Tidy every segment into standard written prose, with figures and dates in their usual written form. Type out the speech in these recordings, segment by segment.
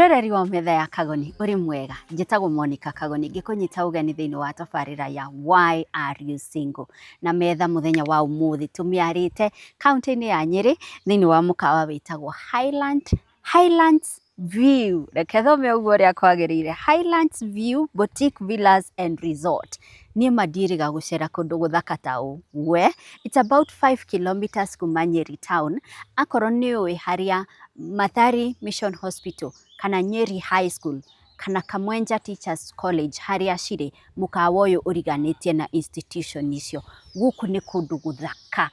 Mwĩroreri wa metha ya Kagoni, ũrĩ mwega? Njĩtagwo Monica Kagoni, ngĩkũnyita ũgeni thĩinĩ wa tabarĩra ya Why Are You Single? Na metha mũthenya wa ũmũthĩ tũmĩarĩte kaũntĩ-inĩ ya Nyĩrĩ thĩinĩ wa mũkawa wĩtagwo Highlands View. Reke thome ũguo ũrĩa kwagĩrĩire, Highlands View Boutique Villas and Resort. Niĩ ma ndiĩrĩga gũcera kũndũ gũthaka ta ũũ. We, it's about 5 kilometers kuma Nyeri town. Akorwo nĩ ũĩ harĩa Mathari Mission Hospital kana Nyeri High School kana Kamwenja Teachers College harĩa cirĩ, mũkawa ũyũ ũriganĩtie na institution icio. Gũkũ nĩ kũndũ gũthaka,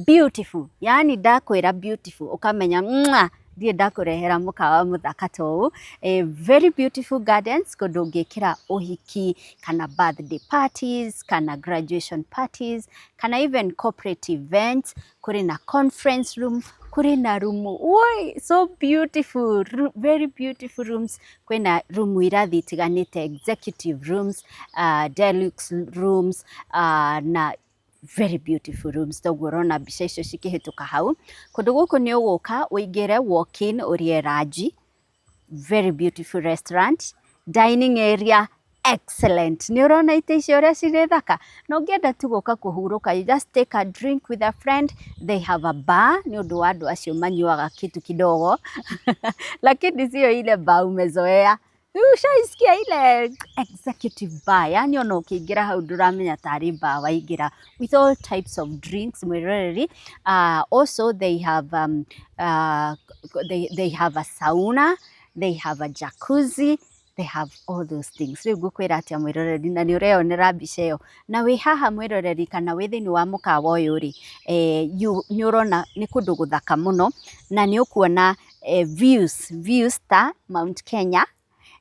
beautiful, yaani ndakwĩra beautiful ũkamenya mwah, ndirĩ ndakũrehera mũkawa mũthaka ta ũũ. Very beautiful gardens, kũndũ ũngĩkĩra ũhiki kana birthday parties kana graduation parties kana even corporate events. Kũrĩ na conference room, kũrĩ na rumu, woi, so beautiful, very beautiful rooms. Kwĩna rumu irathi itiganĩte, executive rooms, deluxe rooms, na very beautiful rooms. Toguo ũrona mbica icio cikĩhĩtũka hau. Kũndũ gũkũ nĩ ũgũka ũingĩre walk in ũrĩe ranji, very beautiful restaurant, dining area excellent. Nĩ ũrona itĩ icio ũrĩa cirĩ thaka? Na ũngĩenda tu gũka kũhurũka, you just take a drink with a friend. They have a bar nĩ ũndũ wa andũ acio manyuaga kitu kidogo, lakini sio ile bar umezoea. Ushaisikia ile executive bar, yani ona ũkĩingĩra hau ndũramenya tarĩ bar waingĩra, with all types of drinks, mwĩroreri. Also they have a sauna, they have a jacuzzi, they have all those things. Rĩu ngũkwĩra atĩa, mwĩroreri? Na nĩ ũreyonera mbica ĩyo. Na wĩ haha, mwĩroreri, kana wĩ thĩinĩ wa mũkawa ũyũ rĩ, nĩ ũrona nĩ kũndũ gũthaka mũno, na nĩ ũkuona views ta Mount Kenya,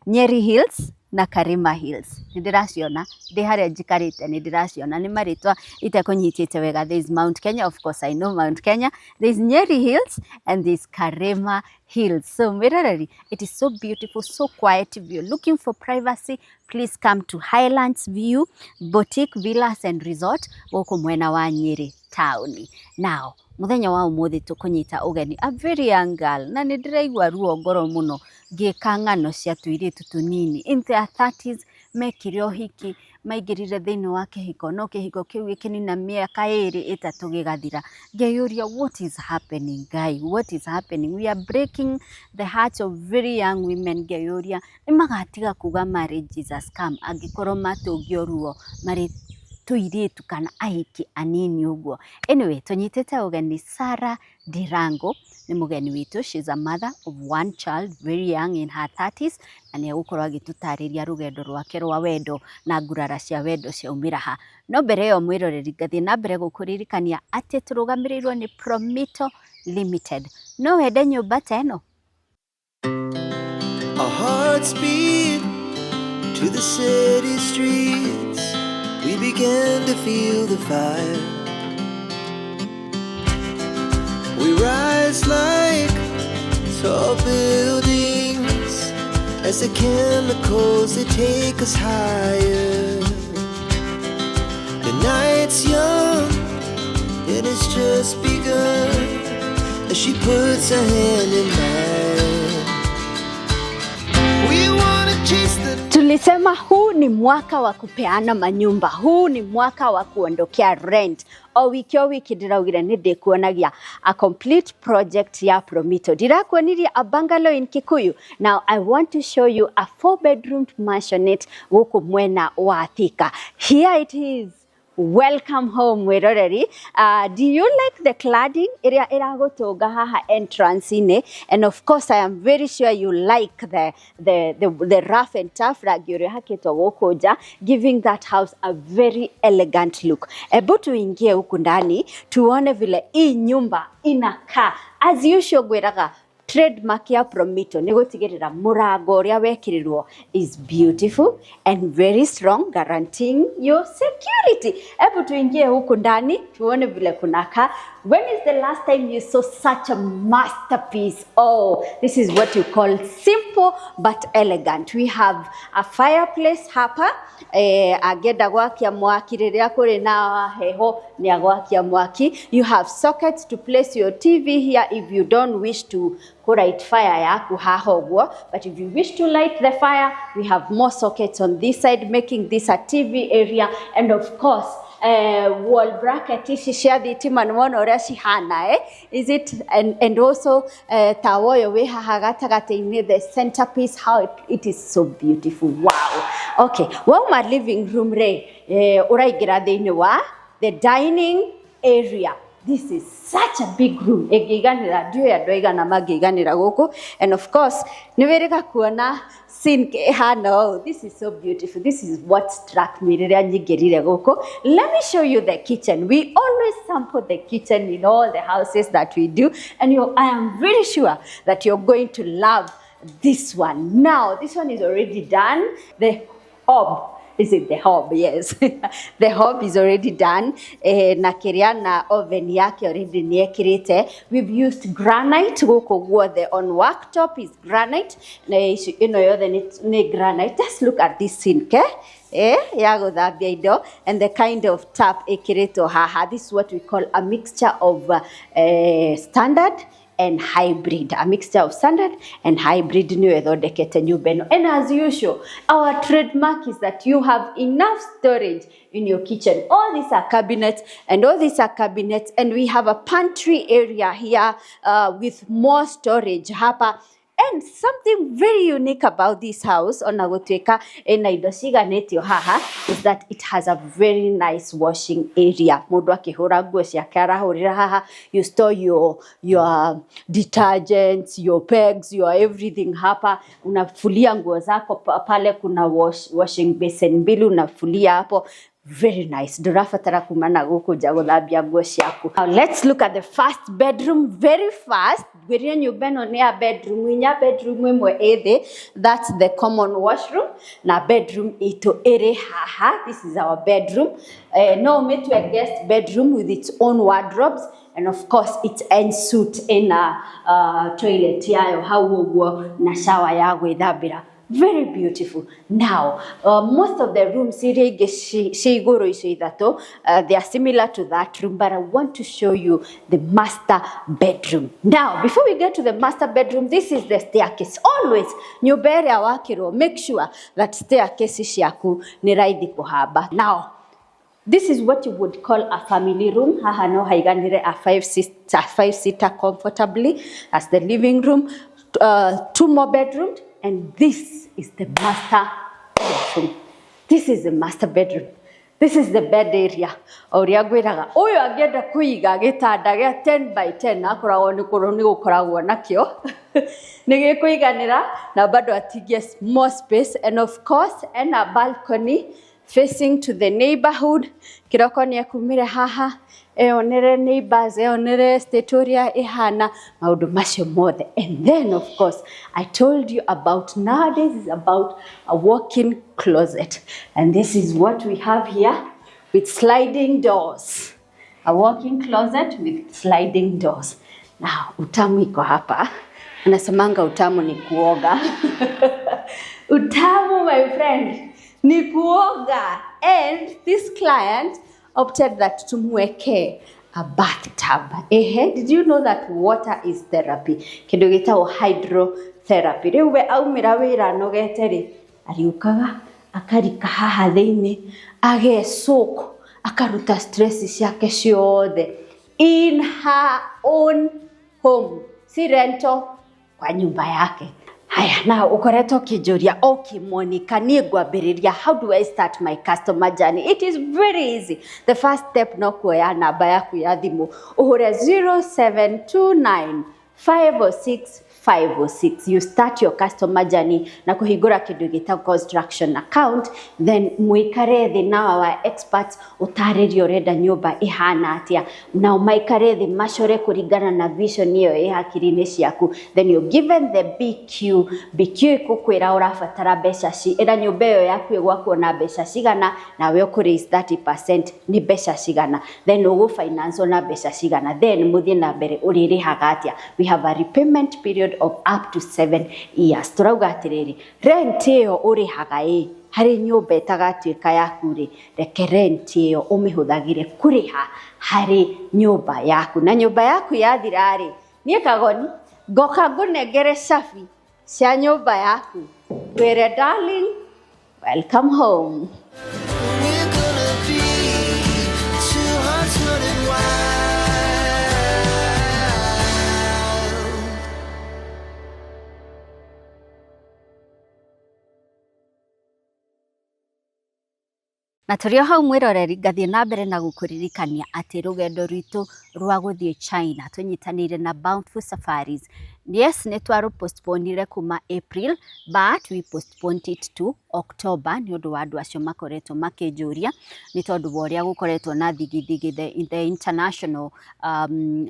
Nyeri Hills na Karima Hills. Nĩ ndĩraciona ndĩ harĩa njikarĩte, nĩ ndĩraciona. Nĩ marĩtwa itekũnyitĩte wega. There is Mount Kenya, of course I know Mount Kenya, there is Nyeri Hills and there is Karima Hills. So mwĩroreri, it is so beautiful, so quiet. If you're looking for privacy, please come to Highlands View Boutique Villas and Resort gũkũ mwena wa Nyeri town. Now mũthenya wa ũmũthĩ tũkũnyita ũgeni a very young girl, na nĩ ndĩraigua ruo ngoro mũno ngĩka ng'ano cia tũirĩtu tũnini in their 30s mekire ũhiki, maingĩrire thĩinĩ wa kĩhiko, no kĩhiko kĩu gĩkĩnina mĩaka 2, 3 gĩgathira. Ngeyũria, what is happening, guy? What is happening? We are breaking the hearts of very young women. Ngeyũria nĩ magatiga kuga marriage is a scam angĩkorwo matũngio ruo marĩ tũirĩtu kana ahiki anini ũguo. Anyway, tũnyitĩte ũgeni Sarah Ndirango, nĩ mũgeni witũ. She's a mother of one child, very young, in her 30s, na nĩ egũkorwo agĩtũtarĩria rũgendo rwake rwa wendo na ngurara cia wendo ciaumĩra ha. No mbere ĩyo, mwĩroreri, ngathiĩ na mbere gũkũririkania atĩ tũrũgamĩrĩirwo nĩ Promito Limited. No wende nyũmba ta ĩno? Our hearts beat to the city streets. We began to feel the fire. We rise like tall buildings as the chemicals, they take us higher. The night's young and it's just begun as she puts her hand in mine. We wanna chase the Tulisema huu ni mwaka wa kupeana manyumba, huu ni mwaka wa kuondokea rent. O wiki o wiki ndĩraugire nĩ ndĩkuonagia a complete project ya Promito. Ndĩrakuonirie a bungalow in Kikuyu. Now I want to show you a four bedroom mansionette gũkũ mwena wa Thika. Here it is. Welcome home, mwĩroreri. Do you like the cladding ĩrĩa ĩragũtũnga haha entrance-inĩ? And of course I am very sure you like the rough and tough rangi ũrĩa ũhakĩtwo gũkũ nja, giving that house a very elegant look. Ebu tuingie huku ndani tuone vile hii nyumba inakaa. As usual, ngwĩraga trademark ya Promito nĩ gũtigĩrĩra mũrango ũrĩa wekĩrirwo is beautiful and very strong, guaranteeing your security. Hebu tuingie huku ndani tuone vile kunakaa. When is the last time you saw such a masterpiece? Oh, this is what you call simple but elegant. We have a fireplace hapa. Angĩenda gwakia mwaki rĩrĩa kũrĩ na heho nĩ agwakia mwaki. You have sockets to place your TV here if you don't wish to light fire yaku haha ũguo, but if you wish to light the fire, we have more sockets on this side, making this a TV area. And of course, wall bracket ici cia thitima nĩ wona ũrĩa cihana, eh? Is it and also tawa ũyũ wĩ haha gatagatĩ-inĩ, the centerpiece, how it is so beautiful. Wow. Okay, wauma living room rĩ, ũraingĩra thĩinĩ wa the dining area. This is such a big room, ĩngĩiganĩra, ndiũĩ andũ aigana mangĩiganĩra gũkũ. And of course nĩ wĩrĩga kuona sink ĩhana ũũ. This is so beautiful. This is what struck me rĩrĩa nyingĩrire gũkũ. Let me show you the kitchen. We always sample the kitchen in all the houses that we do, and I am very sure that you're going to love this one. Now this one is already done. The hob. Is it the hob? Yes. The hob is already done. Na kĩrĩa na oven yake already nĩ ekĩrĩte. We've used granite gũkũ guothe. On worktop is granite. Na ici ĩno yothe nĩ granite. Just look at this sink, eh? Ya gũthambia indo, and the kind of tap ĩkĩrĩtwo haha. This is what we call a mixture of standard and hybrid, a mixture of standard and hybrid nĩyo ĩthondekete nyũmba ĩno. And as usual, our trademark is that you have enough storage in your kitchen. All these are cabinets, and all these are cabinets, and we have a pantry area here with more storage hapa. And something very unique about this house, ona gũtuĩka ĩna indo ciganĩtio haha, is that it has a very nice washing area. Mũndũ akĩhũra nguo ciake arahũrĩra haha. You store your detergents, your pegs, your everything hapa. Unafulia nguo zako pale. Kuna washing basin mbili, unafulia hapo. Very nice. Ndũrabatara kuma na gũkũ nja gũthambia nguo ciaku. Now let's look at the first bedroom very fast. Ngwĩrire nyũmba ĩno nĩ ya bedroom inya. Bedroom ĩmwe ĩ thĩ, that's the common washroom, na bedroom itũ ĩrĩ haha. This is our bedroom. No ũmĩtue guest bedroom with its own wardrobes and of course its ensuite ĩna toilet yayo hau ũguo na shower ya gwĩthambĩra. Very beautiful. Now, most of the rooms iria ingĩ ci igũrũ icio ithatũ, they are similar to that room, but I want to show you the master bedroom. Now, before we get to the master bedroom, this is the staircase. Always nyũmba ĩrĩa wakĩrwo, make sure that staircase ciaku nĩ raithi kũhamba. Now this is what you would call a family room. Haha no haiganire a five seater comfortably as the living room. Two more bedrooms, and this is the master bedroom. This is the master bedroom. This is the bed area. O ũrĩa ngwĩraga, ũyũ angĩenda kũiga gĩtanda gĩa 10 by 10, akoragwo nĩ kũrũ nĩ gũkoragwo nakĩo nĩ gĩkũiganĩra na bado atigie more space. And of course ena balcony facing to the neighborhood. Kĩroko nĩ ekumire haha eyonere neighbors, eyonere state ũrĩa ĩhana, maũndũ macio mothe. And then of course I told you about, nowadays is about a walk-in closet, and this is what we have here with sliding doors, a walk-in closet with sliding doors. Now utamu iko hapa. Anasemanga utamu ni kuoga. Utamu, my friend, ni kuoga. And this client opted that tumweke a bathtub. Ehe, did you know that water is therapy? Kĩndũ gĩtagwo hydrotherapy. Rĩu we aumĩra wĩra anogete rĩ, ariũkaga akarika haha thĩinĩ, agecook, akaruta stress ciake ciothe in her own home, si rental, kwa nyumba yake. Haya, na ukoretwo ũkĩnjũria, "Okay Monica, niĩ ngwambĩrĩria, how do I start my customer journey?" It is very easy. The first step no kuoya namba yaku ya thimũ, ũhũre 0729 506. 506. You start your customer journey na kũhingũra kĩndũ gĩtagwo construction account, then mũikare thĩ na our experts ũtarĩrie ũrenda nyũmba ĩhana atĩa, nao maikare thĩ macore kũringana na vision ĩyo ĩ hakiri-inĩ ciaku. Then you given the BQ. BQ ĩkũkwĩra ũrabatara mbeca ci ĩra nyũmba ĩyo yaku ĩgwakwo na mbeca cigana, nawe ũkũ raise 30% nĩ mbeca cigana, then ũgũ finance na mbeca cigana, then mũthiĩ na mbere ũrĩrĩhaga atĩa. We have a repayment period of up to 7 years. Tũrauga atĩrĩrĩ, rent ĩyo ũrĩhaga ĩ harĩ nyũmba ĩtagatuĩka yaku rĩ, reke rent ĩyo ũmĩhũthagĩre kũrĩha harĩ nyũmba yaku, na nyũmba yaku yathira rĩ, niĩ Kagoni ngoka ngũnengere cabi cia nyũmba yaku, ngwĩre darling, welcome home. We're gonna be two hearts running wild. Na tũrĩ o hau mwĩroreri, ngathiĩ na mbere na gũkũririkania atĩ rũgendo rwitũ rwa gũthiĩ China tũnyitanĩire na Bountiful Safaris, yes, nĩ twarũ-postponire kuma April, but we postponed it to October nĩ ũndũ wa andũ acio makoretwo makĩnjũria nĩ tondũ wa ũrĩa gũkoretwo na thigithigi in the international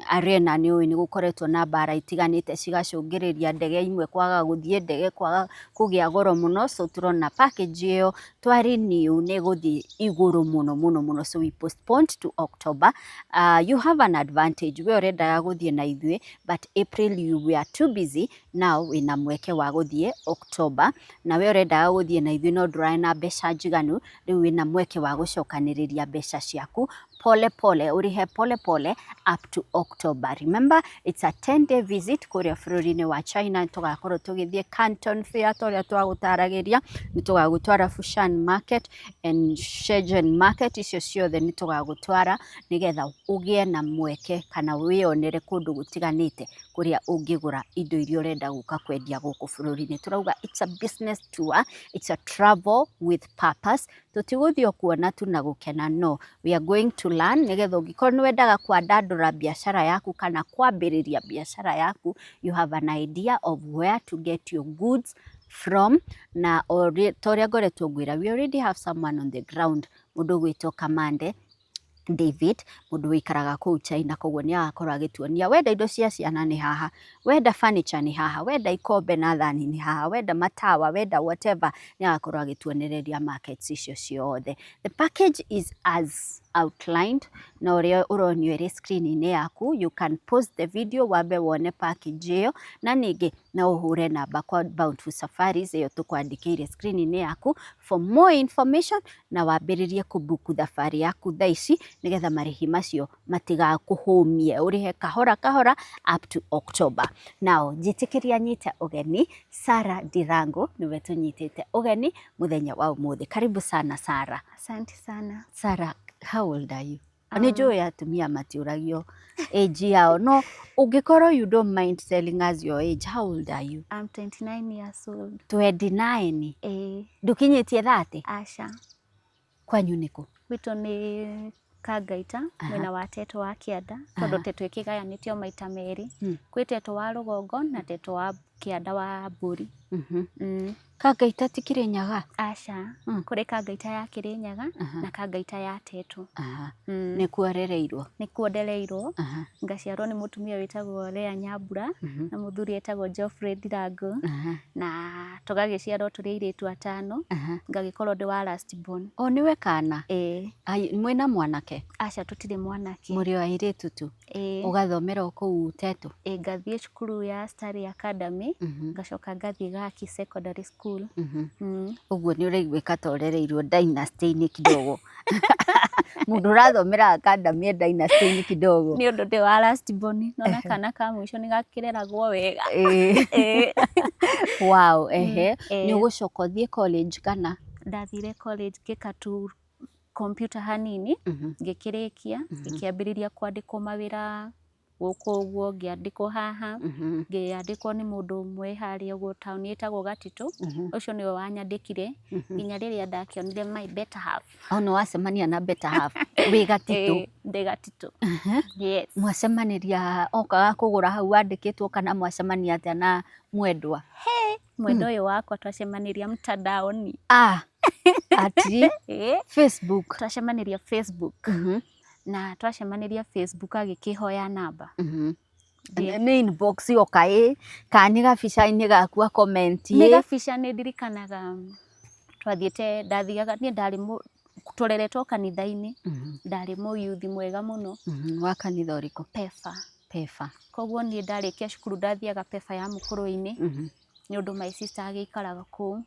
arena. Nĩ ũĩ nĩ gũkoretwo na mbara itiganĩte cigacũngĩrĩria ndege imwe kwaga gũthiĩ, ndege kwaga kũgĩa goro mũno. So tũrona package ĩyo twa renew nĩ ĩgũthiĩ igũrũ mũno mũno mũno, so we postponed to October. You have an advantage, we ũrendaga gũthiĩ na ithuĩ but April you were too busy, now wĩna mweke wa gũthiĩ October. Na we ũrendaga gũthiĩ na ithuĩ no ndũrarĩ na mbeca njiganu, rĩu wĩna mweke wa gũcokanĩrĩria mbeca ciaku pole pole, ũrĩhe pole pole up to October. Remember, it's a 10 day visit kũrĩa bũrũri-inĩ wa China. Tũgakorwo tũgĩthiĩ Canton Fair ta ũrĩa twagũtaragĩria, nĩ tũgagũtwara Fushan Market and Shenzhen Market, icio ciothe nĩ tũgagũtwara nĩgetha ũgĩe na mweke kana wĩyonere kũndũ gũtiganĩte kũrĩa ũngĩgũra indo iria ũrenda gũka kwendia gũkũ bũrũri-inĩ. Tũrauga it's a business tour, it's a travel with purpose. Tũtigũthiĩ o kuona tu na gũkena, no we are going to learn nĩgetha ũngĩkorwo nĩ wendaga kwandandũra biacara yaku kana kwambĩrĩria biacara yaku, you have an idea of where to get your goods from. Na ta ũrĩa ngoretwo ngwĩra, we already have someone on the ground, mũndũ ũgwĩtwo Kamande David, mũndũ wĩikaraga kũu China, koguo nĩ agakorwo agĩtuonia wenda indo cia ciana nĩ haha, wenda furniture nĩ haha, wenda ikombe na thani nĩ haha, wenda matawa, wenda whatever, nĩ agakorwo agĩtuonereria markets icio ciothe. The package is as outlined na ũrĩa ũronio ĩrĩ screen-inĩ yaku. You can pause the video wambe wone package ĩyo, na ningĩ no ũhũre namba kwa Bountiful Safaris ĩyo tũkwandĩkĩire screen-inĩ yaku for more information, na wambĩrĩrie kũbuku thabarĩ yaku thaa ici nĩgetha marĩhi macio matigakũhũmie, ũrĩhe kahora kahora up to October. Now njĩtĩkĩria nyite ũgeni Sarah Ndirangu, nĩwe tũnyitĩte ũgeni mũthenya wa ũmũthĩ. Karibu sana, Sarah. Asante sana. Sarah, how old are you? Nĩ njũĩ atumia matiũragio age yao, no ũngĩkorwo you don't mind telling us your age, how old are you? I'm 29 years old. 29? Eh, Ndũkinyĩtie 30? Asha. Kwanyu nĩkũ? Gwitũ nĩ Kangaita, mwena wa Teto wa Kĩanda, tondũ Teto ĩkĩgayanĩtio maita merĩ. Kwĩ Teto wa rũgongo na Teto wa Kĩanda wa mbũri. Kangaita ti Kĩrĩnyaga? Aca. Kũrĩ Kangaita ya Kĩrĩnyaga na Kangaita ya Teto. Nĩkuo ũrereirwo? Nĩkuo ndereirwo. Ngaciarwo nĩ mũtumia wĩtagwo Lea Nyambura na mũthuri etagwo Geoffrey Ndirangu. Na tũgagĩciarwo tũrĩ airĩtu atano. Ngagĩkorwo ndĩ wa last born. O nĩwe kana? Ĩĩ. Ai, mwĩna mwanake? Aca, tũtirĩ mwanake. Mũrĩ o airĩtu tu? Ĩĩ. Ũgathomera o kũu Teto? Ĩĩ, ngathiĩ cukuru ya Starry Academy, ngacoka ngathiĩ Gaki Secondary School. Ũguo nĩ ũraiguĩka ta ũrereirwo dynasty-inĩ kidogo. Mũndũ ũrathomera academy e dynasty-inĩ kidogo. Nĩ ũndũ ndĩ wa last born, nona kana ka mũico nĩ gakĩreragwo wega. Ĩĩ. Ĩĩ. Wow, ehe. Ĩĩ. Nĩ ũgũcoka ũthiĩ college kana? Ndathire college ngĩka tu computer hanini, ngĩkĩrĩkia, ngĩkĩambĩrĩria kwandĩkwo mawĩra Gũkũ ũguo ngĩandĩkwo haha, ngĩandĩkwo nĩ mũndũ ũmwe harĩa ũguo taũni ĩtagwo Gatitũ. Ũcio nĩwe wanyandĩkire nginya rĩrĩa ndakĩonire my better half. O nĩ wacemania na better half wĩ Gatitũ? Ĩĩ, ndĩ Gatitũ, yes. Mwacemaniria okaga kũgũra hau wandĩkĩtwo kana mwacemania atĩa na mwendwa? Mwendwa ũyũ wakwa twacemanirie mtandaoni. Ah, ati? Ĩĩ. Facebook? Twacemanirie Facebook. Na twacemanirie Facebook agĩkĩhoya namba. Nĩ inbox yoka ĩ kana nĩ gabica-inĩ gaku a comment? Nĩ gabica. Nĩ ndirikanaga twathiĩte, ndathiaga niĩ, ndarĩ tũreretwo kanitha-inĩ, ndarĩ mũyuthi mwega mũno. Wa kanitha ũrĩkũ? Pefa. Pefa. Koguo niĩ ndarĩkia cukuru ndathiaga Pefa ya Mũkũrwe-inĩ, nĩ ũndũ my sister agĩikaraga kũu.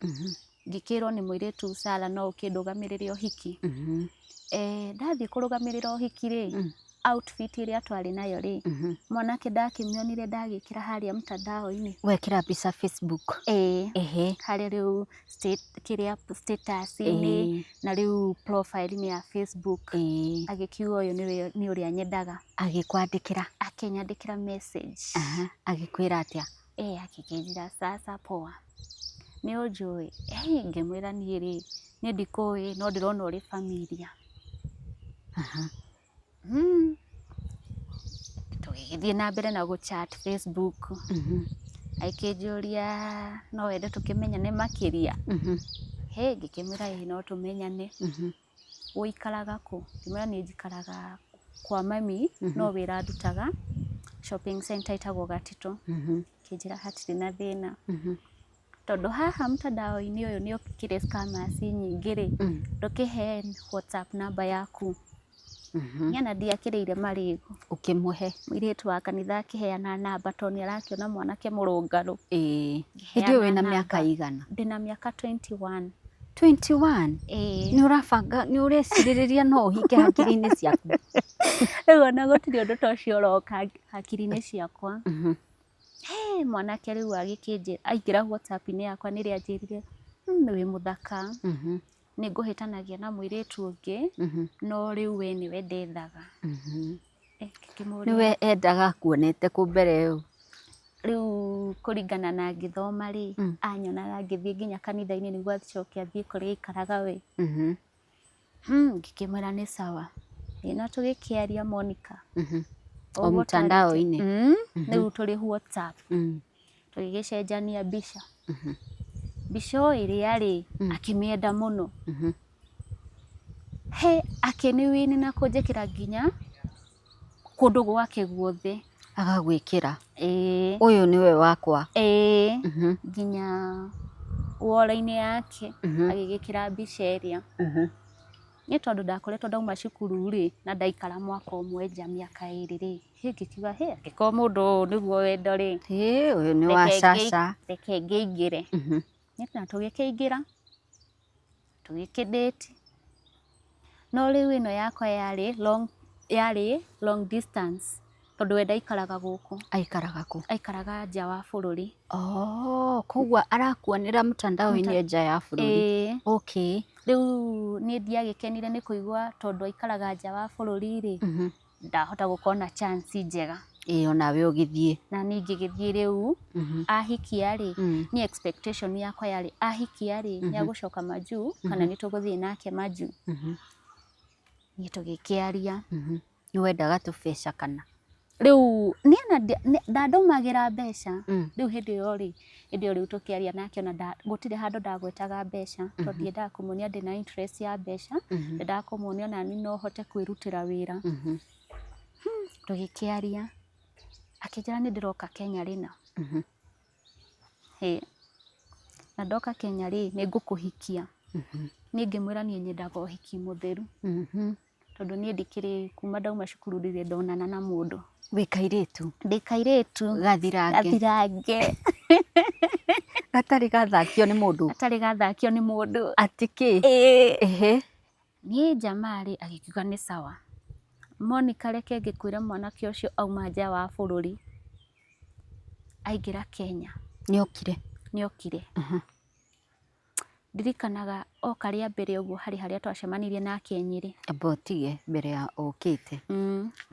Ngĩkĩrwo nĩ mũirĩtu Sara no ũkĩndũgamĩrĩre ũhiki. Ndathiĩ kũrũgamĩrĩra ũhiki rĩ, outfit ĩrĩa twarĩ nayo rĩ, mwanake ndakĩmĩonire ndagĩkĩra harĩa mtandao-inĩ. Wekĩra mbica Facebook? Ĩĩ. Harĩa rĩu kĩrĩa status-inĩ na rĩu profile-inĩ ya Facebook. Agĩkiuga ũyũ nĩwe nĩ ũrĩa nyendaga. Agĩkwandĩkĩra? Akĩnyandĩkĩra message. Agĩkwĩra atĩa? Akĩnjĩra, "Sasa poa, nĩ ũnjũĩ?" Ngĩmwĩra niĩ rĩ, niĩ ndikũĩ no ndĩrona ũrĩ familia. Tũgĩgĩthiĩ na mbere na gũ chat Facebook. Agĩkĩnjũria no wende tũkĩmenyane makĩria. Hĩ, ngĩkĩmwĩra ĩĩ no tũmenyane. Ũikaraga kũ? Ngĩmwĩra niĩ njikaraga kwa mami no wĩra ndutaga shopping center ĩtagwo Gatitũ. Akĩnjĩra hatirĩ na thĩna. Tondũ haha mtandao-inĩ ũyũ nĩ ũkĩrĩ scammers nyingĩ rĩ, ndũkĩhe WhatsApp namba yaku. Niĩ ona ndiakĩrĩire marĩgũ. Ũkĩmũhe? Mũirĩtu wa kanitha akĩheana namba tondũ nĩ arakĩona mwanake mũrũngarũ. Hĩndĩ ĩyo wĩna mĩaka igana? Ndĩna mĩaka 21. 21? Ĩĩ. Nĩ ũrabanga, nĩ ũrecirĩrĩria no ũhike hakiri-inĩ ciaku? Rĩu ona gũtirĩ ũndũ ta ũcio ũroka hakiri-inĩ ciakwa. He mwanake rĩu agĩkĩnjĩra, aingĩra WhatsApp-inĩ yakwa nĩrĩo anjĩrire, "Wĩ mũthaka, nĩ ngũhĩtanagia na mũirĩtu ũngĩ, no rĩu we nĩwe ndethaga." Ngĩkĩmũria. Nĩwe endaga kuonete kũ mbere ĩyo? Rĩu kũringana na ngĩthoma rĩ, anyonaga ngĩthiĩ nginya kanitha-inĩ nĩguo acoke athiĩ kũrĩa aikaraga we. Ngĩkĩmwĩra nĩ sawa. Ĩ na tũgĩkĩaria, Monica. O mtandao-inĩ? Rĩu tũrĩ WhatsApp. Tũgĩgĩcenjania mbica. Mbica o ĩrĩa rĩ, akĩmĩenda mũno. He akĩnĩwini na kũnjĩkĩra nginya kũndũ gwake guothe. Agagwĩkĩra? Ĩĩ. Ũyũ nĩwe wakwa. Ĩĩ. Nginya wall-inĩ yake agĩgĩkĩra mbica ĩrĩa. Niĩ tondũ ndakoretwo ndauma cukuru rĩ, na ndaikara mwaka ũmwe nja mĩaka 2 rĩ, hĩ ngĩkiuga hĩ angĩkorwo mũndũ ũyũ nĩguo wendo rĩ, Ĩ ũyũ nĩ wa caca. Reke ngĩingĩre. Na tũgĩkĩingĩra, tũgĩkĩ date. No rĩu ĩno yakwa yarĩ long distance tondũ we ndaikaraga gũkũ. Aikaraga kũ? Aikaraga nja wa bũrũri. Oh, koguo arakuonera mtandao-inĩ nja ya bũrũri. Ĩĩ. Rĩu niĩ ndiagĩkenire nĩ kũigua tondũ aikaraga nja wa bũrũri rĩ, ndahota gũkorwo na chance njega. Ĩĩ, onawe ũgĩthiĩ. Na niĩ ngĩgĩthiĩ rĩu ahikia rĩ, niĩ expectation yakwa yarĩ ahikia rĩ, nĩ agũcoka majuu kana nĩ tũgũthiĩ nake majuu. Niĩ tũgĩkĩaria. Nĩ wendaga tũbeca kana? Rĩu niĩ ona ndandũmagĩra mbeca. Rĩu hĩndĩ ĩyo rĩu tũkĩaria nake ona gũtirĩ handũ ndagwetaga mbeca tondũ ndiendaga kũmuonia ndĩna interest ya mbeca, ndendaga kũmuonia ona niĩ no hote kwĩrutĩra wĩra. Tũgĩkĩaria akĩnjĩra nĩ ndĩroka Kenya rĩna. Hĩ, na ndoka Kenya rĩ, nĩ ngũkũhikia. Niĩ ngĩmwĩra niĩ nyendaga ũhiki mũtheru tondũ niĩ ndikĩrĩ kuma ndauma cukuru ndirĩ ndonana na mũndũ. Wĩ kairĩtu? Ndĩ kairĩtu. Gathirange. Gathirange. Gatarĩ gathakio nĩ mũndũ? Gatarĩ gathakio nĩ mũndũ. Atĩ kĩ? Ĩĩ. Niĩ jamaa rĩ agĩkiuga nĩ sawa. Monica, reke ngĩkwĩre, mwanake ũcio auma nja wa bũrũri aingĩra Kenya. Nĩ okire? Nĩ okire. Ndirikanaga oka rĩa mbere ũguo harĩ harĩa twacemanirie nake Nyĩrĩ. Amba ũtige mbere ya ũkĩte.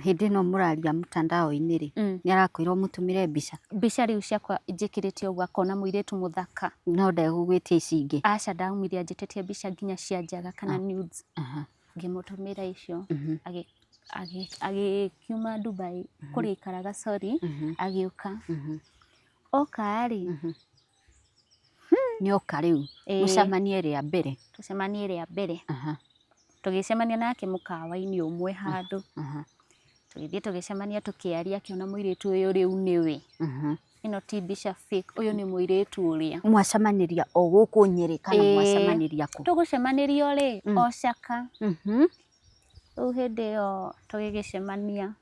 Hĩndĩ ĩno mũraria mtandao-inĩ rĩ, nĩ arakwĩra ũmũtũmĩre mbica? Mbica rĩu ciakwa njĩkĩrĩte ũguo akona mũirĩtu mũthaka. No ndegũgwĩtia ici ingĩ? Aca, ndaumire anjĩtĩtie mbica nginya cia njaga kana nudes. Ngĩmũtũmĩra icio. Agĩkiuma Dubai kũrĩa aikaraga, sorry, agĩũka. Oka rĩ, Nĩoka rĩu mũcemanie rĩa mbere? Tũcemanie rĩa mbere. Tũgĩcemania nake mũkawa-inĩ ũmwe handũ. Tũgĩthiĩ tũgĩcemania tũkĩaria, akĩona mũirĩtu ũyũ rĩu nĩwe. Ĩno ti mbica fake, ũyũ nĩ mũirĩtu ũrĩa. Mwacemanĩria o gũkũ Nyĩrĩ kana mwacemanĩria kũ? Tũgũcemanĩrio rĩ, o Caka. Rĩu hĩndĩ ĩyo tũgĩgĩcemania.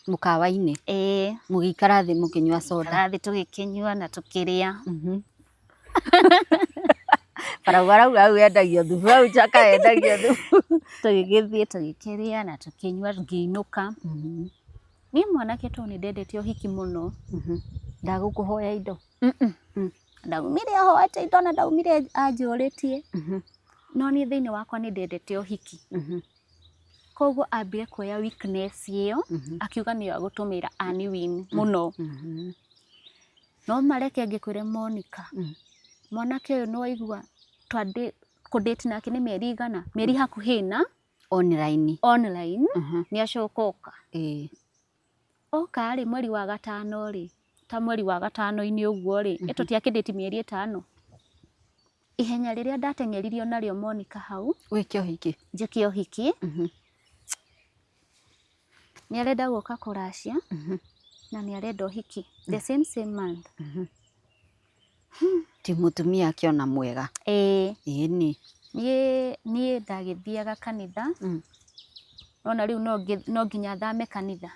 Mũkawa-inĩ? Ĩĩ. Mũgĩikara thĩ mũkĩnyua soda? Ikara thĩ tũgĩkĩnyua na tũkĩrĩa. Barabara hau endagio thubu, hau Chaka endagio thubu. Tũgĩgĩthiĩ tũgĩkĩrĩa na tũkĩnyua ngĩinũka. Niĩ mwanake tondũ nĩ ndendete ũhiki mũno. Ndagũkũhoya indo? Ndaumire ahoete indo na ndaumire anjũrĩtie. No niĩ thĩinĩ wakwa nĩ ndendete ũhiki. Koguo ambire kuoya weakness ĩyo, akiuga nĩyo agũtũmĩra aniwin mũno. No mareke ngĩkwĩre Monica, mwanake ũyũ nĩ waigua kũ-date nake nĩ mĩeri igana, mĩeri hakuhĩ ĩna. Online. Online, nĩ acoka oka. Oka rĩ, mweri wa gatano rĩ, ta mweri wa gatano-inĩ ũguo rĩ, ĩ tũtiakĩ-date mĩeri 5. Ihenya rĩrĩa ndateng'eririo narĩo Monica hau. Wĩke ũhiki. Njĩke ũhiki. Nĩ arenda gũka kũracia na nĩ arenda ũhiki the same same month. Ti mũtumia akĩona mwega. Ĩĩ. Ĩni. Niĩ ndagĩthiaga kanitha. Nona rĩu no nginya thame kanitha.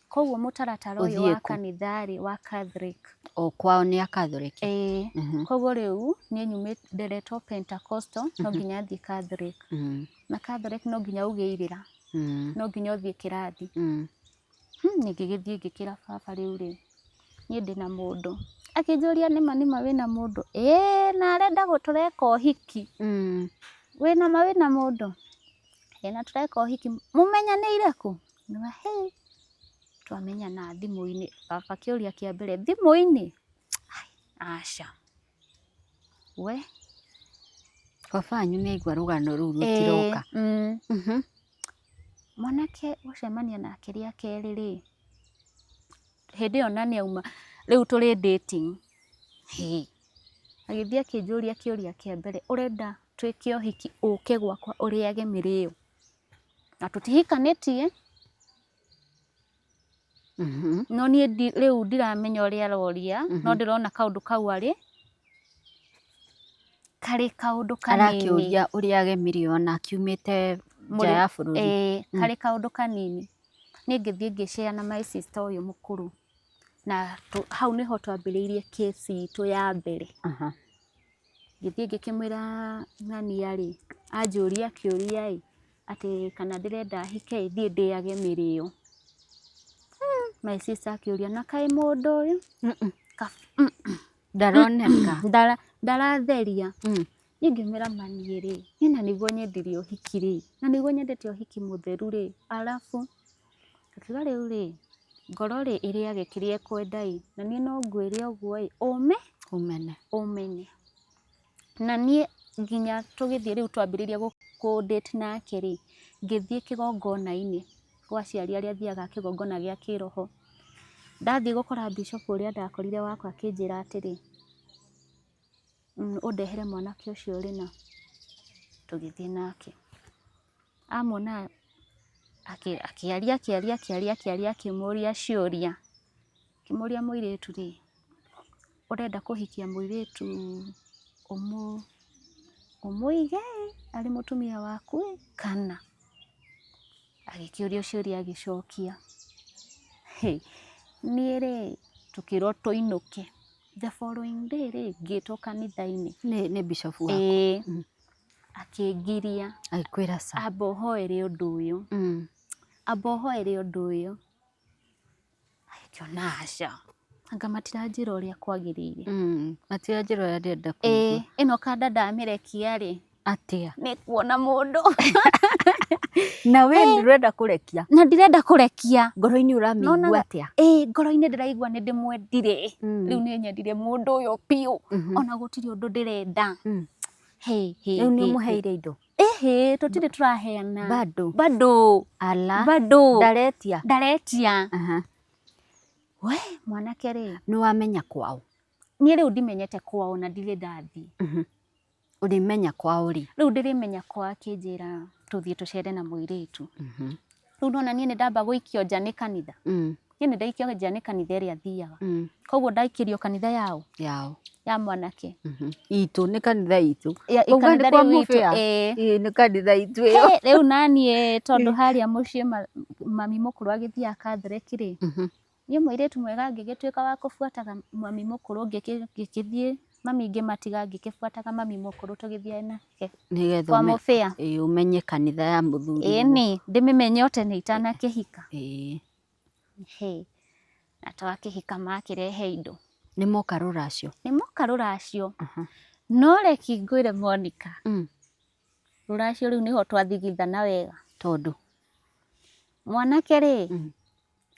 Koguo mũtaratara ũyũ wa kanitha rĩ, wa Catholic. O kwao nĩ a Catholic? Ĩĩ. Koguo rĩu niĩ nyumĩte nderetwo Pentecostal, no nginya thiĩ Catholic. Na Catholic no nginya uge irĩra. No nginya ũthiĩ kĩrathi. Ngĩgĩthiĩ ngĩkĩra baba rĩu rĩ, niĩ ndĩna mũndũ. Akĩnjũria nĩma nĩma wĩna mũndũ? Ĩĩ na arenda tũreka ũhiki. Wĩna ma wĩna mũndũ? Ĩĩ na tũreka ũhiki. Mũmenyanĩire kũ? Ngiuga hĩ, twamenyana thimũ-inĩ. Baba kĩũria kĩa mbere, thimũ-inĩ? Aca. We. Baba wanyu nĩ aigua rũgano rũu rũtiroka. Mwanake gũcemania nake rĩa kerĩ rĩ, hĩndĩ ĩyo na nĩ auma, rĩu tũrĩ dating. Hĩ, agĩthiĩ akĩnjũria kĩũria kĩa mbere, ũrenda twĩke ũhiki ũke gwakwa ũrĩage mĩrĩo? Na tũtihikanĩtie. No niĩ rĩu ndiramenya ũrĩa aroria, no ndĩrona kaũndũ kau arĩ karĩ kaũndũ kanini. Arakĩũria ũrĩage mĩrĩo na akiumĩte nja ya bũrũri. Ĩĩ, karĩ kaũndũ kanini. Niĩ ngĩthiĩ ngĩ-share na my sister ũyũ mũkũrũ. Na hau nĩho twambĩrĩirie case itũ ya mbere. Ngĩthiĩ ngĩkĩmwĩra ng'ania rĩ, anjũria kĩũria ĩ, atĩ kana ndĩrenda hike ĩ, thiĩ ndĩage mĩrĩo. My sister akĩũria, na kaĩ mũndũ ũyũ Ndaroneka. Ndaratheria. Niĩ ngĩmwĩra maniĩ rĩ, niĩ na nĩguo nyendirie ũhiki rĩ, na nĩguo nyendete ũhiki mũtheru rĩ, arabu akiuga rĩu rĩ, ngoro rĩ ĩrĩage kĩrĩa ĩkwenda ĩ, na niĩ no ngwĩre ũguo ĩ, ũme Ũmene. Ũmene. Na niĩ nginya tũgĩthiĩ rĩu twambĩrĩria kũ date nake rĩ, ngĩthiĩ kĩgongona-inĩ gwa aciari arĩa thiaga kĩgongona gĩa kĩroho. Ndathiĩ gũkora bishop ũrĩa ndakorire wakwa akĩnjĩra atĩrĩ, ũndehere mwanake ũcio ũrĩ na. Tũgĩthiĩ nake. Amuona akĩaria akĩaria akĩaria akĩaria akĩmũria ciũria. Akĩmũria mũirĩtu rĩ, ũrenda kũhikia mũirĩtu ũmũige arĩ mũtumia waku ĩ kana? Agĩkĩũrio ciũria agĩcokia. Hĩ, niĩ rĩ, tũkĩrwo tũinũke. The following day rĩ, ngĩtwo kanitha-inĩ. Nĩ bishop waku? Ĩĩ. Akĩngiria. Agĩkwĩra ca. Amba ũhoere ũndũ ũyũ. Amba ũhoere ũndũ ũyũ. Ngĩona aca. Anga matiranjĩra ũrĩa kwagĩrĩire. Matiranjĩra ũrĩa ndĩrenda Ĩĩ, kũigua. ĩno kanda ndamĩrekia rĩ, Atĩa? Nĩ kuona mũndũ. Na we ndũrenda kũrekia. Na ndirenda kũrekia. Ngoro-inĩ ũramĩigua Nonaga- atĩa? Ĩĩ, ngoro-inĩ ndĩraigua nĩ ndĩmwendire. Rĩu nĩ nyendire mũndũ ũyũ biũ. Ona gũtirĩ ũndũ ndĩrenda. Hĩ, hĩ, Rĩu nĩ hĩ, hĩ. ũmũheire indo? Ĩhĩ, tũtirĩ tũraheana. Bado? Bado. Ala. Bado. Ndaretia? Ndaretia. Aha. We, mwanake rĩ. Nĩ wamenya kwao? Niĩ rĩu ndimenyete kwao na ndirĩ ndathiĩ. Ũrĩmenya kwao rĩ? Rĩu ndĩrĩmenya kwao akĩnjĩra tũthiĩ tũcere na mũirĩtu. Rĩu nona niĩ nĩ ndamba gũikio nja nĩ kanitha. Niĩ nĩ ndaikio nja nĩ kanitha ĩrĩa thiaga. Koguo ndaikĩrio kanitha yao? Yao. Ya mwanake. Itũ, nĩ kanitha itũ. Ya, Ũguo nĩ kanitha kwa rĩu itũ, mũbĩa? ĩĩ. Ĩĩ, nĩ kanitha itũ ĩyo. He, rĩu naniĩ tondũ harĩa mũciĩ mami mũkũrũ agĩthiaga Catholic rĩ, niĩ mũirĩtu mwega ngĩgĩtuĩka wa kũbuataga mami mũkũrũ, ngĩgĩthiĩ mami ngĩmatiga ngĩkĩbuataga mami mũkũrũ tũgĩthiĩ nake Nĩgetha kwa mũbĩa. Ĩĩ, ũmenye kanitha ya mũthuri. Ĩni, ndĩmĩmenye o tene itanakĩhika. Ĩĩ. Hĩ, na twakĩhika makĩrehe indo. Nĩ moka rũracio? Nĩ moka rũracio. No reki ngwĩre Monica, rũracio rĩu nĩho twathigithana wega. Tondũ? Mwanake rĩ,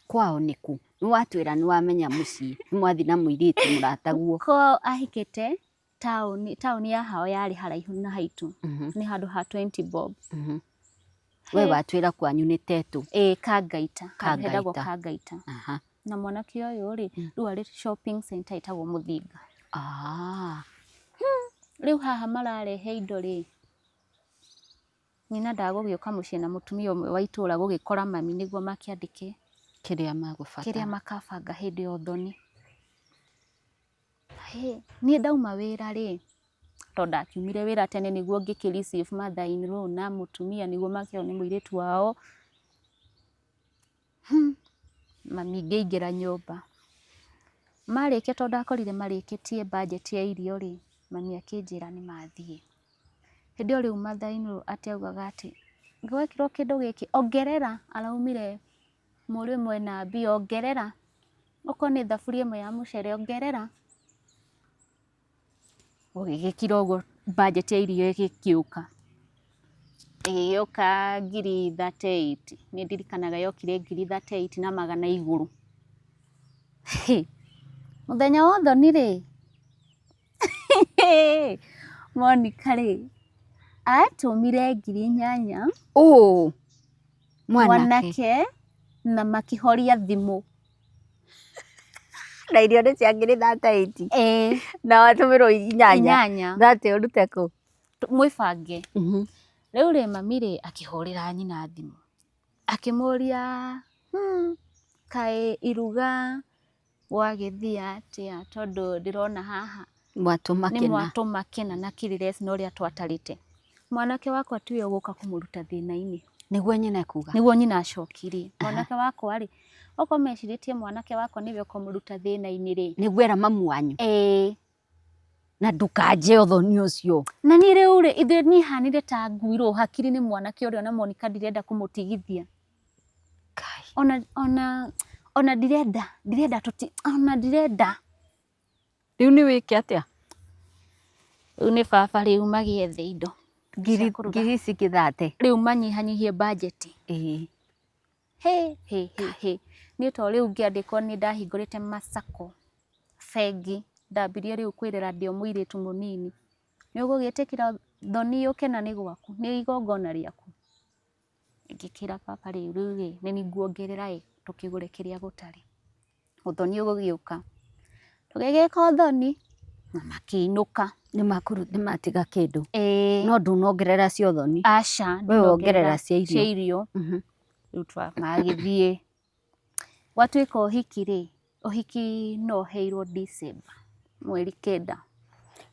Kwao nĩ kũ? Nĩ watwĩra nĩ wamenya mũciĩ, nĩ mwathiĩ na mũirĩtu mũrataguo. Kwao ahikĩte taũni, taũni ya hao yarĩ haraihu na haitũ. Nĩ handũ ha 20 bob. We watwĩra kwanyu nĩ Tetu. Ĩĩ, Kangaita. Handũ hetagwo Kangaita. Kangaita. Na mwanake ũyũ rĩ, rĩu arĩ shopping center ĩtagwo Mũthinga. Rĩu haha mararehe indo rĩ, nyina ndagũgĩũka mũciĩ na mũtumia ũmwe wa itũũra gũgĩkora mami nĩguo makĩandĩke Kĩrĩa magũbatara. Kĩrĩa makabanga hĩndĩ ya ũthoni. Hĩ, niĩ ndauma wĩra rĩ, tondũ ndakiumire wĩra tene nĩguo ngĩkĩ receive mother in law na mũtumia nĩguo makĩone nĩ mũirĩtu wao. Mami ngĩingĩra nyũmba. Marĩkia tondũ ndakorire marĩkĩtie budget ya irio rĩ, mami akĩnjĩra nĩ mathiĩ. Hĩndĩ ĩyo rĩu mother in law atĩ augaga atĩ gwekĩrwo kĩndũ gĩkĩ ongerera, araumire mũrĩ mwena mbia ongerera, okorwo nĩ thaburia ĩmwe ya mũcere ongerera. Gũgĩgĩkira ũguo budget ya irio ĩgĩkĩũka. Ĩgĩgĩũka ngiri 38, nĩ ndirikanaga yokire ngiri 38 na magana igũrũ. Hĩ, mũthenya wa ũthoni rĩ, Monica rĩ, atũmire ngiri 8. Ũ, mwanake. Mwanake na makĩhoria thimũ. Na irio nĩ cia ngiri 38. Ĩĩ. Na watũmĩrwo 8. 8. Thate ũrute kũ? Mwĩbange. Rĩu rĩ, mami rĩ, akĩhũrĩra nyina thimũ. Akĩmũria, kaĩ iruga gwagĩthiĩ atĩa tondũ ndĩrona haha Mwatũma nĩ kĩna. Mwatũma kĩna na kĩrĩresi na ũrĩa twatarĩte. Mwanake wakwa tiwe ũgũka kũmũruta thĩna-inĩ. Nĩguo nyina ekuga. Nĩguo nyina acokirie. Mwanake wakwa rĩ, okorwo mecirĩtie mwanake wakwa nĩwe ũkũmũruta thĩna-inĩ rĩ. Nĩguo era mamu wanyu. Ĩĩ. Na ndũkanje ũthoni ũcio. Na niĩ rĩu rĩ, ithuĩ niĩ hanire ta nguirwo hakiri nĩ mwanake ũrĩa na Monica ndirenda kũmũtigithia. Kai. Ona ndirenda, ndirenda tũti, ona ndirenda. Rĩu nĩ wĩke atĩa? Rĩu nĩ baba rĩu magĩethe indo. Ngiri, Cia kũruga. Ngiri ici kĩthate. Rĩu manyihanyihie budget. Ĩĩ. Hĩ, hĩ, hĩ, hĩ. Niĩ to rĩu ngĩandĩkwo nĩ ndahingũrĩte masako bengi, ndambirie rĩu kwĩrĩra ndĩ o mũirĩtu mũnini. Nĩ ũgũgĩtĩkĩra thoni yũke na nĩ gwaku, nĩ igongona rĩaku. Ngĩkĩra baba rĩu rĩu rĩ, nĩ nguongerera ĩ, tũkĩgũre kĩrĩa gũtarĩ. Ũthoni ũgũgĩũka. Tũgĩgĩka ũthoni na makĩinũka. Nĩ matiga kĩndũ. Ĩĩ. No ndunongerera cia ũthoni. Aca, We wongerera cia irio. Cia irio. Rĩu magĩthiĩ. Gwatuĩka ũhiki rĩ, ũhiki no ũheirwo December, mweri 9.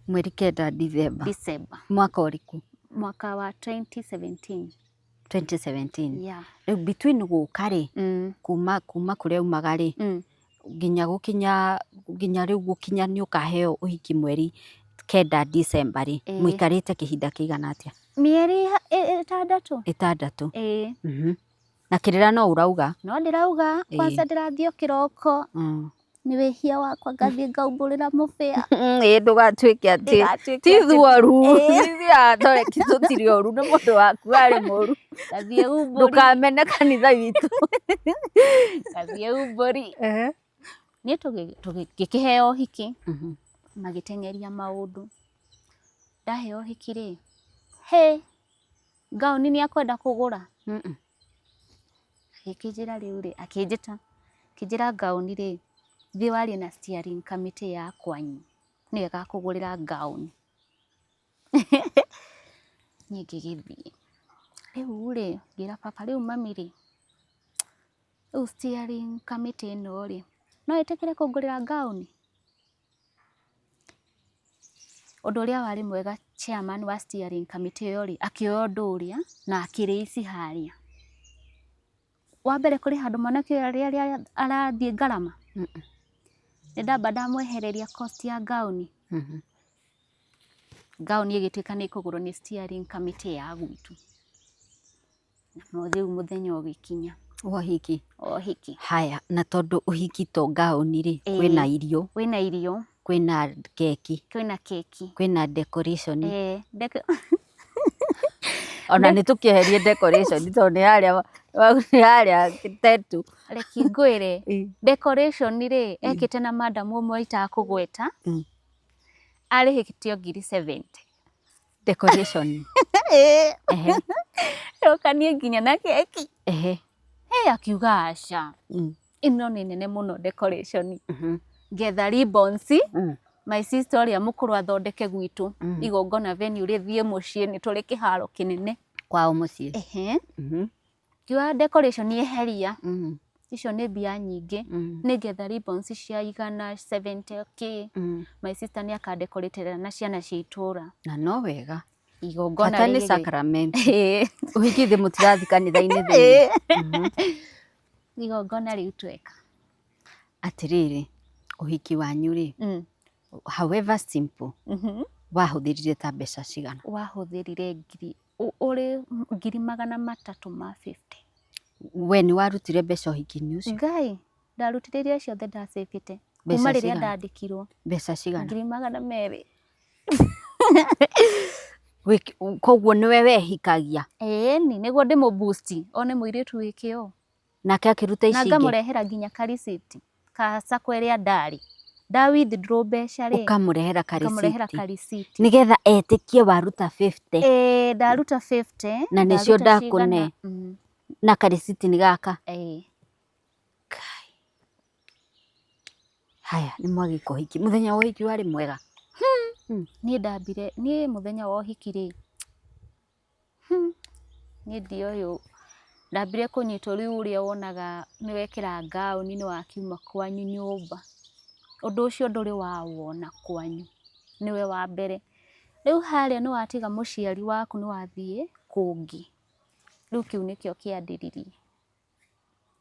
Mweri 9 December. December. Mwaka ũrĩkũ? Mwaka wa 2017. 2017. Yeah. Rĩu between gũka rĩ, kuma kũrĩa umaga rĩ, nginya gũkinya, nginya rĩu gũkinya nĩ ũkaheo ũhiki mweri 9 December rĩ, mũikarĩte kĩhinda kĩigana atĩa? Mĩeri 6. 6. Ĩĩ. Na kĩrĩra no ũrauga? No ndĩrauga, kwanza ndĩrathiĩ o kĩroko. Nĩ wĩhia wakwa ngathiĩ ngaumbũrĩra mũbĩa. Ĩ ndũgatuĩke atĩ Ndĩgatuĩke ti atĩ- thuoru. Ĩ. Ithuĩ tũtirĩ oru, nĩ mũndũ waku arĩ mũru. Ngathiĩ umbũri. Ndũkamene kanitha witũ. Ngathiĩ umbũri. Niĩ ngĩkĩheo ũhiki, magĩteng'eria maũndũ. Ndaheo ũhiki rĩ, hĩ, ngaũni nĩ akwenda kũgũra. Agĩkĩnjĩra rĩu rĩ, akĩnjĩta, akĩnjĩra ngaũni rĩ, thiĩ warie na steering committee ya kwanyu, nĩyo ĩgakũgũrĩra ngaũni. Niĩ ngĩgĩthiĩ. Rĩu rĩ, ngĩra baba rĩu mami rĩ, rĩu steering committee ĩno rĩ, no ĩtĩkĩre kũngũrĩra ngaũni? Ũndũ ũrĩa warĩ mwega chairman wa steering committee ĩyo rĩ, akĩoya ũndũ ũrĩa na akĩrĩici harĩa. Wa mbere kũrĩ handũ mwanake ũyũ arĩa arathiĩ ngarama. Nĩ ndamba ndamwehereria cost ya ngaũni. Ngaũni ĩgĩtuĩka nĩ ĩkũgũrwo nĩ steering committee ya gwitũ. Na rĩu mũthenya ũgĩkinya. Wa ũhiki. Wa ũhiki. Haya, na tondũ ũhiki to ngaũni rĩ, kwĩna irio, Kwĩna irio, kwĩna keki, kwĩna keki. Kwĩna decoration. Eh, Ona nĩ tũkĩeherie decoration tondũ nĩ harĩa tetu. Reke ngwĩre, decoration rĩ, ekĩte na madam ũmwe itakũgweta, arĩhĩtio ngiri 70. Decoration. Ehe. Rũkanie nginya na keki. Hey, akiuga aca, ĩno nĩ nene mũno decoration. Ngetha ribbons, my sister ũrĩa mũkũrũ athondeke gwitũ, igongona venue rĩthiĩ mũciĩ, nĩ tũrĩ kĩharo kĩnene. Kwao mũciĩ. Ehe. Ngiuga decoration eheria, icio nĩ mbia nyingĩ. Nĩ ngetha ribbons cia igana 70K. My sister nĩ akadecoratĩra na ciana cia itũra. Na no wega. Igongona Bata nĩ rĩgĩgĩ- sacrament. Ĩĩ. Ũhiki thĩ mũtirathi kanitha-inĩ thĩinĩ. Igongona rĩu tweka. Atĩrĩrĩ, ũhiki wanyu rĩ, however simple, wahũthĩrire ta mbeca cigana? Wahũthĩrire ngiri ũrĩ 350,000. We nĩ warutire mbeca ũhiki-inĩ ũcio? Ngai, ndarutire iria ciothe ndacĩbĩte Mbeca kuma rĩrĩa cigana? ndandĩkirwo. Mbeca cigana? 200,000. Koguo nĩwe wehikagia? Ĩĩni, nĩguo ndĩmũ boost one mũirĩtu wĩ kĩo. Nake akĩruta Na ici ingĩ? Ngamũrehera nginya ka receipt ka sacco ĩrĩa ndarĩ nda withdraw mbeca rĩ. Ũkamũrehera Ngamũrehera karisiti? Ka receipt. Nĩgetha etĩkie waruta 50. Ĩĩ, ndaruta 50. Na nĩcio Ndaruta ndakũne. cigana. Na karisiti nĩ gaka. Ĩĩ. Haya, nĩ mwagĩka ũhiki. Mũthenya wa ũhiki warĩ mwega? Niĩ ndambire, niĩ mũthenya wa ũhiki rĩ, niĩ ndioĩ, ndambire kũnyitwo rĩu ũrĩa wonaga nĩ wekĩra ngaũni nĩ wakiuma kwanyu nyũmba. Ũndũ ũcio ndũrĩ wawona kwanyu, nĩwe wa mbere. Rĩu harĩa nĩ watiga mũciari waku, nĩ wathiĩ kũngĩ. Rĩu kĩu nĩkĩo kĩandĩririe.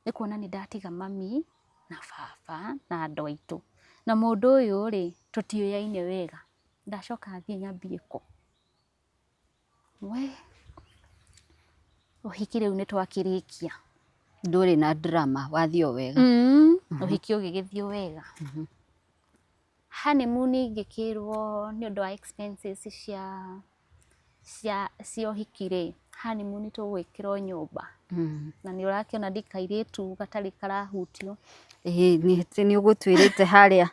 Nĩ kuona nĩ ndatiga mami na baba na andũ aitũ. Na mũndũ ũyũ rĩ, tũtiũyaine wega. Ndacoka thiĩ nyambie kũ? We, ũhiki rĩu nĩ twakĩrĩkia. Ndũrĩ na drama, wathiĩ o wega. Ũhiki ũgĩgĩthiĩ wega. Honeymoon ngĩkĩrwo nĩ ũndũ wa expenses cia ũhiki rĩ, honeymoon tũgwĩkĩrwo nyũmba. Na nĩ ũrakĩona ndĩ kairĩtu gatarĩ karahutio. Ĩĩ, nĩ ũgũtwĩrĩte harĩa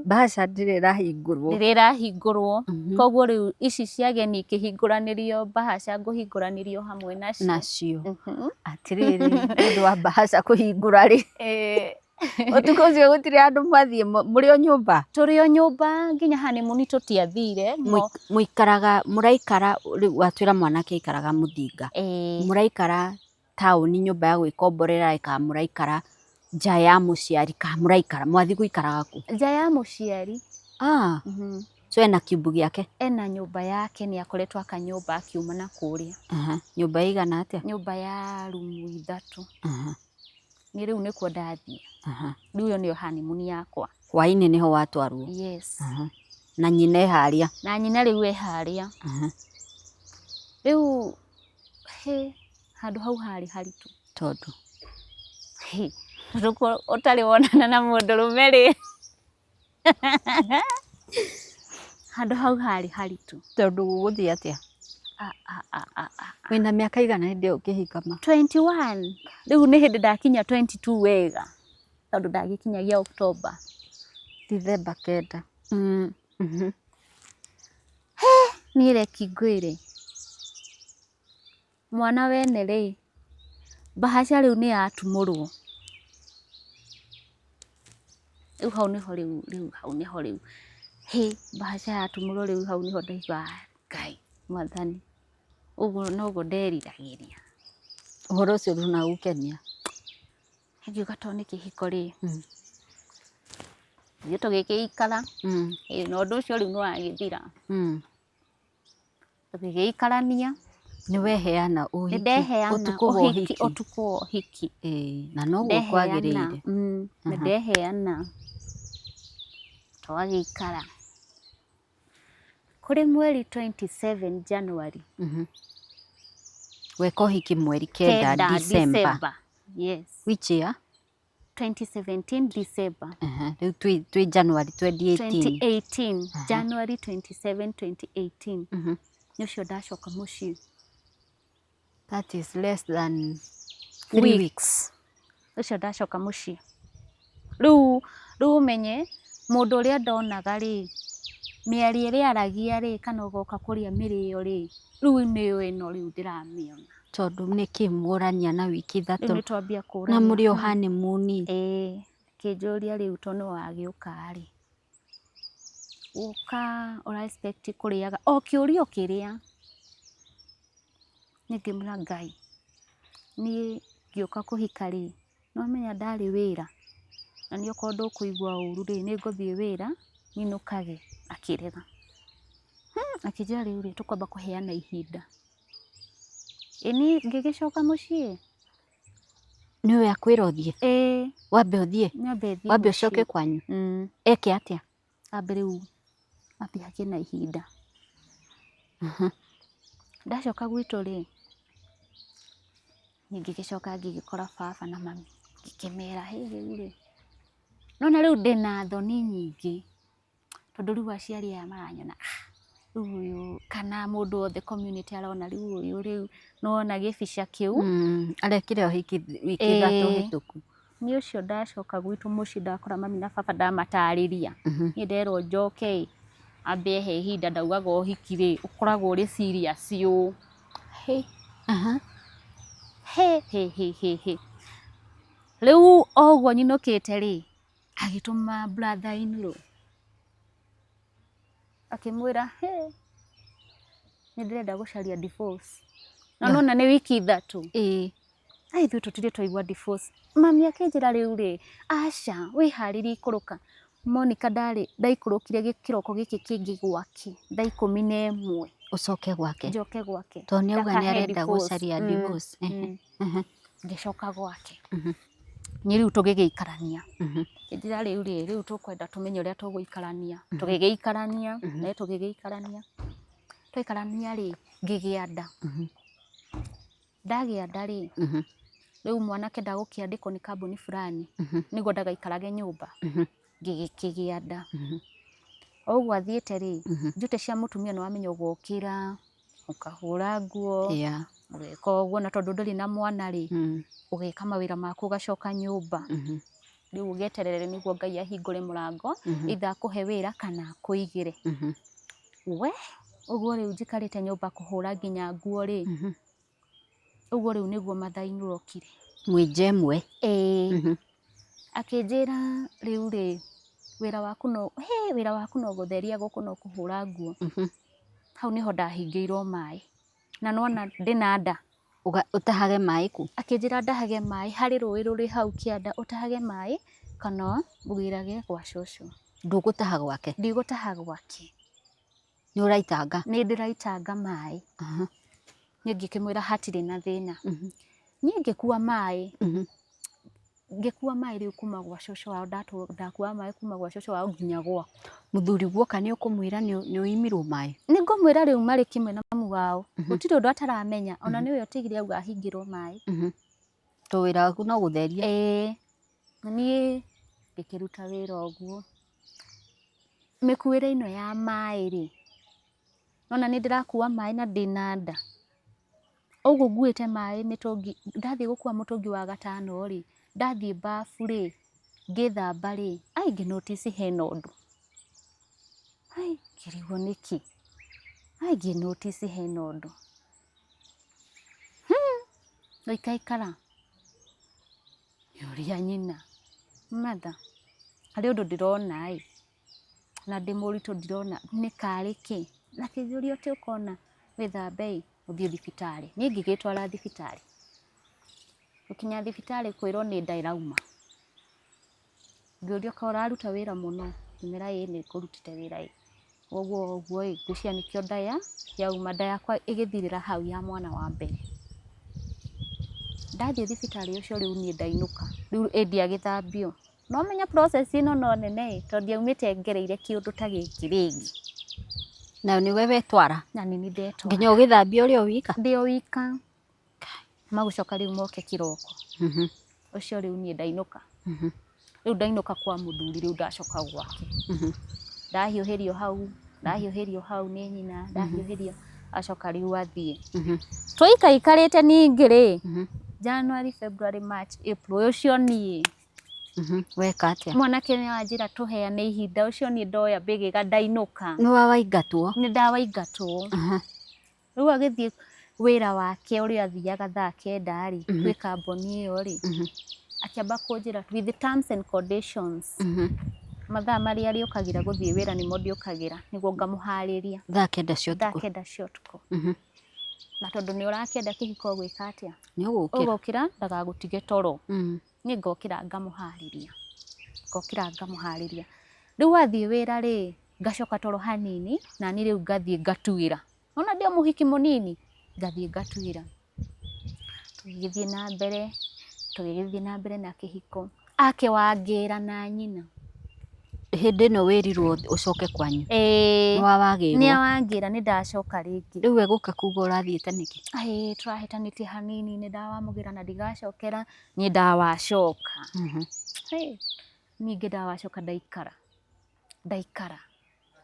mbaca ndĩrĩ ĩrahingũrwo. Ndĩrĩ ĩrahingũrwo. Koguo rĩu ici cia ageni ikĩhingũranĩrio mbahaca ngũhingũranĩrio hamwe nacio. Nacio. Atĩrĩrĩ, nĩ ũndũ wa mbahaca kũhingũra rĩ, ũtukũ ũcio gũtirĩ handũ mwathiĩ, mũrĩ o nyũmba? Tũrĩ o nyũmba nginya honeymoon tũtiathire. Mũikaraga, mũraikara, rĩu watwĩra mwanake aikaraga Mũthinga. Ĩĩ. Mũraikara taũni nyũmba ya gwĩkomborera, kana mũraikara nja ya mũciari, kana mũraikara, mwathiĩ gũikaraga kũ? Nja ya mũciari. Ah, so ena kiumbu gĩake? Ena nyũmba yake, nĩ akoretwo aka nyũmba akiuma na kũrĩa. Nyũmba ĩigana atĩa? Nyũmba ya rumu 3. Niĩ rĩu nĩkuo ndathiĩ. Rĩu ĩyo nĩyo honeymoon yakwa. Hwaĩ-inĩ nĩho watwarwo? Yes. Na nyina e harĩa? Na nyina rĩu e harĩa. Rĩu he handũ hau harĩ haritũ. Tondũ? Hĩ. Tondũ ũtarĩ wonana na mũndũrũme rĩ, handũ hau harĩ haritũ. Tondũ gũgũthiĩ atĩa? Ah, ah, ah, ah, ah. Wĩna mĩaka igana hĩndĩ ĩyo ũkĩhika ma? 21. Rĩu nĩ hĩndĩ ndakinya 22 wega, tondũ ndagĩkinyagia October. Dithemba 9. Niĩ reki ngwĩre, mwana wene rĩ, mbahaca rĩu nĩ yatumũrwo. Rĩu hau nĩho rĩu rĩu hau nĩho rĩu, hĩ mbahaca yatumũrwo rĩu hau nĩho ndaigua Ngai mwathani, ũguo noguo nderiragĩria. Ũhoro ũcio ndũnagũkenia? Ngiuga to nĩ kĩhiko rĩ, ithuĩ tũgĩgĩikara, na ũndũ ũcio rĩu nĩ wagĩthira. Tũgĩgĩikarania. Nĩ weheana ũhiki, Nĩ ndeheana ũtukũ wa ũhiki. Ũtukũ wa ũhiki. Ĩĩ, na noguo kwagĩrĩire. Nĩ ndeheana, twagĩikara. Kũrĩ mweri 27 January. Weka ũhiki mweri 9 December. Yes. Which year? 2017 December. Rĩu twĩ January 2018. 2018, January 27, 2018. Nĩ ũcio ndacoka mũciĩ. That is less than 3 weeks. Ũcio ndacoka mũciĩ. Rĩu ũmenye mũndũ ũrĩa ndonaga rĩ, mĩario ĩrĩa aragia rĩ, kana ũgoka kũrĩa mĩrĩo rĩ, rĩu nĩyo ĩno rĩu ndĩramĩona. Tondũ nĩkĩ mworania na wiki Rĩu ithatũ nĩ twambia na kũrania. mũrĩ o honeymoon. Ĩĩ, akĩnjũria rĩu tondũ nĩ wagĩũka rĩ, ũka ũra expect kũrĩaga o kĩũria o kĩrĩa. Niĩ ngĩmwĩra Ngai, niĩ ngĩũka kũhika rĩ, nĩ wamenya ndarĩ wĩra, na niĩ okorwo ndũkũigua ũru rĩ, nĩ ngũthiĩ wĩra nyinũkage. Akĩrega. Akĩnjĩra rĩu rĩ, tũkwamba kũheana ihinda. Ĩ niĩ ngĩgĩcoka mũciĩ. Nĩwe akwĩra ũthiĩ? Ĩĩ. Wambe ũthiĩ? Nyambe thiĩ Wambe mũciĩ. ũcoke kwanyu? Eke atĩa? Ambe rĩu ambe hagĩe na ihinda. Ndacoka gwitũ rĩ, niĩ ngĩgĩcoka ngĩgĩkora baba na mami, ngĩkĩmera hĩ rĩu rĩ, nona rĩu ndĩna thoni nyingĩ, tondũ rĩu aciari aya maranyona, rĩu ũyũ kana mũndũ wothe community arona rĩu ũyũ rĩu nĩwona gĩbica kĩu. Arekire ũhiki wiki ithatũ hĩtũku. Nĩ ũcio ndacoka gwitũ mũciĩ ndakora mami na baba ndamatarĩria. Niĩ nderwo njoke ĩ, ambe ehe ihinda ndaugaga ũhiki rĩ, ũkoragwo ũrĩ serious ũũ. Hĩ. Hĩ hĩ hĩ hĩ hĩ. Rĩu o ũguo nyinũkĩte rĩ, agĩtũma brother in law. Akĩmwĩra, hĩ, nĩ ndĩrenda gũcaria divorce. Na nona nĩ wiki ithatũ. Ĩĩ. Ai ithuĩ tũtirĩ twaigua divorce. Mami akĩnjĩra rĩu rĩ, aca, wĩharĩrie ikũrũka. Monica ndarĩ, ndaikũrũkire kĩroko gĩkĩ kĩngĩ gwake, thaa 11. Ũcoke gwake? Njoke gwake. Tondũ nĩ auga nĩ Ndakahe arenda divorce. gũcaria divorce. Ngĩcoka gwake. Niĩ rĩu tũgĩgĩikarania. Ngĩnjĩra rĩu rĩ, rĩu tũkwenda tũmenye ũrĩa tũgũikarania. Tũgĩgĩikarania, na tũgĩgĩikarania. Twaikarania rĩ, ngĩgĩa nda. Ndagĩa nda rĩ, rĩu mwanake ndagũkĩandĩkwo nĩ kambuni fulani, nĩguo ndagaikarage nyũmba. Ngĩgĩkĩgĩa nda. O ũguo athiĩte rĩ, njute cia mũtumia nĩ wamenya ũgokĩra, ũkahũra nguo, ũgeka ũguo, na tondũ ndũrĩ na mwana rĩ, ũgeka mawĩra maku ũgacoka nyũmba. Rĩu ũgeterere nĩguo Ngai ahingũre mũrango, either akũhe wĩra kana akũigĩre. We, ũguo rĩu njikarĩte nyũmba kũhũra nginya nguo rĩ, ũguo rĩu nĩguo mother-in-law okire. Mwĩ ĩmwe. Ĩĩ. Akĩnjĩra rĩu rĩ, wĩra waku no, hĩ, wĩra waku no gũtheria gũkũ no kũhũra nguo. Hau nĩho ndahingĩirwo maĩ. Na nĩwona ndĩna nda. Ũtahage maĩ kũ? Akĩnjĩra ndahage maĩ, harĩ rũĩ rũrĩ hau kĩanda, ũtahage maĩ kana ũgĩrage gwa cũcũ. Ndũgũtaha gwake? Ndigũtaha gwake. Nĩ ũraitanga? Nĩ ndĩraitanga maĩ. Niĩ ngĩkĩmwĩra hatirĩ na thĩna. Niĩ ngĩkua maĩ. Ngĩkua maĩ rĩu kuma gwa cũcũ wao, ndakua maĩ kuma gwa cũcũ wao nginya gwakwa. Mũthuri guoka nĩ ũkũmwĩra nĩ ũimirwo maĩ? Nĩ ngũmwĩra rĩu marĩ kĩmwe na mamu wao. Gũtirĩ ũndũ ataramenya, ona nĩwe ũtigire auga ahingĩrwo maĩ. To wĩra waku no gũtheria? Ĩĩ. Na niĩ ngĩkĩruta wĩra ũguo. Mĩkuĩre ĩno ya maĩ rĩ, nona nĩ ndĩrakua maĩ na ndĩna nda. Ũguo nguĩte maĩ mĩtũngi, ndathiĩ gũkua mũtũngi wa gatano rĩ, ndathiĩ bafu rĩ, ngĩthamba rĩ, ai ngĩ notice hena ũndũ. Ai ngĩrigwo nĩkĩ? Ai ngĩ notice hena ũndũ. Ngaikaikara ngĩũria nyina, mother, harĩ ũndũ ndĩrona ĩ, na ndĩ mũritũ ndirona nĩ karĩ kĩ? Akĩnjũria atĩ ũkona wĩthambe ĩ, ũthiĩ thibitarĩ. Niĩ ngĩgĩtwara thibitarĩ. Gũkinya thibitarĩ kwĩrwo nĩ nda ĩrauma. Ngĩũrio kaĩ ũraruta wĩra mũno? Ngĩmera ĩĩ nĩ ngũrutĩte wĩra ĩ. Ũguo ũguo ĩ, ngwĩciria nĩkĩo nda yauma, nda yakwa ĩgĩthirĩra hau ya mwana wa mbere. Ndathiĩ thibitarĩ ũcio rĩu niĩ ndainũka, rĩu ĩ ndiagĩthambio. No ũmenye process ĩno no nene ĩ, tondũ ndiaumĩte ngereire kĩũndũ ta gĩkĩ rĩngĩ. Na nĩwe wetwara? Na nĩ niĩ ndetwara. Nginya ũgĩthambia ũrĩ o wika? Ndĩ o wika. Magũcoka rĩu moke kĩroko. Ũcio rĩu niĩ ndainũka. Rĩu ndainũka kwa mũthuri rĩu ndacoka gwake. Ndahiũhĩrio hau, ndahiũhĩrio hau nĩ nyina, ndahiũhĩrio acoka rĩu athiĩ. Tũikaikarĩte ningĩ rĩ, January, February, March, April, ũcio niĩ. Weka atĩa? Mwanake nĩ wanjĩra tũheane ihinda, ũcio niĩ ndoya mbĩgĩga ndainũka. Nĩ wawaingatwo? Nĩ ndawaingatwo. Rĩu agĩthiĩ wĩra wake ũrĩa athiaga thaa kenda rĩ, gwĩ kambuni ĩyo rĩ, akĩamba kũnjĩra with the terms and conditions, mathaa marĩa arĩũkagĩra gũthiĩ wĩra nĩmo ndĩũkagĩra nĩguo ngamũharĩria. Thaa kenda cia Thaa ũtukũ? kenda cia ũtukũ. Na tondũ nĩ ũrakĩenda kĩhiko ũgwĩka atĩa? Nĩ ũgũkĩra. Ũgũkĩra ndagagũtige toro. Niĩ ngokĩra ngamũharĩria. Ngokĩra ngamũharĩria. Rĩu athiĩ wĩra rĩ, ngacoka toro hanini, na niĩ rĩu ngathiĩ ngatuĩra. Ona ndĩ o mũhiki mũnini, ngathiĩ ngatuĩra. Tũgĩgĩthiĩ na mbere, tũgĩgĩthiĩ na mbere na kĩhiko. Ake wangĩra na nyina. Hĩndĩ ĩno wĩrirwo ũcoke kwanyu? Ĩĩ. Nĩ wawagĩrwo? Nĩ awangĩra nĩ ndacoka rĩngĩ. Rĩu we gũka kuga ũrathiĩte nĩkĩ? Ĩĩ tũrahĩtanĩtie hanini nĩ ndawamũgĩra na ndigacokera, niĩ ndawacoka. Ningĩ ndawacoka ndaikara. Ndaikara.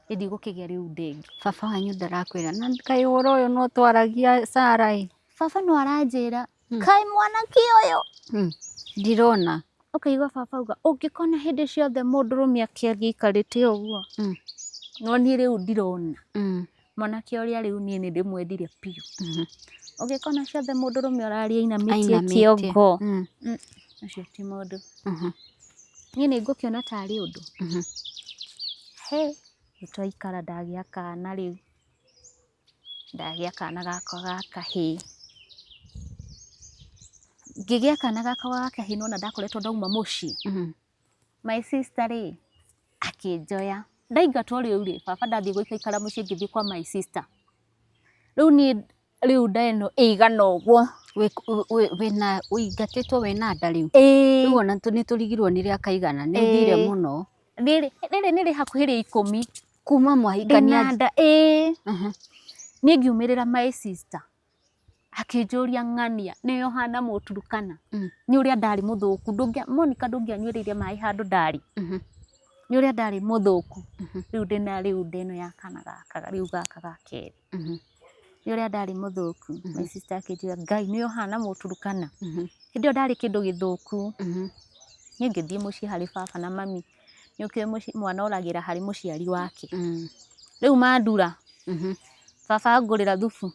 Niĩ ndigũkĩgĩa rĩu ndĩngĩ. Baba wanyu ndarakwĩra na kaĩ ũhoro ũyũ no twaragia Sarah ĩ? Baba no aranjĩra, kaĩ mwanake ũyũ. Ndirona. Ũkaigua baba auga, ũngĩkona hĩndĩ ciothe mũndũrũme akĩaria aikarĩte ũguo. No niĩ rĩu ndirona. Mwanake ũrĩa rĩu niĩ nĩ ndĩmwendire biũ. Ũngĩkona ciothe mũndũrũme ũraria ainamĩtie kĩongo. Ũcio ti mũndũ. Niĩ nĩ ngũkĩona tarĩ ũndũ. He, nĩtwaikara ndagĩa kana rĩu. Ndagĩa kana gakwa ga kahĩĩ. Ngĩgĩa kana gakwa ga kahĩĩ nĩwona ndakoretwo ndauma mũciĩ. My sister rĩ, akĩnjoya. Ndaingatwo rĩu rĩ, baba ndathiĩ gũikaikara mũciĩ ngĩthiĩ kwa my sister. Rĩu niĩ rĩu nda ĩno ĩigana ũguo. Wĩna ũingatĩtwo wĩna nda rĩu? Ĩĩ. Rĩu ona nĩ tũrigirwo nĩ rĩa kaigana, nĩ ũthire mũno. Rĩrĩ nĩ rĩ hakuhĩ rĩa ikũmi. Kuma mwahikania. Ndĩna nda, ĩĩ. Niĩ ngiumĩrĩra my sister. Akĩnjũria ng'ania, nĩwe ũhana mũturukana. Nĩ ũrĩa ndarĩ mũthũku. Monica ndũngĩanyuĩrĩire maĩ handũ ndarĩ. Nĩ ũrĩa ndarĩ mũthũku. Rĩu ndĩna rĩu nda ĩno ya kana gaka, rĩu gaka ga kerĩ. Nĩ ũrĩa ndarĩ mũthũku. My sister akĩnjĩra, Ngai nĩwe ũhana mũturukana. Hĩndĩ ĩyo ndarĩ kĩndũ gĩthũku. Niĩ ngĩthiĩ mũciĩ harĩ baba na mami. Nĩ ũkĩũĩ mwana oragĩra harĩ mũciari wake. Rĩu mandura. Baba angũrĩra thubu.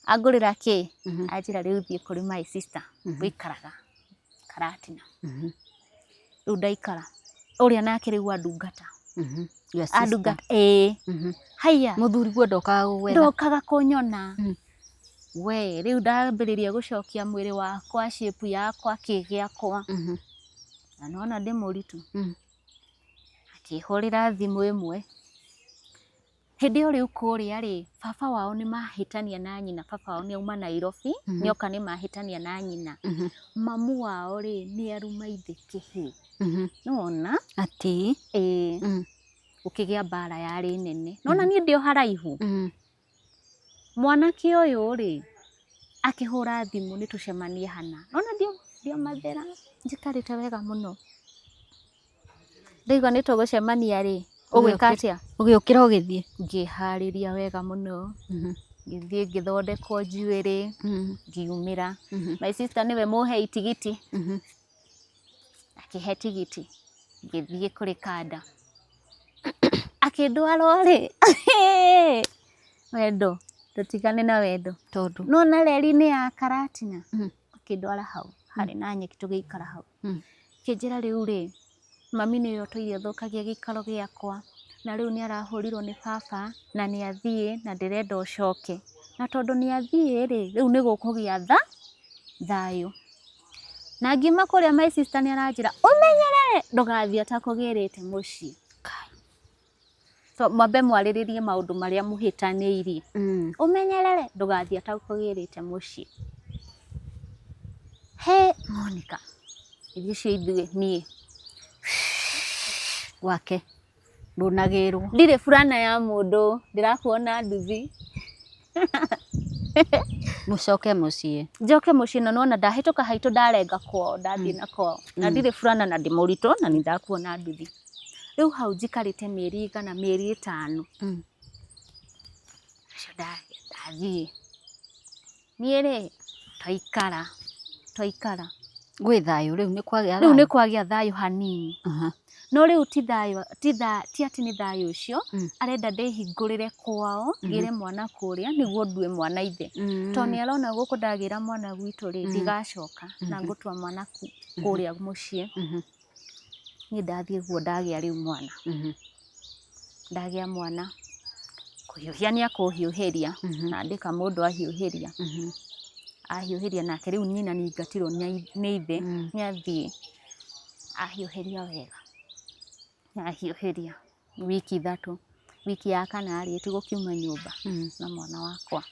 Angũrĩra kĩ? Anjĩra rĩu thiĩ kũrĩ my sister. Wĩikaraga Karatina. Rĩu ndaikara. Ũrĩa nake rĩu andungata. Andungata, ĩĩ. Haiya. Mũthuri guo ndokaga gũgwetha? Ndokaga kũnyona. We, rĩu ndambĩrĩria gũcokia mwĩrĩ wakwa, shape yakwa, kĩ gĩakwa. Na nĩwona ndĩ mũritũ. Akĩhũrĩra thimũ ĩmwe. Hĩndĩ ĩyo rĩu kũrĩa rĩ, baba wao nĩ mahĩtania na nyina, baba wao nĩ auma Nairobi, nĩoka nĩ mahĩtania na nyina. Mamu wao rĩ, nĩ aruma ithe kĩhĩĩ. Nĩwona? Atĩ? Ĩĩ. Gũkĩgĩa mbara yarĩ nene. Nĩwona niĩ ndĩ o haraihu. Mwanake ũyũ rĩ, akĩhũra thimũ nĩ tũcemanie hana. Nĩwona Ndiomathĩra njikarĩte wega mũno. Ndaigua nĩ tũgũcemania rĩ, ũgwĩka atĩa? Ũgĩũkĩra ũgĩthiĩ. Ngĩharĩria wega mũno, ngĩthiĩ ngĩthondekwo njuĩrĩ, ngiumĩra. My sister nĩwe mũhei tigiti, akĩhe tigiti, ngĩthiĩ kũrĩ kanda. Akĩndwara rĩ, wendo, tũtigane na wendo. Tondũ Nona reri-inĩ ya Karatina, akĩndwara hau, harĩ na nyeki tũgĩikara hau. Kĩnjĩra rĩu rĩ, mami nĩwe ũtũire ũthũkagia gĩikaro gĩakwa, na rĩu nĩ arahũrirwo nĩ baba, na nĩ athiĩ, na ndĩrenda ũcoke. Na tondũ nĩ athiĩ rĩ, rĩu nĩ gũkũgĩa thayũ. Na ngiuma kũrĩa my sister nĩ aranjĩra, ũmenyerere ndũgathiĩ atakũgĩrĩte mũciĩ. So mwambe mwarĩrĩrie maũndũ marĩa mũhĩtanĩirie. Ũmenyerere ndũgathiĩ atakũgĩrĩte mũciĩ. He Monica, ithuĩ cio ithuĩ niĩ Gwake ndũnagĩrwo. Ndirĩ burana ya mũndũ, ndĩrakuona nduthi. Mũcoke mũciĩ. Njoke mũciĩ na nona ndahĩtũka haitũ ndarenga kwao, ndathiĩ na kwao. Na ndirĩ burana na ndĩ mũritũ na nĩ ndakuona nduthi. Rĩu hau njikarĩte mĩeri igana, mĩeri 5. Ũcio ndathiĩ. Niĩ rĩ, twaikara. Gwĩ thayũ rĩu nĩ kwagĩa Rĩu nĩ thayũ. kwagĩa thayũ hanini. No rĩu ti thayũ, ti atĩ nĩ thayũ ũcio, arenda ndĩhingũrĩre kwao, ngĩre mwana kũrĩa nĩguo ndue mwana ithe. Tondũ nĩ arona gũkũ ndagĩra mwana gwitũ rĩ, ndigacoka na ngũtua mwana kũrĩa mũciĩ. Niĩ ndathiĩ guo ndagĩa rĩu mwana. Ndagĩa mwana, kũhiũhia nĩ akũhiũhĩria, na andĩka mũndũ ahiũhĩria. Ahiũhĩria nake rĩu nyina nĩ aingatirwo nĩ ithe, nĩ athiĩ. Ahiũhĩria wega. Ahiũhĩria wiki 3, wiki ya 4 rĩ, tũgũkiuma nyũmba na mwana wakwa.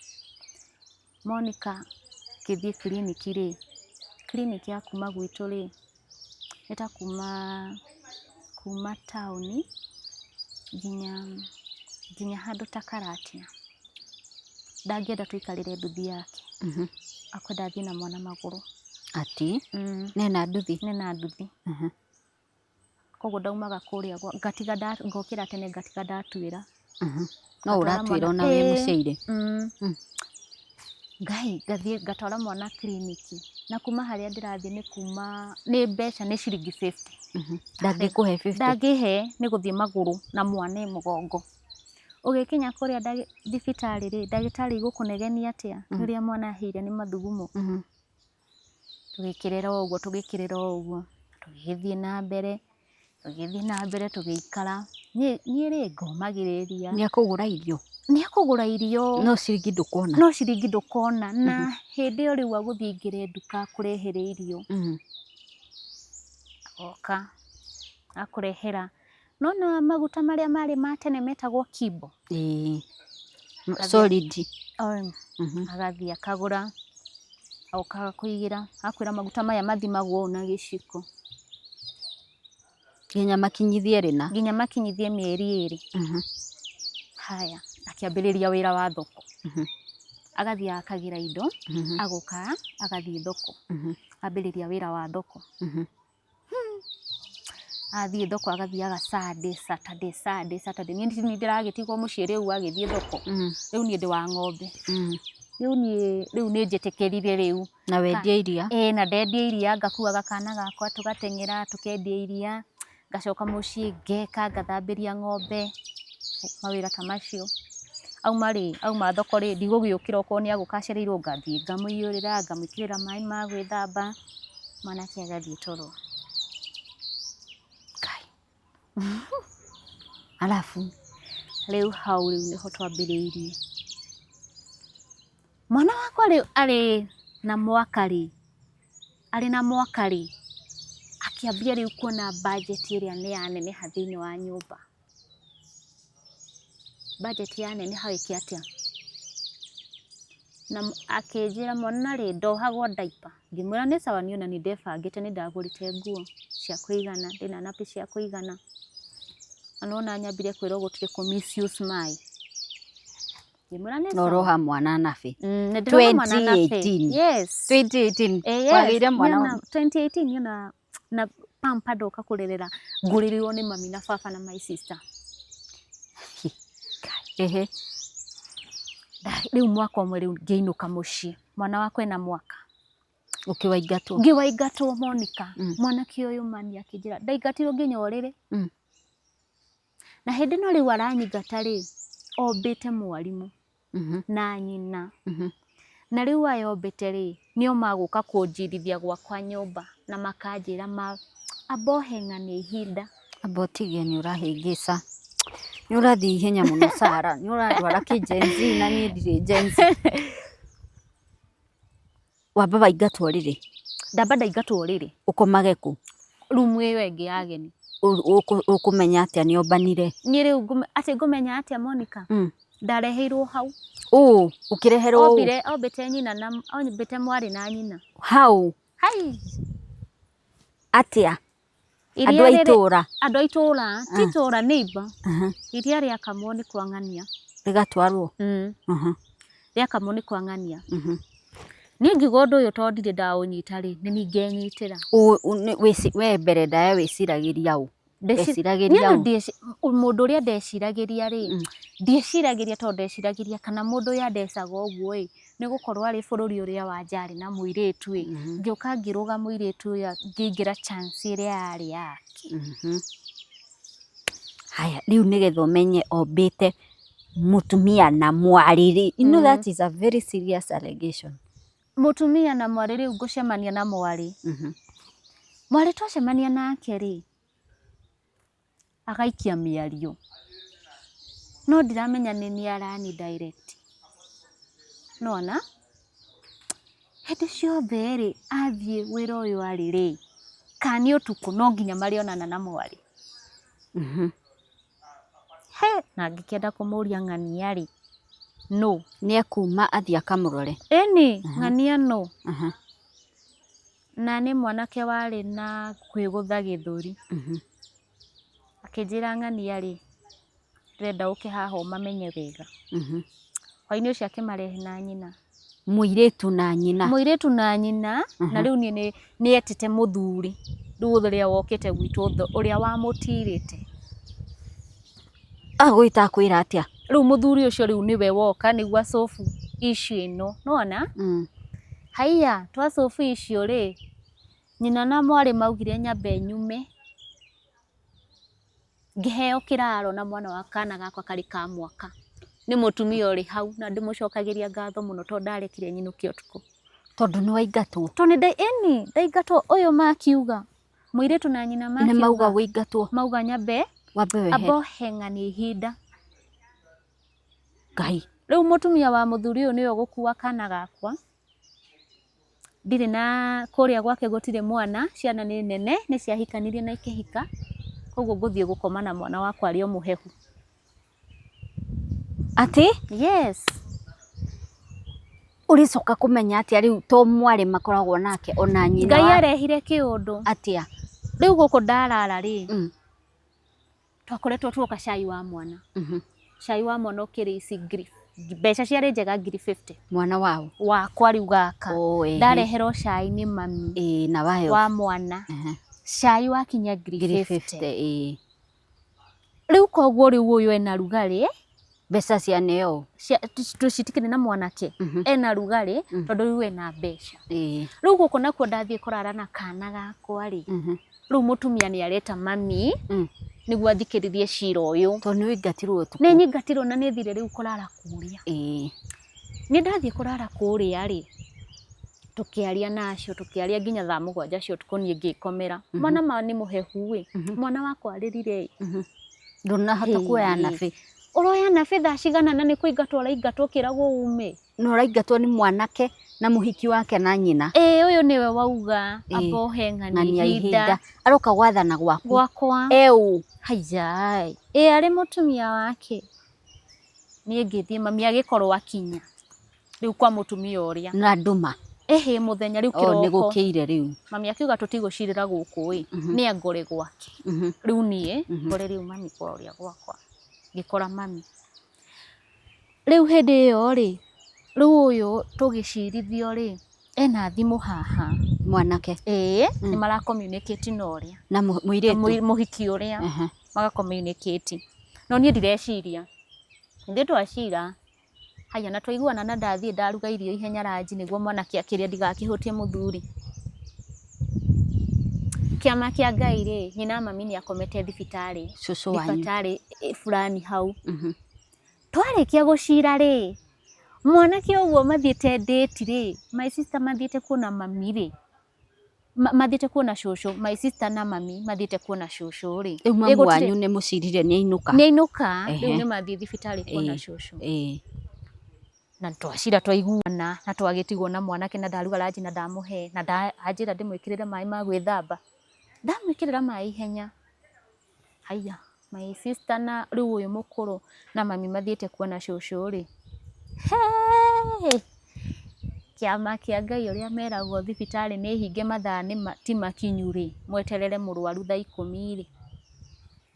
Monica ngĩthiĩ kiriniki rĩ, kiriniki ya kuma gwitũ rĩ, nĩ ta kuma taũni nginya handũ ta Karatina. Ndangĩenda tũikarĩre nduthi yake. Akwenda athiĩ na mwana magũrũ. Ati? Nena nduthi? Nena nduthi. Koguo ndaumaga kũrĩa ngatiga ngokĩra tene ngatiga ndatuĩra. No ũratuĩra ona wĩ mũciaire. Ngai, ngathiĩ ngatwara mwana kiriniki. Na kuma harĩa ndĩrathiĩ nĩ kuma nĩ mbeca nĩ ciringi 50. Ndangĩkũhe 50? Ndangĩhe, nĩ gũthiĩ magũrũ na mwana e mũgongo. Ũgĩkinya kũrĩa thibitarĩ rĩ, ndagĩtarĩ igũkũnegenia atĩa? Nĩ ũrĩa mwana ahĩire nĩ mathugumo. Tũgĩkĩrĩra o ũguo, tũgĩkĩrĩra o ũguo. Tũgĩgĩthiĩ na mbere, tũgĩthiĩ na mbere tũgĩikara. Niĩ rĩ, ngomagĩrĩria. Nĩ akũgũra irio? Nĩ akũgũra irio. No ciringi ndũkona? No ciringi ndũkona. Na hĩndĩ ĩyo rĩu agũthiĩ aingĩre nduka akũrehere irio. Agoka, akũrehera. Nona maguta marĩa marĩ ma tene metagwo kimbo? Ĩĩ. Solid. Agathiĩ akagũra, agoka agakũigĩra, akwĩra maguta maya mathimagwo ũũ na gĩciko. Nginya makinyithie rĩna. Nginya makinyithie mĩeri 2. Haya, akĩambĩrĩria wĩra wa thoko. Agathiĩ akagĩra indo, agoka agathiĩ thoko. Ambĩrĩria wĩra wa thoko. Athiĩ thoko agathiaga Sunday, Saturday, Sunday, Saturday. Niĩ nĩ ndĩragĩtigwo mũciĩ rĩu agĩthiĩ thoko. Rĩu niĩ ndĩ wa ng'ombe. Rĩu niĩ rĩu nĩ njĩtĩkĩrire rĩu. Na wendia iria? Ĩĩ, na ndendia iria, ngakuaga kana gakwa tũgateng'era tũkendia iria, ngacoka mũciĩ ngeka, ngathambĩria ng'ombe, mawĩra ta macio. Auma rĩ, auma thoko rĩ, ndigũgĩũkĩra okorwo nĩ agũka acereirwo, ngathiĩ ngamũiyũrĩra, ngamwĩkĩrĩra maĩ ma gwĩthamba, mwanake agathiĩ toro. Ngai. Alafu rĩu hau rĩu nĩho twambĩrĩirie. Mwana wakwa rĩu arĩ na mwaka rĩ, arĩ na mwaka rĩ, akĩambia rĩu kuona budget ĩrĩa nĩ yaneneha thĩinĩ wa nyũmba. Budget yaneneha ĩke atĩa? Na akĩnjĩra mwana rĩ, ndohagwo diaper. Ngĩmwĩra nĩ sawa, niĩ ona nĩ ndebangĩte, nĩ ndagũrĩte nguo cia kũigana, ndĩna nappy cia kũigana. Na nĩwona nyambire kwĩrwo gũtirĩ kũ misuse maĩ. Ngĩmwĩra nĩ Na sawa. ũroha mwana nabĩ. Nĩ ndĩroha mwana nabĩ. 2018. Yes. 2018. Eh, yes. Wagĩire mwana Niona 2018 niona na pampa ndoka kũrerera ngũrĩrĩrwo nĩ mami na baba na my sister. Ehe. Rĩu mwaka ũmwe rĩu ngĩinũka mũciĩ mwana wakwa ena mwaka Ũkĩwaingatwo. ngĩwaingatwo Monica. Mwanake ũyũ mani akĩnjĩra ndaingatirwo nginya ũrĩrĩ. Na hĩndĩ ĩno rĩu aranyingata rĩ, ombĩte mwarimũ na nyina. Na rĩu aya ombĩte rĩ, nĩo magũka kũnjirithia gwakwa nyũmba na makanjĩra ma amba ũheng'anie ihinda. Amba ũtige nĩ ũrahĩngĩca. Nĩ ũrathiĩ ihenya mũno Sarah. Nĩ ũrandwara kĩ Gen Z na niĩ ndirĩ Gen Z. Wamba waingatwo rĩrĩ? Ndamba ndaingatwo rĩrĩ. Ũkomage kũ? Rumu ĩyo ĩngĩ ya ageni. Ũkũmenya atĩa nĩ ombanire? Niĩ rĩu atĩ ngũmenya atĩa Monica? Ndareheirwo hau. Ũũ, ũkĩreherwo ũũ? Ombire, ombĩte nyina na ombĩte mwarĩ na nyina. Hau? Hai. Atĩa? Andũ a itũũra? Andũ a itũũra, ti itũũra neighbor. Iria rĩakamwo nĩ kwa ng'ania. Rĩgatwarwo? Rĩakamwo nĩ kwa ng'ania. Niĩ ngiuga ũndũ ũyũ tondũ ndirĩ ndaũnyita rĩ, nĩ niĩ ngenyitĩra. We mbere ndaya wĩciragĩria ũ? Weciragĩria ũ? Mũndũ ũrĩa ndeciragĩria rĩ, ndieciragĩria tondũ ndeciragĩria kana mũndũ ũyũ andecaga ũguo ĩ, nĩ gũkorwo arĩ bũrũri ũrĩa wa nja arĩ na mũirĩtu ĩ, ngĩũka ngĩrũga mũirĩtu ũyũ ngĩingĩra chance ĩrĩa yarĩ yake. Haya, rĩu nĩgetha ũmenye ombĩte mũtumia na mwarĩ rĩ, you know that is a very serious allegation. Mũtumia na mwarĩ rĩu ngũcemania na mwarĩ. Mwarĩ twacemania nake rĩ, agaikia mĩario. No ndiramenya nĩ niĩ arani direct. Nĩwona? Hĩndĩ ciothe rĩ, athiĩ wĩra ũyũ arĩ rĩ, kana nĩ ũtukũ no nginya marĩonana na mwarĩ. He, na ngĩkĩenda kũmũria ng'ania rĩ, nũ? Nĩ ekuma athiĩ akamũrore. Ĩni, ng'ania nũ? Na nĩ mwanake warĩ na kwĩgũtha gĩthũri. Akĩnjĩra ng'ania rĩ, ndĩrenda ũke haha ũmamenye wega. Hwaĩ-inĩ ũcio akĩmarehe na nyina. Mũirĩtu na nyina. Mũirĩtu na nyina, na rĩu niĩ nĩ etĩte mũthuri, rĩu ũrĩa wokĩte gwitũ ũrĩa wamũtirĩte. Agwĩta akwĩra atĩa? Rĩu mũthuri ũcio rĩu nĩwe woka nĩguo acobu issue ĩno, nĩwona? Haiya, twacobu icio rĩ, nyina na mwarĩ maugire nyambe nyume, ngĩheo kĩraro na mwana wa kana gakwa karĩ ka mwaka. Nĩ mũtumia ũrĩ hau na ndĩmũcokagĩria ngatho mũno tondũ ndarekire nyinũke ũtukũ. Tondũ nĩ waingatwo? Tondũ nĩ ĩni, ndaingatwo ũyũ makiuga. Mũirĩtu na nyina makiuga. Nĩ mauga wĩingatwo? Mauga nyambe, Wambe wehere. amba ũheng'anie ihinda. Ngai. Rĩu mũtumia wa mũthuri ũyũ nĩwe ũgũkua kana gakwa. Ndirĩ na kũrĩa gwake gũtirĩ mwana, ciana nĩ nene, nĩ ciahikanirie na ikĩhika. Koguo ngũthiĩ gũkoma na mwana wakwa arĩ o mũhehu. Atĩ? Yes. Ũrĩcoka kũmenya atĩa rĩu to mwarĩ makoragwo nake ona nyina Ngai arehire kĩũndũ. Atĩa? Rĩu gũkũ ndarara rĩ, twakoretwo tuoka cai wa mwana. Cai wa mwana ũkĩrĩ ici ngiri, mbeca ciarĩ njega ngiri 50. Mwana wao? Wakwa rĩu gaka. Ndareherwo cai nĩ mami. Ĩĩ, na wayo. Wa mwana. Cai wakinya ngiri Ngiri 50. 50, ĩĩ. Rĩu koguo rĩu ũyũ ena rugarĩ. Mbeca cia neo? Tũcitikĩrĩ na mwanake. Ena rugarĩ, tondũ rĩu ena mbeca. Rĩu gũkũ nakuo ndathiĩ kũrara na kana gakwa rĩ, rĩu mũtumia nĩ areta mami, nĩguo athikĩrĩrie cira ũyũ. Tondũ nĩ ũingatirwo ũtukũ. Nĩ nyingatirwo na nĩ thire rĩu kũrara kũrĩa. Nĩ ndathiĩ kũrara kũrĩa rĩ, tũkĩaria na acio, tũkĩaria nginya thaa mũgwanja cia ũtukũ niĩ ngĩkomera. Mwana ma nĩ mũhehu ĩ, mwana wakwa arĩrire ĩ. Ndũnahota kuoya nabĩ. Ũroya nabĩ thaa cigana na nĩ kũingatwo ũraingatwo ũkĩragwo ume. Na ũraingatwo nĩ mwanake na mũhiki wake na nyina. Ĩĩ, ũyũ nĩwe wauga amba ũhe ng'ania ihinda. Aroka gwathana gwaku. Gwakwa. Eũ. Haiya. Ĩĩ, arĩ mũtumia wake. Niĩ ngĩthiĩ mami agĩkorwo akinya. Rĩu kwa mũtumia ũrĩa. Na ndũma. Ĩhĩ mũthenya rĩu O, nĩ kĩroko. gũkĩire rĩu. Mami akiuga tũtigũcirĩra gũkũ ĩ, nĩ angore gwake. Rĩu niĩ ngore rĩu mami kwa ũrĩa gwakwa. Ngĩkora mami. Rĩu hĩndĩ ĩyo rĩ, rĩu ũyũ tũgĩcirithio rĩ, ena thimũ haha. Mwanake. Ĩĩ, nĩ mara communicate na ũrĩa. Na mũirĩtu. Mũhiki ũrĩa. Maga communicate. No niĩ ndireciria. Ithuĩ twacira, haya na twaiguana na ndathiĩ ndaruga irio ihenya ranji nĩguo mwanake akĩrĩa ndigakĩhũtie mũthuri. Kĩama kĩa Ngai rĩ, nyina mami nĩ akomete thibitarĩ. Cũcũ wanyu. Thibitarĩ fulani hau. Twarĩkia gũcira rĩ, mwanake ũguo mathiĩte date rĩ, my sister mathiĩte kuona mami rĩ, mathiĩte kuona cũcũ, my sister na mami mathiĩte kuona cũcũ rĩ. Rĩu mamu wanyu nĩ mũcirire nĩ ainũka. Nĩ ainũka, rĩu nĩ mathiĩ thibitarĩ kuona cũcũ. Na twacira twaiguana na twagĩtigwo na mwanake na ndaruga ranji na ndamũhe na anjĩra ndĩmwĩkĩrĩre maĩ ma gwĩthamba. Ndamwĩkĩrĩra maĩ ihenya. Haiya, my sister na rĩu ũyũ mũkũrũ na mami mathiĩte kuona cũcũ rĩ. Hey! Kĩama kĩa Ngai ũrĩa meragwo thibitarĩ nĩ hinge mathaa nĩ ti makinyu rĩ, mweterere mũrwaru thaa ikũmi rĩ.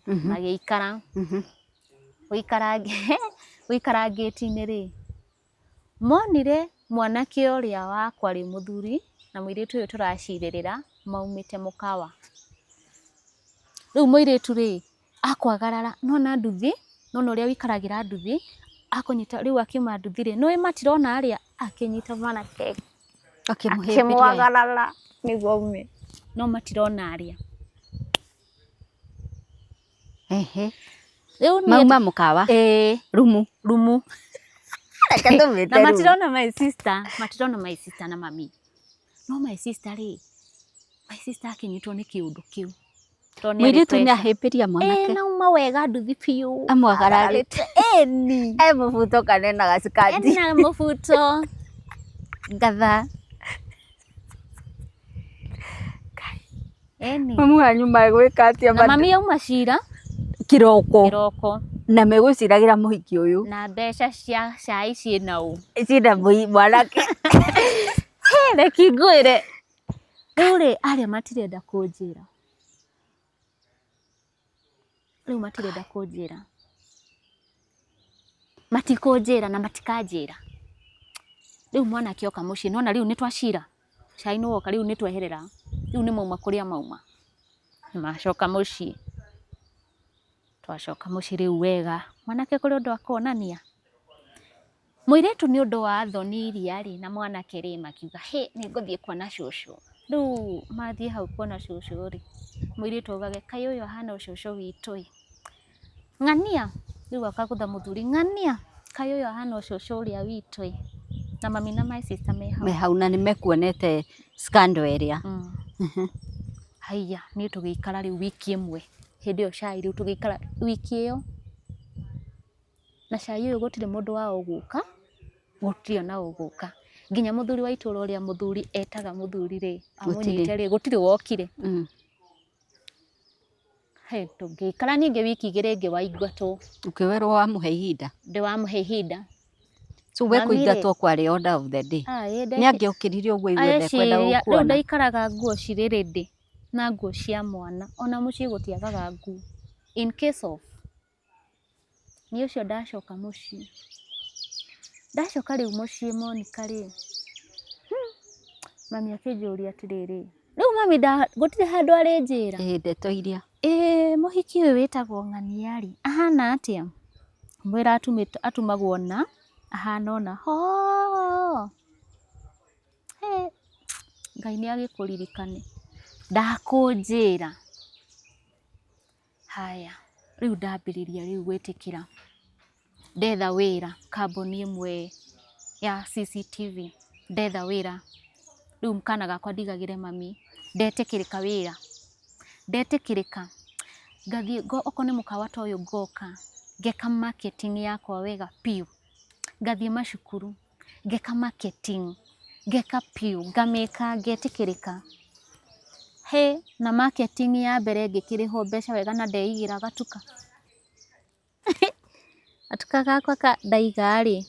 Magĩikara. Gũikara ngĩti-inĩ rĩ, monire mwanake ũrĩa wakwa rĩ mũthuri na mũirĩtu ũyũ tũracirĩrĩra maumĩte mũkawa. Rĩu mũirĩtu rĩ, akwagarara nona nduthi, nona ũrĩa wĩikaragĩra nduthi, akũnyita rĩu akiuma nduthi rĩ, nĩũĩ matirona arĩa, akĩnyita mwanake akĩmwagarara nĩguo aume, no matirona arĩa. Rĩu mauma mũkawa. Ĩĩ. Rumu. Rumu. Reke tũmĩte Na matirona my sister, matirona my sister na mami. No my sister rĩ, my sister akĩnyitwo nĩ kĩũndũ kĩu. Mũirĩtu nĩ ahĩmbĩria mwanake. Ĩĩ nauma wega nduthi biũ. Amwagararĩte. Ĩni. E mũbuto kana ena gacikati. Ena mũbuto. Ngatha. Ĩni. Mamu wanyu magwĩka atĩa? Na mami auma cira. Kĩroko. Kĩroko. Na megũciragĩra mũhiki ũyũ. Na mbeca cia cai ciĩna ũ? Ciĩna mwanake. Reke ngwĩre. Rĩu rĩ, arĩa matirenda kũnjĩra. Rĩu matirenda kũnjĩra. Matikũnjĩra na matikanjĩra. Rĩu mwanake oka mũciĩ, nĩwona rĩu nĩtwacira. Cai nĩwoka rĩu nĩtweherera. Rĩu nĩmauma kũrĩa mauma. Nĩmacoka mũciĩ. Twacoka mũciĩ rĩu wega. Mwanake kũrĩ ũndũ akuonania. Mũirĩtu nĩ ũndũ wa thoni iria rĩ, na mwanake rĩ, makiuga hĩ, nĩngũthiĩ kuona cũcũ. Rĩu mathiĩ hau kuona cũcũ rĩ, mũirĩtu augage kaĩ ũyũ ahana o cũcũ witũ ĩ. Ng'ania, rĩu akagũtha mũthuri, ng'ania, kaĩ ũyũ ahana o cũcũ ũrĩa witũ ĩ. Na mami na my sister me hau. Me hau na nĩmekuonete scandal ĩrĩa. Haiya, niĩ tũgĩikara rĩu wiki ĩmwe. Hĩndĩ ĩyo cai rĩu tũgĩikara wiki ĩyo. Na cai ũyũ gũtirĩ mũndũ wao ũgũka, gũtirĩ ona ũgũka. Nginya mũthuri wa itũũra ũrĩa mũthuri etaga mũthuri rĩ, amũnyite rĩ, gũtirĩ wokire. He, tũngĩikara ningĩ wiki igĩrĩ ĩngĩ waingatwo. Ũkĩwerwo wamũhe ihinda? Ndĩ wamũhe ihinda. So we kũingatwo kwarĩ order of the day. Nĩ angĩokĩrire ũguo aigue ndekwenda gũkuona. Rĩu ndaikaraga nguo cirĩ ready na nguo cia mwana, ona mũciĩ gũtiagaga nguo. In case of, niĩ ũcio ndacoka mũciĩ. Ndacoka rĩu mũciĩ Monica rĩ, mami akĩnjũria atĩrĩrĩ, rĩu mami gũtirĩ handũ arĩnjĩra. Ĩĩ ndeto iria. Ĩĩ mũhiki ũyũ wĩtagwo Ng'ania rĩ, ahana atĩa? Mwĩra atumagwo na, ahana ũna. Hoo! He, Ngai nĩ agĩkũririkane. Ndakũnjĩra. Haya, rĩu ndambĩrĩria rĩu gwĩtĩkĩra. Ndetha wĩra kambuni ĩmwe ya CCTV. Ndetha wĩra. Rĩu kana gakwa ndigagĩre mami. Ndetĩkĩrĩka wĩra. Ndetĩkĩrĩka. Ngathiĩ, okorwo nĩ mũkawa ta ũyũ ngoka, ngeka marketing yakwa wega biũ. Ngathiĩ macukuru, ngeka marketing, ngeka biũ, ngamĩka ngetĩkĩrĩka. He, na marketing ya mbere ngĩkĩrĩhwo mbeca wega na ndeigĩra gatuka. Gatuka gakwa ka ndaiga rĩ,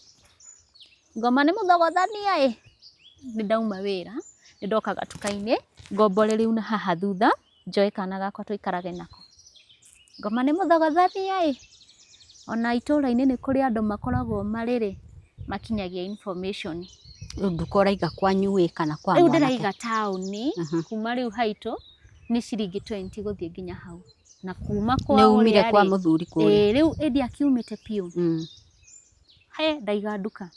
ngoma nĩ mũthogothania ĩ, nĩ ndauma wĩra, nĩ ndoka gatuka-inĩ, ngombore rĩu na haha thutha, njoe kana gakwa tũikarage nako. Ngoma nĩ mũthogothania ĩ, Ona itũra-inĩ nĩ kũrĩ andũ makoragwo marĩ rĩ makinyagia information. Rĩu nduka ũraiga kwanyu ĩ kana kwa Rĩu mwanake? Ndĩraiga taũni. Kuma rĩu haitũ nĩ ciringi 20 gũthiĩ nginya hau, na kuma Nĩ kwa umire ũrĩa kwa rĩ, mũthuri kũrĩa? Ĩĩ, rĩu ĩndĩ akiumĩte biũ. He ndaiga nduka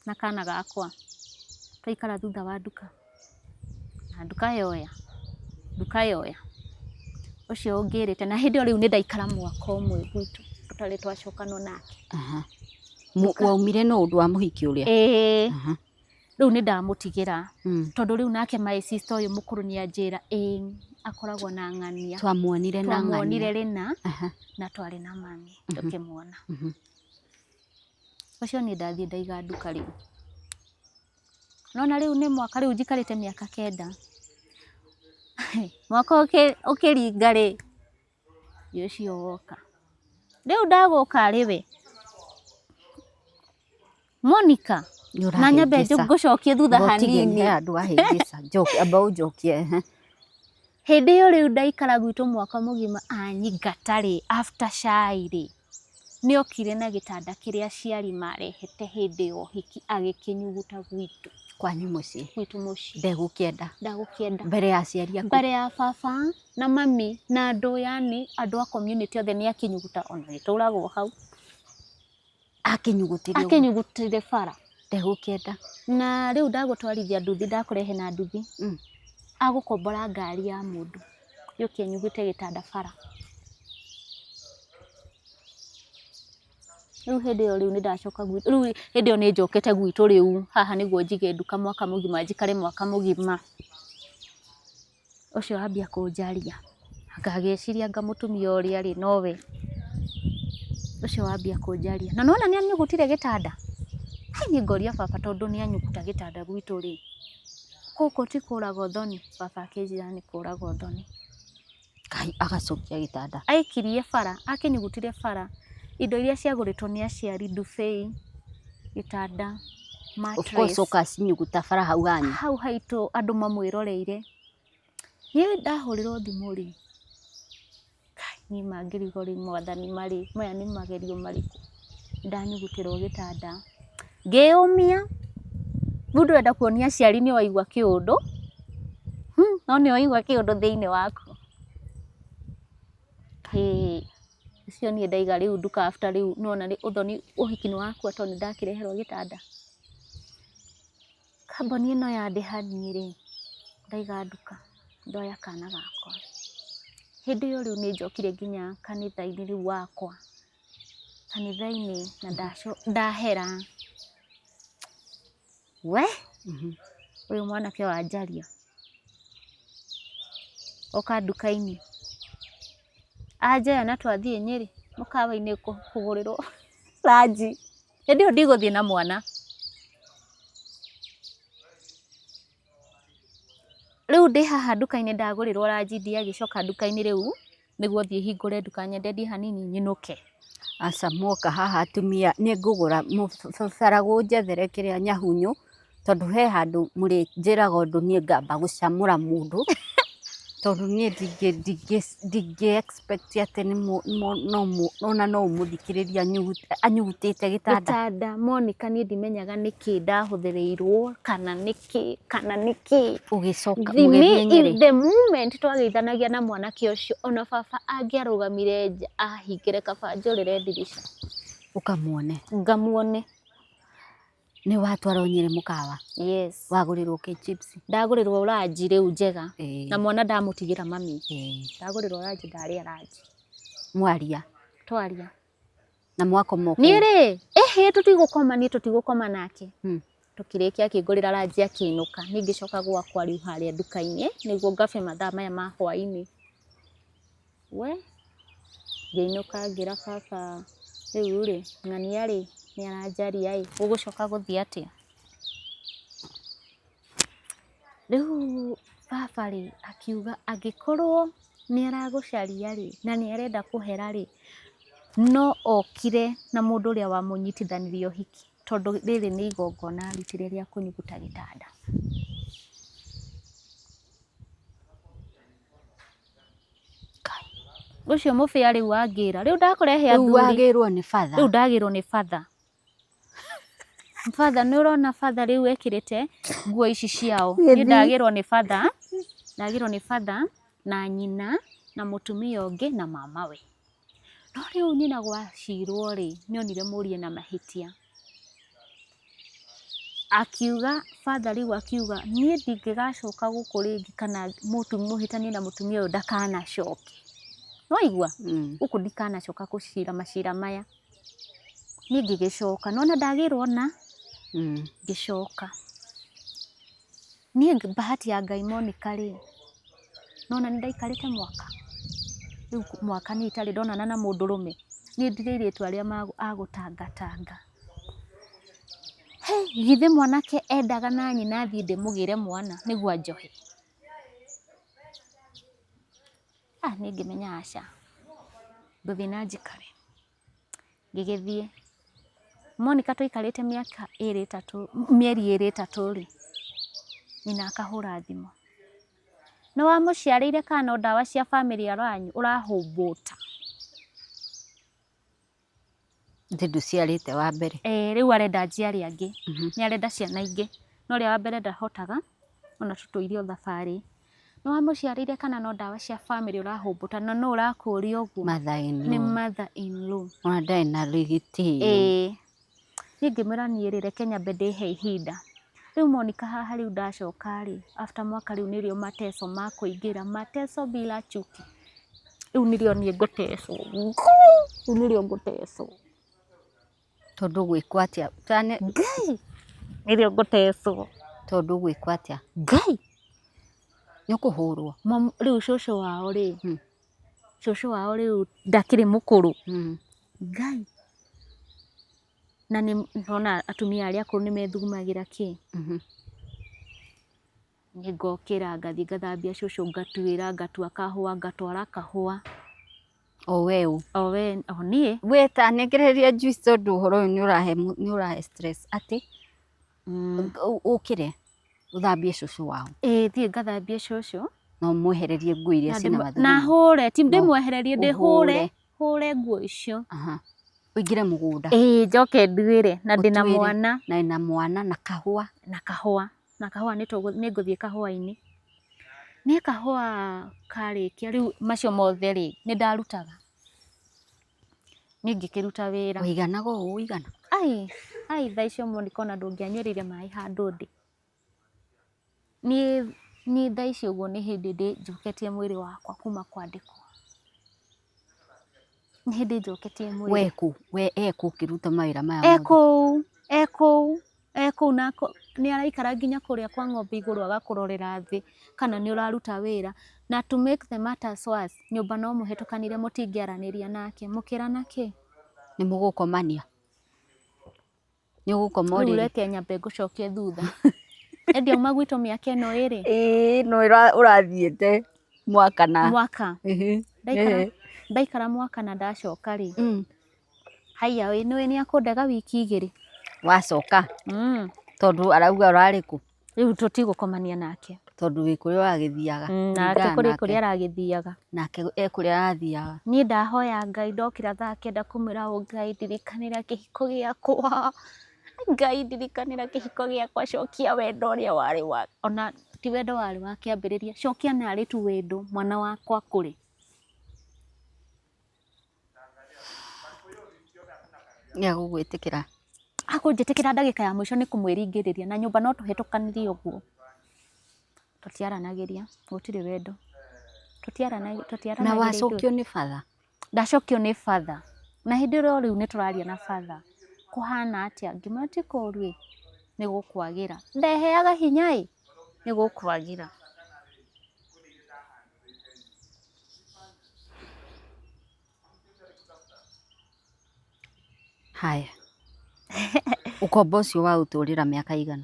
na kana gakwa, twaikara thutha wa nduka na nduka yoya, nduka yoya ũcio ũngĩrĩte, na hĩndĩ ĩyo rĩu nĩ ndaikara mwaka ũmwe gwitũ tũtarĩ twacokanwo nake. Waumire no ũndũ wa mũhiki ũrĩa? Ĩĩ. Rĩu nĩ ndamũtigĩra, tondũ rĩu nake my sister ũyũ mũkũrũ nĩ anjĩra ĩĩ akoragwo na ng'ania. Twamuonire na Twamuonire ng'ania. Rĩna na twarĩ na mami tũkĩmuona. Ũcio niĩ ndathiĩ ndaiga nduka rĩu. Nona rĩu nĩ mwaka, rĩu njikarĩte mĩaka 9. Mwaka ũkĩringa rĩ, ũcio woka. Rĩu ndagũka rĩ we Monica, na nyambe ngũcokie thutha hanini. He handũ wahĩngĩca. Amba ũnjokie. Hĩndĩ ĩyo rĩu ndaikara gwitũ mwaka mũgima anyingata rĩ, after cai rĩ, nĩokire na gĩtanda kĩrĩa aciari marehete hĩndĩ ya ũhiki agĩkĩnyuguta gwitũ. Kwanyu mũciĩ? Gwitũ mũciĩ. Ndegũkĩenda? Ndagũkĩenda. Mbere ya aciari aku? Mbere ya baba na mami na andũ, yani andũ a community othe, nĩ akĩnyuguta, ona gĩtũragwo hau. Akĩnyugutire ũguo? Akĩnyugutire bara. Ndegũkĩenda. Na rĩu ndagũtwarithia nduthi, ndakũrehe na nduthi, agũkombora ngari ya mũndũ yũke ĩnyugute gĩtanda bara. Rĩu hĩndĩ ĩyo rĩu nĩ ndacoka gwitũ, rĩu hĩndĩ ĩyo nĩ njokete gwitũ, rĩu haha nĩguo njige nduka mwaka mũgima, njikare mwaka mũgima. Ũcio ambia kũnjaria, ngagĩciria anga mũtumia ũrĩa rĩ nowe ũcio wambia kũnjaria, na nĩwona nĩ anyugutire gĩtanda. Hai, niĩ ngoria baba, tondũ nĩ anyuguta gĩtanda gwitũ rĩ, gũkũ ti kũragwo thoni? Baba akĩnjĩra nĩ kũragwo thoni. Kai, agacokia gĩtanda? Aikirie bara, akĩnyugutire bara, indo iria ciagũrĩtwo nĩ aciari, ndubei, gĩtanda, Of mattress. course, ũkacinyuguta bara hau hanyu. Hau haitũ andũ mamwĩroreire. Niĩ ndahũrĩrwo thimũ rĩ, kai niĩ mangĩrigwo rĩ, mwathani marĩ maya nĩ magerio marĩkũ? Ndanyugutĩrwo gĩtanda ngĩyũmia, rĩu ndĩrenda kuonia aciari nĩ waigua kĩũndũ, no nĩ waigua kĩũndũ thĩinĩ waku. Hĩ, ũcio niĩ ndaiga rĩu nduka after rĩu nĩwona nĩ ũthoni, ũhiki nĩ wakua tondũ nĩ ndakĩreherwo gĩtanda. Kambuni ĩno yandĩha niĩ rĩ, ndaiga nduka, ndoya kana gakwa. Hĩndĩ ĩyo rĩu nĩ njokire nginya kanitha-inĩ rĩu wakwa, kanitha-inĩ na ndahera we ũyũ mwanake wa njaria oka nduka-inĩ anjoya na twathiĩ Nyĩrĩ mũkawa-inĩ kũgũrĩrwo ranji. Hĩndĩ ĩyo ndigũthiĩ na mwana. Rĩu ndĩ haha nduka-inĩ ndagũrĩrwo ranji, ndiagĩcoka nduka-inĩ rĩu nĩguo thiĩ hingũre nduka nyende ndie hanini nyinũke. Aca, mwoka haha atumia nĩ ngũgũra bara njethere kĩrĩa nyahunyu, tondũ he handũ mũrĩnjĩraga ũndũ niĩ ngamba gũcamũra mũndũ, tondũ niĩ ndingĩ expect atĩ nĩ ona no ũmũthikĩrĩrie anyugutĩte gĩtanda. Gĩtanda, Monica, niĩ ndimenyaga nĩkĩ ndahũthĩrĩirwo kana nĩkĩ kana nĩkĩ. Ũgĩcoka The mũgĩthiĩ Nyĩrĩ? The moment twageithanagia na mwanake ũcio, ona baba angĩarũgamire nja ahingĩre kaba njũrĩre ndirica. Ũkamuone? Ngamuone. Nĩ watwarwo Nyĩrĩ mũkawa? Yes. Wagũrĩrwo kĩ, chips? Ndagũrĩrwo ranji rĩu njega, na mwana ndamũtigĩra mami. Ndagũrĩrwo ranji, ndarĩa ranji. Mwaria? Twaria. Na mwakoma o Niĩ kũu? Rĩ, ĩhĩ, tũtigũkoma, niĩ tũtigũkoma nake. Tũkĩrĩkia akĩngũrĩra ranji akĩinũka. Niĩ ngĩcoka gwakwa rĩu harĩa nduka-inĩ nĩguo ngabe mathaa maya ma hwaĩ-inĩ. We ngĩinũka ngĩra baba, rĩu rĩ, ng'ania rĩ, nĩ aranjaria ĩ, gũgũcoka gũthiĩ atĩa? Rĩu baba rĩ, akiuga angĩkorwo nĩ aragũcaria rĩ, na nĩ arenda kũhera rĩ, no okire na mũndũ ũrĩa wamũnyitithanirie ũhiki, tondũ rĩrĩ nĩ igongona arutire rĩa kũnyuguta gĩtanda. Kai. Ũcio mũbĩa rĩu wangĩra rĩu ndakũrehe Rĩu athuri. Wagĩrwo nĩ batha. Rĩu ndagĩrwo nĩ batha. Batha nĩ ũrona batha rĩu ekĩrĩte nguo ici ciao. Niĩ ndagĩrwo nĩ batha, ndagĩrwo nĩ batha na nyina na mũtumia ũngĩ na mamawe. No rĩu nyina gwacirwo rĩ, nĩ onire mũriũ ena mahĩtia. Akiuga batha rĩu akiuga niĩ ndingĩgacoka gũkũ rĩngĩ kana mũhĩtanie na mũtumia ũyũ ndakanacoke. Nĩwaigua? Gũkũ ndikanacoka gũcira macira maya. Niĩ ngĩgĩcoka, nĩwona ndagĩrwo na ngĩcoka. Niĩ bahati ya Ngai Monica rĩ, nĩwona nĩndaikarĩte mwaka, rĩu mwaka niĩ itarĩ ndonana na mũndũrũme, niĩ ndirĩ airĩtu arĩa a gũtangatanga. Hĩ, githĩ mwanake endaga na nyina thiĩ ndĩmũgĩre mwana nĩguo anjohe? Ah, niĩ ngĩmenya aca, ngũthiĩ na njikare. Ngĩgĩthiĩ. Monica twaikarĩte mĩaka ĩrĩ ĩtatũ, mĩeri ĩrĩ ĩtatũ rĩ, nyina akahũra thimũ. Nĩ wamũciarĩire kana no ndawa cia bamĩrĩ ũrahũmbũta? Atĩ ndũciarĩte wa mbere. Ĩĩ rĩu arenda njiare angĩ. Nĩ arenda ciana ingĩ. No ũrĩa wa mbere ndahotaga, ona tũtũire o thabarĩ. Nĩ wamũciarĩire kana no ndawa cia bamĩrĩ ũrahũmbũta na nũ ũrakũria ũguo? Mother in Nĩ law. Mother in law. Ona ndarĩ na gĩtĩo. Ĩĩ. Niĩ ngĩmwĩra niĩ rĩ, reke nyambe ndĩhe ihinda. Rĩu Monica haha rĩu ndacoka rĩ, after mwaka rĩu nĩrĩo mateso makũingĩra, mateso bila chuki. Rĩu nĩrĩo niĩ ngũtecwo. Rĩu nĩrĩo ngũtecwo. Tondũ gwĩkwo atĩa? Ngai! Nĩrĩo ngũtecwo. Tondũ gwĩkwo atĩa? Ngai! Nĩ ũkũhũrwo? Rĩu cũcũ wao rĩ, cũcũ wao rĩu ndakĩrĩ mũkũrũ. Ngai! Na nĩ nona atumia arĩa akũrũ nĩ methugumagĩra kĩ? Niĩ ngokĩra ngathiĩ ngathambia cũcũ, ngatuĩra, ngatua kahũa, ngatwara kahũa. O we ũ? O we, o niĩ. We ta nengereria juice tondũ ũhoro ũyũ nĩ ũrahe stress atĩ ũkĩre ũthambie cũcũ wao. Ĩĩ thiĩ ngathambie cũcũ. Na ũmwehererie nguo iria ciĩna mathugumo. Na hũre, ti ndĩmwehererie, ndĩhũre, hũre nguo icio. Ũingĩre mũgũnda. Ĩĩ njoke nduĩre na ndĩna mwana. Na ndĩna mwana na kahũa. Na kahũa. Na kahũa nĩ ngũthiĩ kahũa-inĩ. Niĩ kahũa karĩkia rĩu macio mothe rĩ, nĩ ndarutaga. Niĩ ngĩkĩruta wĩra. Waiganaga ũũ ũigana? Ai, ai thaa icio Monica ona ndũngĩanyuĩrĩire maĩ handũ ndĩ. Niĩ thaa ici ũguo nĩ hĩndĩ njoketie mwĩrĩ wakwa kuma kwandĩkwo. Nĩ hĩndĩ njoketie mwĩrĩ. We kũ? We ekũ ũkĩruta mawĩra maya mothe? Ekũu, ekũu, ekũu na nĩ araikara nginya kũrĩa kwa ng'ombe igũrũ agakũrorera thĩ kana nĩ ũraruta wĩra. Na to make the matters worse, nyũmba no mũhetũkanire mũtingĩaranĩria nake, mũkĩrana kĩ? Nĩ mũgũkomania? Nĩ ũgũkoma Rĩu ũrĩrĩ? Reke nyambe ngũcokie thutha. Ĩndĩ auma gwitũ mĩaka ĩno ĩrĩ? Ĩĩ no ũrathiĩte mwaka na mwaka. Ndaikara mwaka na ndacoka rĩ, haiya ĩ nĩũĩ nĩ akũndega wiki igĩrĩ. Wacoka? Tondũ arauga ũrarĩ kũ? Rĩu tũtigũkomania nake. Tondũ wĩ kũrĩa ũragĩthiaga. Nake kũrĩ kũrĩa aragĩthiaga. Nake e kũrĩa arathiaga. Niĩ ndahoya Ngai ndokĩra thaa kenda kũmwĩra ũ Ngai ndirikanĩra kĩhiko gĩakwa. Ngai ndirikanĩra kĩhiko gĩakwa, cokia wendo ũrĩa warĩ wa, ona ti wendo warĩ wa kĩambĩrĩria, cokia narĩ tu wendo mwana wakwa kũrĩ. Nĩ agũgwĩtĩkĩra? Akũnjĩtĩkĩra ndagĩka ya mũico nĩ kũmwĩringĩrĩria na nyũmba no tũhetũkanĩrie ũguo. Tũtiaranagĩria, gũtirĩ wendo. Tũtiaranagĩria. Na wacokio nĩ batha? Ndacokio nĩ batha. Na hĩndĩ ĩyo rĩu nĩ tũraria na batha. Kũhana atĩa? Ngĩmwĩra ti kũũru ĩ, nĩ gũkwagĩra. Ndeheaga hinya ĩ, nĩ gũkwagĩra. Haya. Ũkombo ũcio wa ũtũrĩra mĩaka igana?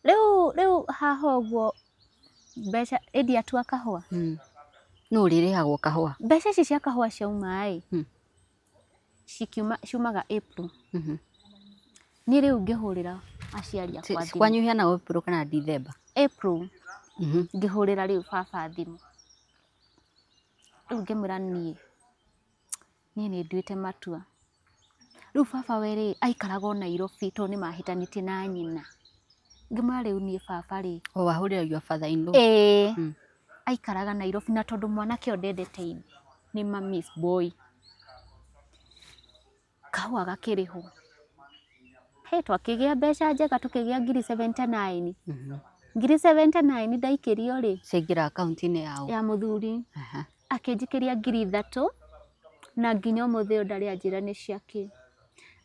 Rĩu haha ũguo mbeca ĩndĩ atua kahũa. Nũ ũrĩrĩhagwo kahũa? Mbeca ici cia kahũa ciauma ĩ, cikiuma ciumaga April. Niĩ rĩu ngĩhũrĩra aciari akwa thimũ. Kwanyu iheanagwo April kana December? April. Ngĩhũrĩra rĩu baba thimũ. Rĩu ngĩmwĩra niĩ Niĩ nĩ nduĩte matua. Rĩu baba we rĩ, aikaraga o Nairobi tondũ nĩ mahĩtanĩtie na nyina. Ngĩmwĩra rĩu niĩ baba rĩ, O wahũrĩra your father in law. Ĩĩ. Aikaraga Nairobi na tondũ mwanake ũyũ ndendete ithe, nĩ mummy's boy. Kahũa gakĩrĩhwo. Hĩ twakĩgĩa mbeca njega tũkĩgĩa ngiri 79. Ngiri 79 ndaikĩrio rĩ, Ciaingĩra akaunti-inĩ yao. Ya mũthuri. Akĩnjikĩria 3000 na nginya ũmũthĩ ũyũ ndarĩ anjĩra nĩ ciakĩ.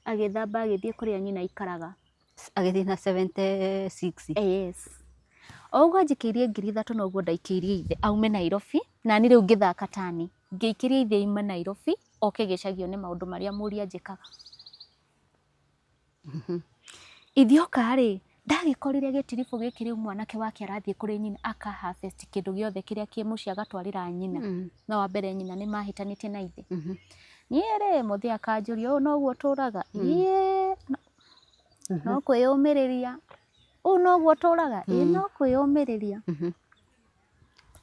Agĩthamba agĩthiĩ kũrĩa nyina aikaraga. Agĩthiĩ na 76. Yes. O ũguo anjikĩirie 3000 noguo ndaikĩirie ithe aume Nairobi, na niĩ rĩu ngĩthaka tani. Ngĩikĩria ithe aume Nairobi oke gĩcagi one maũndũ marĩa mũriũ anjĩkaga. Ithe oka rĩ, ndagĩkorire gĩtiribũ gĩkĩ rĩu mwanake wake arathiĩ kũrĩ nyina aka harvest kĩndũ gĩothe kĩrĩa kĩ mũciĩ agatwarĩra nyina. No wa mbere nyina nĩ mahĩtanĩtie na ithe. Niĩ rĩ, mũthee akanjũria ũũ noguo ũtũraga? Ĩĩ no kwĩyũmĩrĩria. Ũũ noguo ũtũraga? Ĩĩ no kwĩyũmĩrĩria.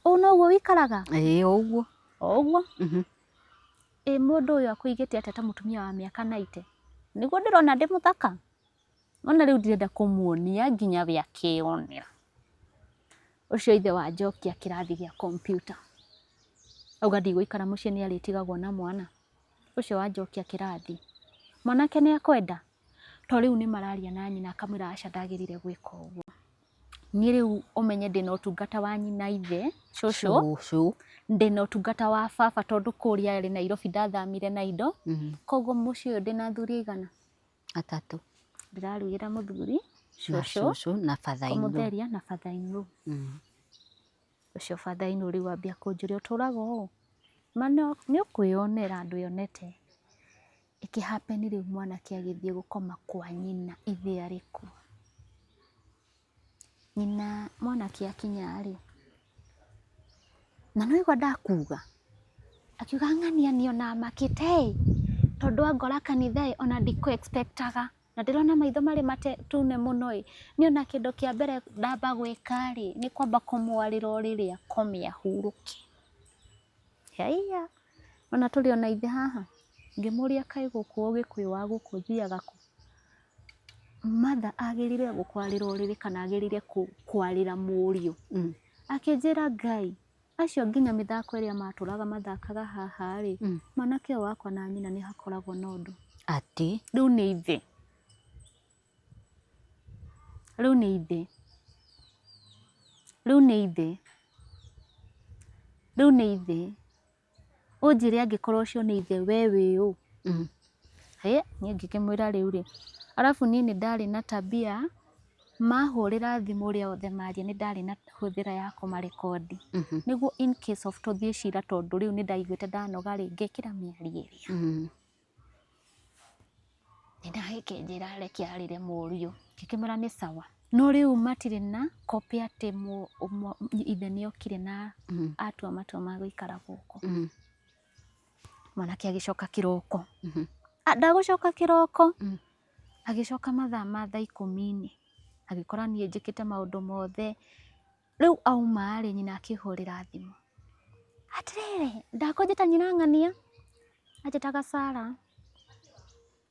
Ũũ noguo wĩikaraga? Ĩĩ o ũguo. O ũguo. Ĩ mũndũ ũyũ akũigĩte atĩa ta mũtumia wa mĩaka 90? Nĩguo ndĩrona ndĩ mũthaka? Ona rĩu ndirenda kũmuonia nginya we akeyonera. Ũcio ithe wa njokia kĩrathi gĩa kompiuta. Auga ndigũikara mũciĩ nĩ arĩtigagwo na mwana. Ũcio wanjokia kĩrathi. Mwanake nĩ akwenda? To rĩu nĩ mararia na nyina akamwĩra aca ndagĩrĩire gwĩka ũguo. Niĩ rĩu ũmenye ndĩna ũtungata wa nyina ithe, cũcũ, Cũcũ. Ndĩna ũtungata wa baba tondũ kũrĩa arĩ Nairobi ndathamire na indo. Koguo mũciĩ ũyũ ndĩna athuri aigana? Atatũ. Ndĩrarugĩra mũthuri, Na cũcũ, cũcũ na father in law. Kũmũtheria na father in law. Ũcio father in law rĩu ambia kũnjũria ũtũraga ũũ? Ma nĩ ũkwĩyonera ndwĩonete. Ĩkĩ happen rĩu mwanake agĩthiĩ gũkoma kwa nyina ithe arĩ kuo. Nyina mwanake akinya rĩ, na nĩ waigua ndakuga, akiuga ng'ania niĩ ona makĩte ĩ, tondũ angora kanitha ĩ, ona ndikũ expect aga, na ndĩrona maitho marĩ matune mũno ĩ, niĩ ona kĩndũ kĩa mbere ndamba gwĩka rĩ, nĩ kwamba kũmwarĩra ũrĩrĩ akome ahurũke. Haiya, ona tũrĩ ona ithe haha, ngĩmũria kaĩ gũkũ ũgĩkũyũ wa gũkũ ũthiaga kũ? Mother agĩrĩire gũkwarĩra ũrĩrĩ kana agĩrĩire kwarĩra mũriũ? Akĩnjĩra Ngai, acio nginya mĩthako ĩrĩa matũraga mathakaga haha rĩ, mwanake ũyũ wakwa na nyina nĩ hakoragwo na ũndũ. Atĩ? Rĩu nĩ ithe. Rĩu nĩ ithe. Rĩu nĩ ithe. Rĩu nĩ ithe. Ũnjĩre angĩkorwo ũcio nĩ ithe we wĩ ũ? Hĩ, niĩ ngĩkĩmwĩra rĩu rĩ, arabu niĩ nĩ ndarĩ na tabia mahũrĩra thimũ ũrĩa othe maria nĩ ndarĩ na hũthĩra ya kũmarekondi. Nĩguo in case of tũthiĩ cira tondũ rĩu nĩ ndaiguĩte ndanoga rĩ, ngekĩra mĩario ĩrĩa. Nyina agĩkĩnjĩra reke arĩre mũriũ. Ngĩkĩmwĩra nĩ sawa. No rĩu matirĩ na copy atĩ ithe nĩ okire na atua matua ma gũikara gũkũ. Mwanake agĩcoka kĩroko. Ndagũcoka kĩroko. Agĩcoka mathaa ma thaa ikũmi-inĩ. Agĩkora niĩ njĩkĩte maũndũ mothe. Rĩu auma rĩ, nyina akĩhũrĩra thimũ. Atĩrĩrĩ, ndakũnjĩta nyina ng'ania, anjĩtaga Sarah.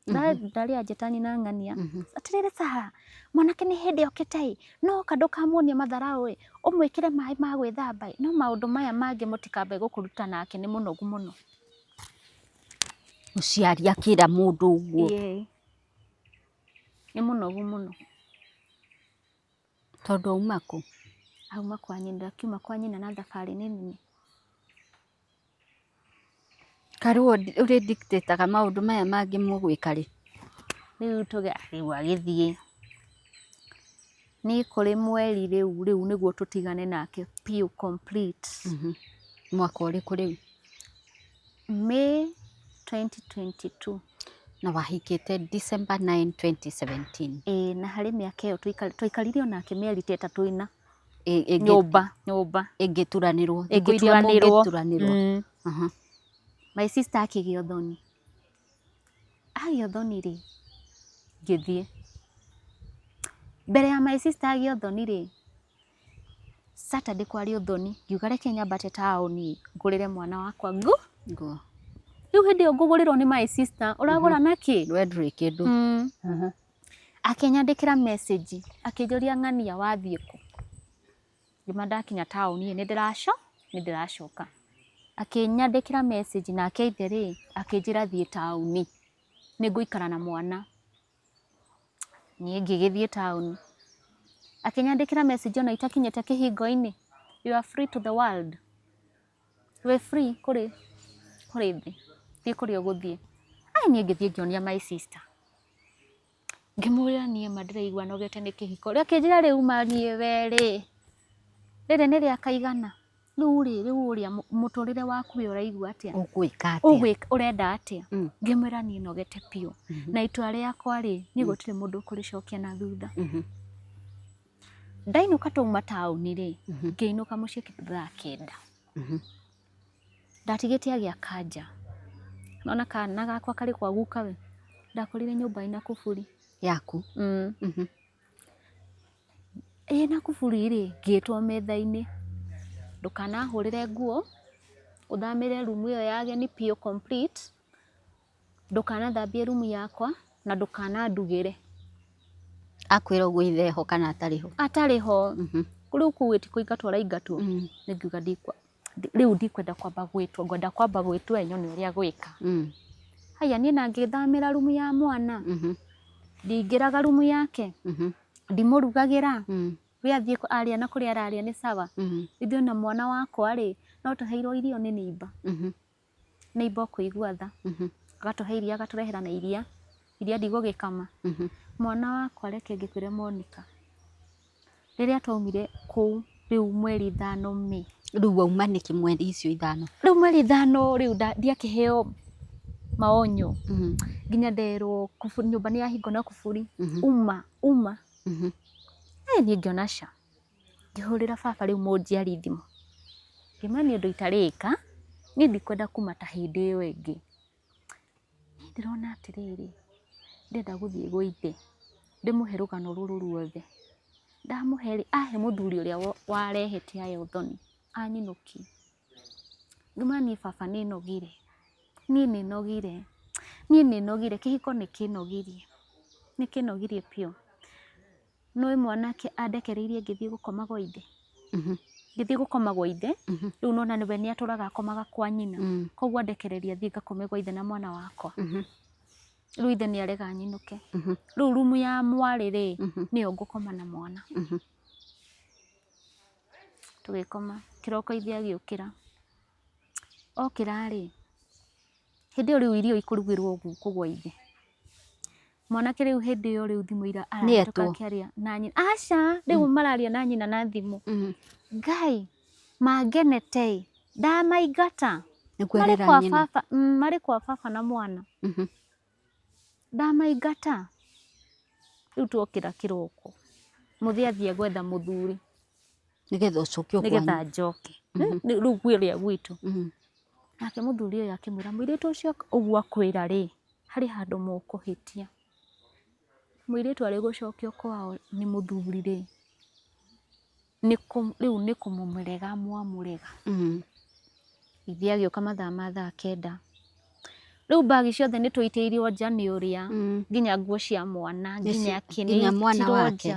Ndarĩ anjĩta nyina ng'ania. Atĩrĩrĩ Sarah, mwanake nĩ hĩndĩ okĩte ĩ, no oka ndũkamuonie matharaũ ĩ, ũmwĩkĩre maĩ ma gwĩthamba ĩ, no maũndũ maya mangĩ mũtikambe gũkũruta nake nĩ mũnogu mũno. Mũciari akĩra mũndũ ũguo. Ĩĩ. Nĩ mũnogu mũno. Tondũ auma kũ? Auma kwa nyina, akiuma kwa nyina na thabarĩ nĩ nene. Karĩ ũrĩ dictate-aga maũndũ maya mangĩ mũgwĩka rĩ? Rĩu tũge rĩu agĩthiĩ. Niĩ kũrĩ mweri rĩu rĩu nĩguo tũtigane nake piũ complete. Mwaka ũrĩkũ rĩu? May 2022. Na wahikĩte December 9, 2017. Ĩĩ, na harĩ mĩaka ĩyo twaikarire onake mĩeri ta ĩtatũ ĩna. Nyũmba, nyũmba. Ĩngĩturanĩrwo. Thikũ iria Ĩngĩturanĩrwo. mũngĩturanĩrwo. My sister akĩgĩa ũthoni. Agĩa ũthoni rĩ, ngĩthiĩ. Mbere ya my sister agĩa ũthoni rĩ, Saturday kwarĩ ũthoni, ngiuga reke nyambate taũni ngũrĩre mwana wakwa Nguo. Rĩu hĩndĩ ĩyo ngũgũrĩrwo nĩ my sister, ũragũra nakĩ? We ndũrĩ kĩndũ. Akĩnyandĩkĩra message akĩnjũria, ng'ania wathiĩ kũ? Ngĩma ndakinya taũni nĩ ndĩracoka. Akĩnyandĩkĩra message nake ithe rĩ akĩnjĩra thiĩ taũni nĩ ngũikara na mwana. Niĩ ngĩgĩthiĩ taũni. Akĩnyandĩkĩra message ona itakinyĩte kĩhingo-inĩ, you are free to the world. Wĩ free kũrĩ thĩ, thiĩ kũrĩa ũgũthiĩ. Ai niĩ ngĩthiĩ ngĩonia my sister. Ngĩmwĩra niĩ ma ndĩraigua nogete nĩ kĩhiko. Akĩnjĩra rĩu ma niĩ we rĩ, rĩrĩ nĩ rĩa kaigana. Rĩu rĩ, rĩu ũrĩa mũtũrĩre waku we ũraigua atĩa? Ũgwĩka atĩa? Ũrenda atĩa? Ngĩmwĩra niĩ nogete biũ. Na itua rĩakwa rĩ, niĩ gũtirĩ mũndũ ũkũrĩcokia na thutha. Ndainũka twauma taũni rĩ, ngĩinũka mũciĩ kĩndũ thaa 9. Ndatigĩte agĩaka nja. Nona kana gakwa karĩ kwa guka we. Ndakorire nyũmba ĩna kuburi. Yaku? Ĩna kuburi rĩ, ngĩtwo metha-inĩ. Ndũkanahũrĩre nguo, ũthamĩre rumu ĩyo ya ageni biũ complete, ndũkanathambie rumu yakwa na ndũkanandugĩre. Akwĩra ũguo ithe ho kana atarĩ ho? Atarĩ ho. Rĩu kũu ti kũingatwo araingatwo. Nĩ ngiuga rĩu ndikwenda kwamba gwĩtwo, ngwenda kwamba gwĩtwo nyone ũrĩa gwĩka. Haya niĩ na ngĩthamĩra rumu ya mwana, ndingĩraga rumu yake, ndimũrugagĩra, we athiĩ arĩa na kũrĩa ararĩa nĩ sawa. Ithuĩ na mwana wakwa rĩ, no tũheirwo irio nĩ neighbor. Neighbor ũkũigua tha. Agatũhe iria, agatũrehera na iria. Iria ndigũgĩkama. Mwana wakwa reke ngĩkwĩre Monica, rĩrĩa twaumire kũu rĩu mweri 5 May. Rĩu wauma nĩkĩ mweri icio 5? Rĩu mweri 5 rĩu ndiakĩheo maonyo. Nginya nderwo nyũmba nĩ yahingwo na kuburi. Uma, uma. Niĩ ngĩona ca. Ngĩhũrĩra baba rĩu mũnjiari thimũ. Ngĩmwĩra niĩ ũndũ itarĩka, niĩ ndikwenda kuma ta hĩndĩ ĩyo ĩngĩ. Niĩ ndĩrona atĩrĩrĩ, ndĩrenda gũthiĩ gwa ithe, ndĩmũhe rũgano rũrũ ruothe. Ndamũhe rĩ, ahe mũthuri ũrĩa warehete aya ũthoni, anyinũkie. Ngĩmwĩra niĩ baba nĩ nogire, niĩ nĩ nogire, niĩ nĩ nogire, kĩhiko nĩ kĩnogirie, nĩ kĩnogirie biũ. Nĩũĩ mwanake andekereirie ngĩthiĩ gũkoma gwa ithe. Ngĩthiĩ gũkoma gwa ithe, rĩu nĩwona we nĩ atũraga akomaga kwa nyina. Koguo andekereria thiĩ ngakome gwa ithe na mwana wakwa. Rĩu ithe nĩ arega nyinũke. Rĩu rumu ya mwarĩ rĩ, nĩyo ngũkoma na mwana. Tũgĩkoma, kĩroko ithe agĩũkĩra. Okĩra rĩ, hĩndĩ ĩyo rĩu irio ikũrugĩrwo gũkũ gwa ithe. Mwanake rĩu hĩndĩ ĩyo rĩu thimũ ira arahĩtũka akĩaria na nyina. Aca, rĩu mararia na nyina na thimũ. Ngai, mangenete, ndamaingata. Marĩ kwa baba na mwana. Ndamaingata. Rĩu twokĩra kĩroko. Mũthĩ athiĩ gwetha mũthuri. Nĩgetha ũcoke kwanyu. Nĩgetha njoke. Rĩu kwĩrĩa gwitũ. Nake mũthuri ũyũ akĩmwĩra mũirĩtu ũcio ũguo akwĩra rĩ, harĩ handũ mũkũhĩtia. Mũirĩtu arĩ gũcokio kwao nĩ mũthuri rĩ, rĩu nĩ kũmũrega mwamũrega. Ithe agĩũka mathaa ma thaa 9. Rĩu mbagi ciothe nĩ tũitĩirio nja nĩ ũrĩa, nginya nguo cia mwana, nginya kĩ, nginya mwana wake.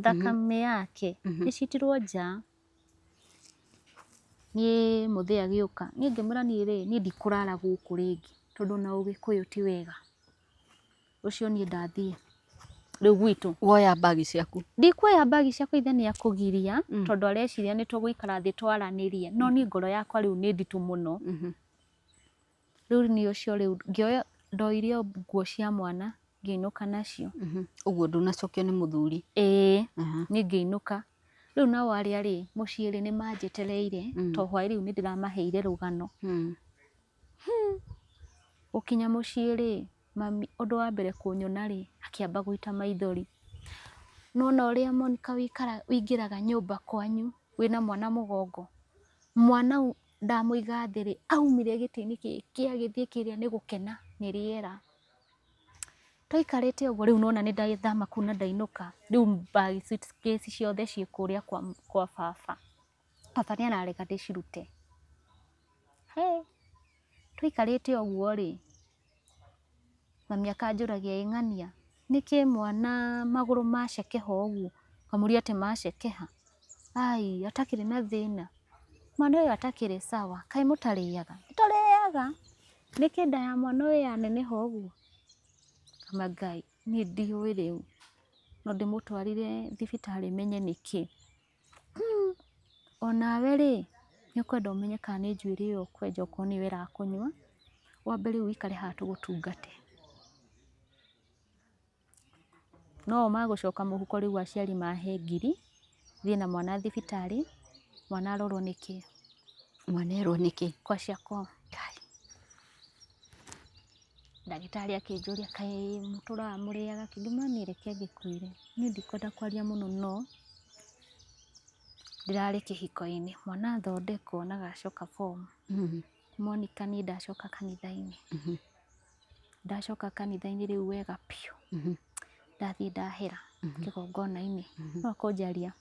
Thakame yake nĩ citirwo nja. Niĩ mũthee agĩũka, niĩ ngĩmwĩra niĩ rĩ, niĩ ndikũrara gũkũ rĩngĩ tondũ na ũgĩkũyũ ti wega. Ũcio niĩ ndathiĩ rĩu gwitũ. Woya mbagi ciaku? Ndikuoya mbagi ciakwa, ithe nĩ akũgiria tondũ areciria nĩ tũgũikara thĩ twaranĩrie, no niĩ ngoro yakwa rĩu nĩ nditũ mũno. Rĩu niĩ ũcio rĩu ngĩoya, ndoire nguo cia mwana ngĩinũka nacio. Ũguo ndũnacokio nĩ mũthuri? Ĩĩ, niĩ ngĩinũka. Rĩu nao arĩa rĩ, mũciĩ rĩ nĩ manjetereire, to hwaĩ rĩu nĩ ndĩramaheire rũgano. Gũkinya mũciĩ rĩ, mami ũndũ wa mbere kũnyona rĩ, akĩamba gũita maithori. Nĩwona ũrĩa Monica wĩingĩraga nyũmba kwanyu wĩna mwana mũgongo. Mwana ndamũiga thĩ rĩ, aumire gĩtĩ-inĩ gĩkĩ agĩthiĩ kĩrĩa nĩ gũkena nĩ rĩera. Twaikarĩte ũguo rĩu nĩwona nĩ ndathama kũu na ndainũka, rĩu bag suitcase ciothe ciĩ kũrĩa kwa baba. Baba nĩ ararega ndĩcirute. He, Tũikarĩte ũguo rĩ, mami akanjũragia, ĩ ng'ania nĩkĩ mwana magũrũ macekeha ũguo? Ngamũria atĩ macekeha? Ai atakĩrĩ na thĩna, mwana ũyũ atakĩrĩ sawa, kaĩ mũtarĩaga? Tũrĩaga, nĩkĩ nda ya mwana ũyũ yaneneha ũguo? Ngama Ngai niĩ ndiũĩ rĩu, no ndĩmũtwarire thibitarĩ menye nĩkĩ. Onawe rĩ, nĩ ũkwenda ũmenye kana nĩ njuĩrĩ ĩyo ũkwenja okorwo nĩyo ĩrakũnyua, wambe rĩu ũikare haha tũgũtungate. No o magũcoka mũhuko rĩu aciari mahe ngiri, thiĩ na mwana thibitarĩ, mwana arorwo nĩkĩ. Mwana erwo nĩkĩ? Kwashiorkor. Ndagĩtarĩ akĩnjũria kaĩ mũtũraga mũrĩaga kĩ? Ngĩmwĩra niĩ reke ngĩkwĩre, niĩ ndikwenda kwaria mũno no ndĩrarĩ kĩhiko-inĩ, mwana athondekwo na agacoka form. Monica niĩ ndacoka kanitha-inĩ. Ndacoka kanitha-inĩ rĩu wega biũ. Ndathiĩ ndahera kĩgongona-inĩ, no kũnjaria.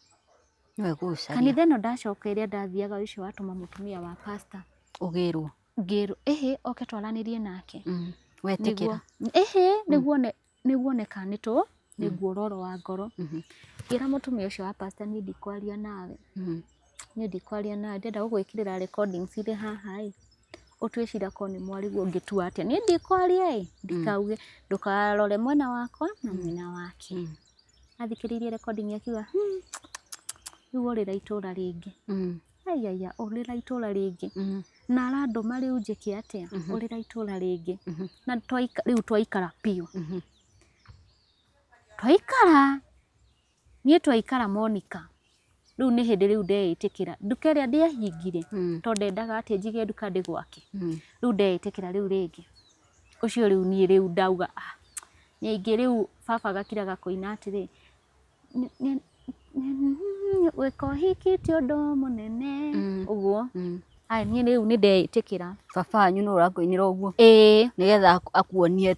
Nĩwe gũcaria. Kanitha ĩno ndacoka ĩrĩa ndathiaga ũcio watũma mũtumia wa pastor. Ũgĩrwo. Ngĩrwo ĩhĩ oke twaranĩrie nake. Wetĩkĩra. Ĩhĩ nĩguo nĩguo one kana nĩ tũ nĩ nguororo wa ngoro. Ngĩra mũtumia ũcio wa pastor niĩ ndikwaria nawe. Niĩ ndikwaria nawe ndĩrenda gũgwĩkĩrĩra recordings irĩ haha ĩ, ũtue cira korwo nĩ mwarĩguo ũngĩtua atĩa. Niĩ ndikwaria ĩ, ndikauge ndũkarore mwena wakwa na mwena wake. Athikĩrĩirie recording akiuga rĩu orĩra itũra rĩngĩ. Aiaiya ũrĩra itũra rĩngĩ. Na arandũma rĩu njĩke atĩa? Ũrĩra itũra rĩngĩ. Na rĩu twaikara biũ. Twaikara, niĩ twaikara Monica, rĩu nĩ hĩndĩ rĩu ndeĩtĩkĩra. Nduka ĩrĩa ndiahingire, tondũ ndendaga atĩ njige nduka ndĩ gwake. Rĩu ndeĩtĩkĩra rĩu rĩngĩ. Ũcio rĩu niĩ rĩu ndauga ah, ningĩ rĩu baba agakiraga kũina atĩrĩ, gwĩka ũhiki ti ũndũ mũnene, ũguo. Aya niĩ rĩu nĩ ndeĩtĩkĩra. Baba wanyu nĩ ũrakũinĩra ũguo? Ĩĩ. Nĩgetha akuonie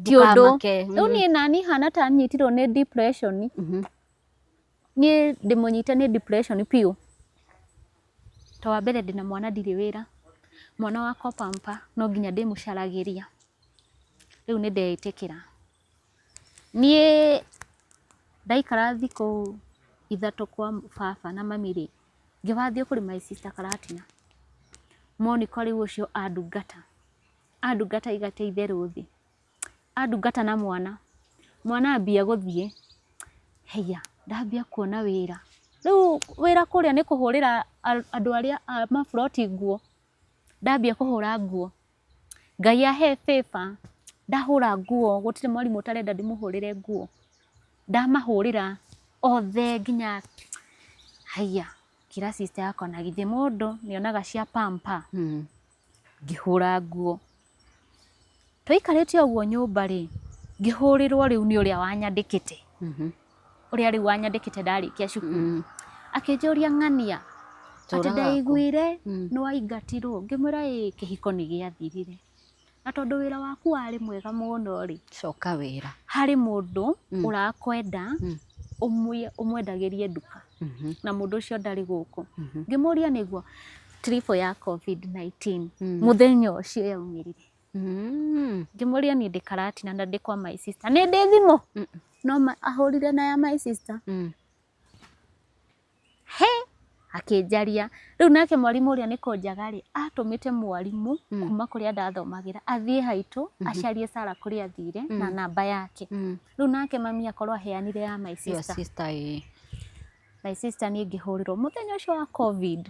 Ti ũndũ. Rĩu niĩ nani hana ta nyitirwo nĩ depression. Niĩ ndĩmũnyite nĩ depression biũ. To wa mbere ndĩna mwana ndirĩ wĩra. Mwana wakwa pamper no nginya ndĩmũcaragĩria. Rĩu nĩ ndeĩtĩkĩra. Niĩ ndaikara thikũ 3 kwa baba na mami rĩ, ngĩbathiĩ kũrĩ my sister Karatina. Monica rĩu ũcio andungata, andungata igate itherũ thĩ, andungata na mwana, mwana ambia gũthiĩ, haiya ndambia kuona wĩra. Rĩu wĩra kũrĩa nĩ kũhũrĩra andũ arĩa a maburoti nguo, ndambia kũhũra nguo. Ngai ahe favor, ndahũra nguo, gũtirĩ mwarimũ ũtarenda ndĩmũhũrĩre nguo. Ndamahũrĩra othe nginya haiya, ngĩra sister yakwa na githĩ mũndũ nĩonaga cia pamper. Ngĩhũra nguo. Tũikarĩte ũguo nyũmba rĩ, ngĩhũrĩrwo rĩu nĩ ũrĩa wanyandĩkĩte. Ũrĩa rĩu wanyandĩkĩte ndarĩkia cukuru. Akĩnjũria ng'ania, atĩ ndaiguire nĩ waingatirwo. Ngĩmwĩra ĩĩ kĩhiko nĩ gĩathirire. Na tondũ wĩra waku warĩ mwega mũno rĩ, coka wĩra. Harĩ mũndũ ũrakwenda ũmwendagĩrie nduka. Na mũndũ ũcio ndarĩ gũkũ. Ngĩmũria nĩguo trip ya COVID-19 mũthenya ũcio yaumĩrire. Ngĩmũria niĩ ndĩ Karatina na ndĩ kwa my sister. Nĩ ndĩ thimũ? No ahũrire na ya my sister. He, akĩnjaria. Rĩu nake mwarimũ ũrĩa nĩ kũnjaga rĩ, atũmĩte mwarimũ kuma kũrĩa ndathomagĩra athiĩ haitũ, acarie Sarah kũrĩa athire na namba yake. Rĩu nake mami akorwo aheanire ya my Your sister. sister, ĩĩ. My sister niĩ ngĩhũrĩrwo mũthenya ũcio wa COVID.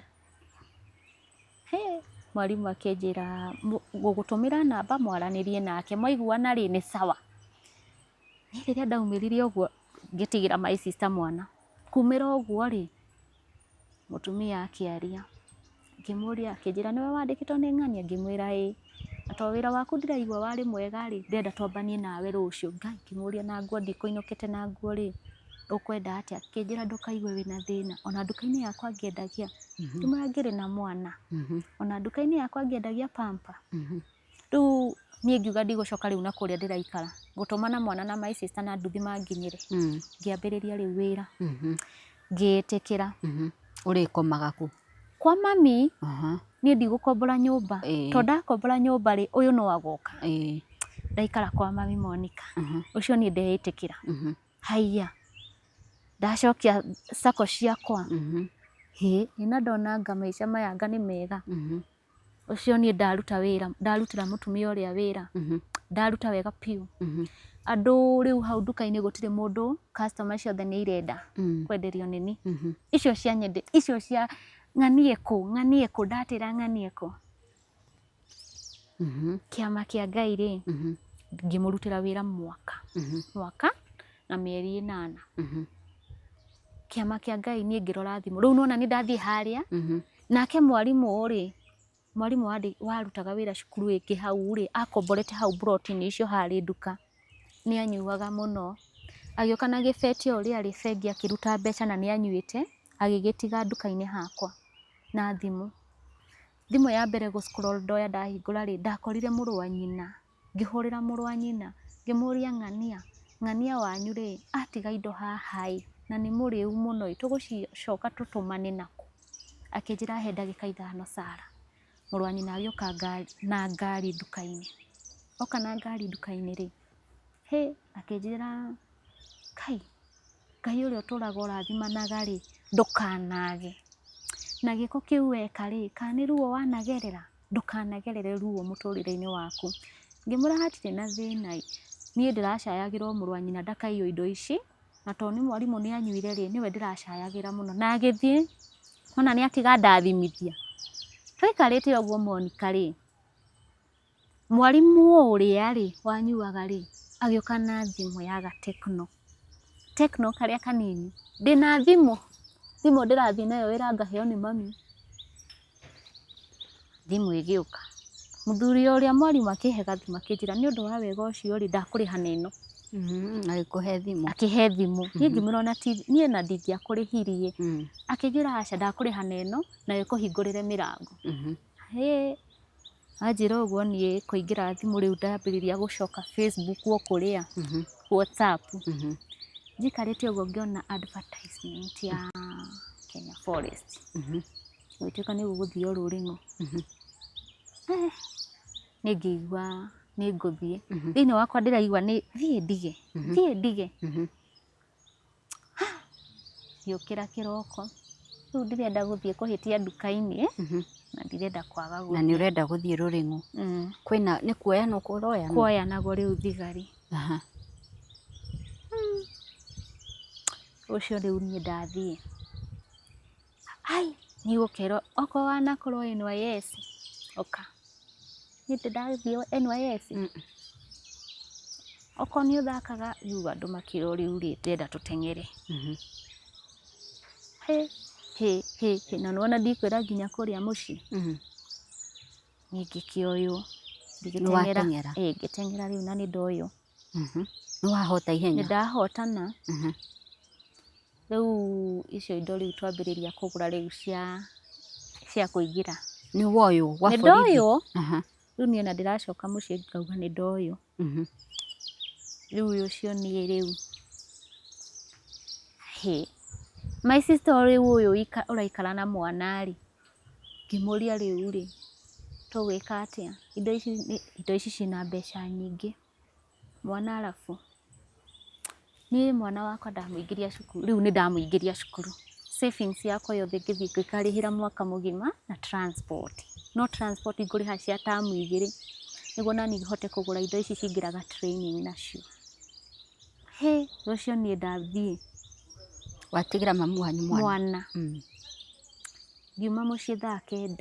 He, mwarimũ akĩnjĩra ngũgũtũmĩra namba mwaranĩrie nake, mwaiguana rĩ nĩ sawa. Niĩ rĩrĩa ndaumĩrire ũguo ngĩtigĩra my sister mwana. Kumĩra ũguo rĩ, mũtumia akĩaria, ngĩmũria akĩnjĩra nĩwe wandĩkĩtwo nĩ ng'ania? Ngĩmwĩra ĩĩ. Na to wĩra waku ndĩraigua warĩ mwega rĩ, ndĩrenda twambanie nawe rũciũ. Ngai ngĩmũria na nguo ndikũinũkĩte na nguo rĩ, ũkwenda atĩa? Akĩnjĩra ndũkaigue wĩna thĩna, ona nduka-inĩ yakwa ngĩendagia, ngĩmwĩra ngĩrĩ na mwana, ona nduka-inĩ yakwa ngĩendagia pamper. Rĩu niĩ ngiuga ndigũcoka rĩu na kũrĩa ndĩraikara, ngũtũmana mwana na my sister na nduthi manginyĩre. Ngĩambĩrĩria rĩu wĩra. Ngĩĩtĩkĩra. Ũrĩkomaga kũ? Kwa mami niĩ ndigũkombora nyũmba, tondũ ndakombora nyũmba rĩ, ũyũ no agoka. Ndaikara kwa mami Monica, ũcio niĩ ndeĩtĩkĩra. Haiya, ndacokia sacco ciakwa, hĩ ĩ, na ndona anga maica maya anga nĩ mega. Ũcio niĩ ndaruta wĩra, ndarutĩra mũtumia ũrĩa wĩra, ndaruta wega biũ. Andũ rĩu hau nduka-inĩ gũtirĩ mũndũ, customer ciothe nĩ irenda kwenderio nĩni. Icio cia nyende, icio cia ng'anie kũ, ng'anie kũ, ndatĩra ng'anie kũ. Kĩama kĩa Ngai rĩ, ngĩmũrutĩra wĩra mwaka, mwaka na mĩeri 8. Kĩama kĩa Ngai niĩ ngĩrora thimũ, rĩu nĩwona nĩ ndathiĩ harĩa, nake mwarimũ rĩ, mwarimũ warutaga wĩra cukuru ĩngĩ hau rĩ, akomborete hau mburoti-inĩ icio harĩ nduka, nĩ anyuaga mũno. Agĩũka na gĩbeti o ũrĩa arĩ bengi akĩruta mbeca na nĩ anyuĩte, agĩgĩtiga nduka-inĩ hakwa na thimũ. Thimũ ya mbere gũ scroll ndoya ndahingũra rĩ, ndakorire mũrũ wa nyina, ngĩhũrĩra mũrũ wa nyina, ngĩmũria ng'ania, ng'ania wanyu rĩ, atiga indo haha ĩ, na nĩ mũrĩu mũno ĩ, tũgũcoka tũtũmane nakũ? Akĩnjĩra he ndagĩka 5 Sara. Mũrũ wa nyina agĩũka na ngari nduka-inĩ. Oka na ngari nduka-inĩ rĩ, hĩ, akĩnjĩra kai, Ngai ũrĩa ũtũraga ũrathimanaga rĩ, ndũkanage. Na gĩko kĩu weka rĩ, kana nĩ ruo wanagerera, ndũkanagerere ruo mũtũrĩre-inĩ waku. Ngĩmwĩra hatirĩ na thĩna ĩ, niĩ ndĩracayagĩra o mũrũ wa nyina ndakaiywo indo ici, na tondũ nĩ mwarimũ nĩ anyuire rĩ, nĩwe ndĩracayagĩra mũno. Na agĩthiĩ, ona nĩ atiga ndathimithia. Twaikarĩte ũguo Monica rĩ, mwarimũ ũrĩa rĩ, wanyuaga rĩ, agĩũka na thimũ ya ga Tecno. Tecno karĩa kanini. Ndĩna thimũ, thimũ ndĩrathiĩ nayo wĩra ngaheo nĩ mami. Thimũ ĩgĩũka. Mũthuri ũrĩa mwarimũ akĩhe gathimũ akĩnjĩra nĩ ũndũ wa wega ũcio rĩ, ndakũrĩha na ĩno. Agĩkũhe thimũ. Akĩhe thimũ. Niĩ ngĩmwĩra ona ti, niĩ na ndingĩakũrĩhirie. Akĩnjĩra aca ndakũrĩha na ĩno, nayo ĩkũhingũrĩre mĩrango. Hĩ, anjĩra ũguo niĩ kũingĩra thimũ rĩu ndambĩrĩria gũcoka Facebook o kũrĩa, WhatsApp. Njikarĩte ũguo ngĩona advertisement ya Kenya Forest. Gũgĩtuĩka nĩ gũgũthiĩ o rũrĩng'o. Niĩ ngĩigua nĩ ngũthiĩ. Thĩinĩ wakwa ndĩraigua nĩ thiĩ ndige, thiĩ ndige. Ngĩũkĩra kĩroko, rĩu ndĩrenda gũthiĩ kũhĩtia nduka-inĩ, na ndirenda kwaga Na nĩ ũrenda gũthiĩ rũrĩng'o. Kwĩna nĩ kuoya no kũroya? Kuoya naguo rĩu thigari. Ũcio rĩu niĩ ndathiĩ. Ai, nĩ gũkerwo okorwo wanakorwo NYS, ũka. Niĩ ndĩ ndathiĩ NYS. Okorwo nĩ ũthakaga, rĩu andũ makĩrwo rĩu rĩ, ndĩrenda tũteng'ere. Hĩ, hĩ, hĩ, hĩ, na nĩwona ndikwĩra nginya kũrĩa mũciĩ. Niĩ ngĩkĩoywo. Ngĩgĩteng'era. Nĩwateng'era? Ĩĩ, ngĩteng'era rĩu na nĩ ndoywo. Nĩwahota ihenya? Nĩ ndahotana. Rĩu icio indo rĩu twambĩrĩria kũgũra rĩu cia kũingĩra. Nĩ woywo gwa Nĩ borithi? ndoywo. Rĩu niĩ ona ndĩracoka mũciĩ ngauga nĩ ndoywo. Rĩu ũcio niĩ rĩu. Hĩ. My sister rĩu ũyũ ũraikara na mwana rĩ, ngĩmũria rĩu rĩ, tũgwĩka atĩa? Indo ici nĩ, indo ici ciĩna mbeca nyingĩ. Mwana arabu. Niĩ mwana wakwa ndamũingĩria cukuru, rĩu nĩ ndamũingĩria cukuru. Savings yakwa yothe ngĩthiĩ ngĩkarĩhĩra mwaka mũgima na transport. No transport ngũrĩha cia tamu 2 nĩguo nani hote kũgũra indo ici cingĩraga training nacio. Hĩ, rũciũ niĩ ndathiĩ. Watigĩra mamu wanyu mwana? Mwana. Ngiuma mũciĩ thaa 9,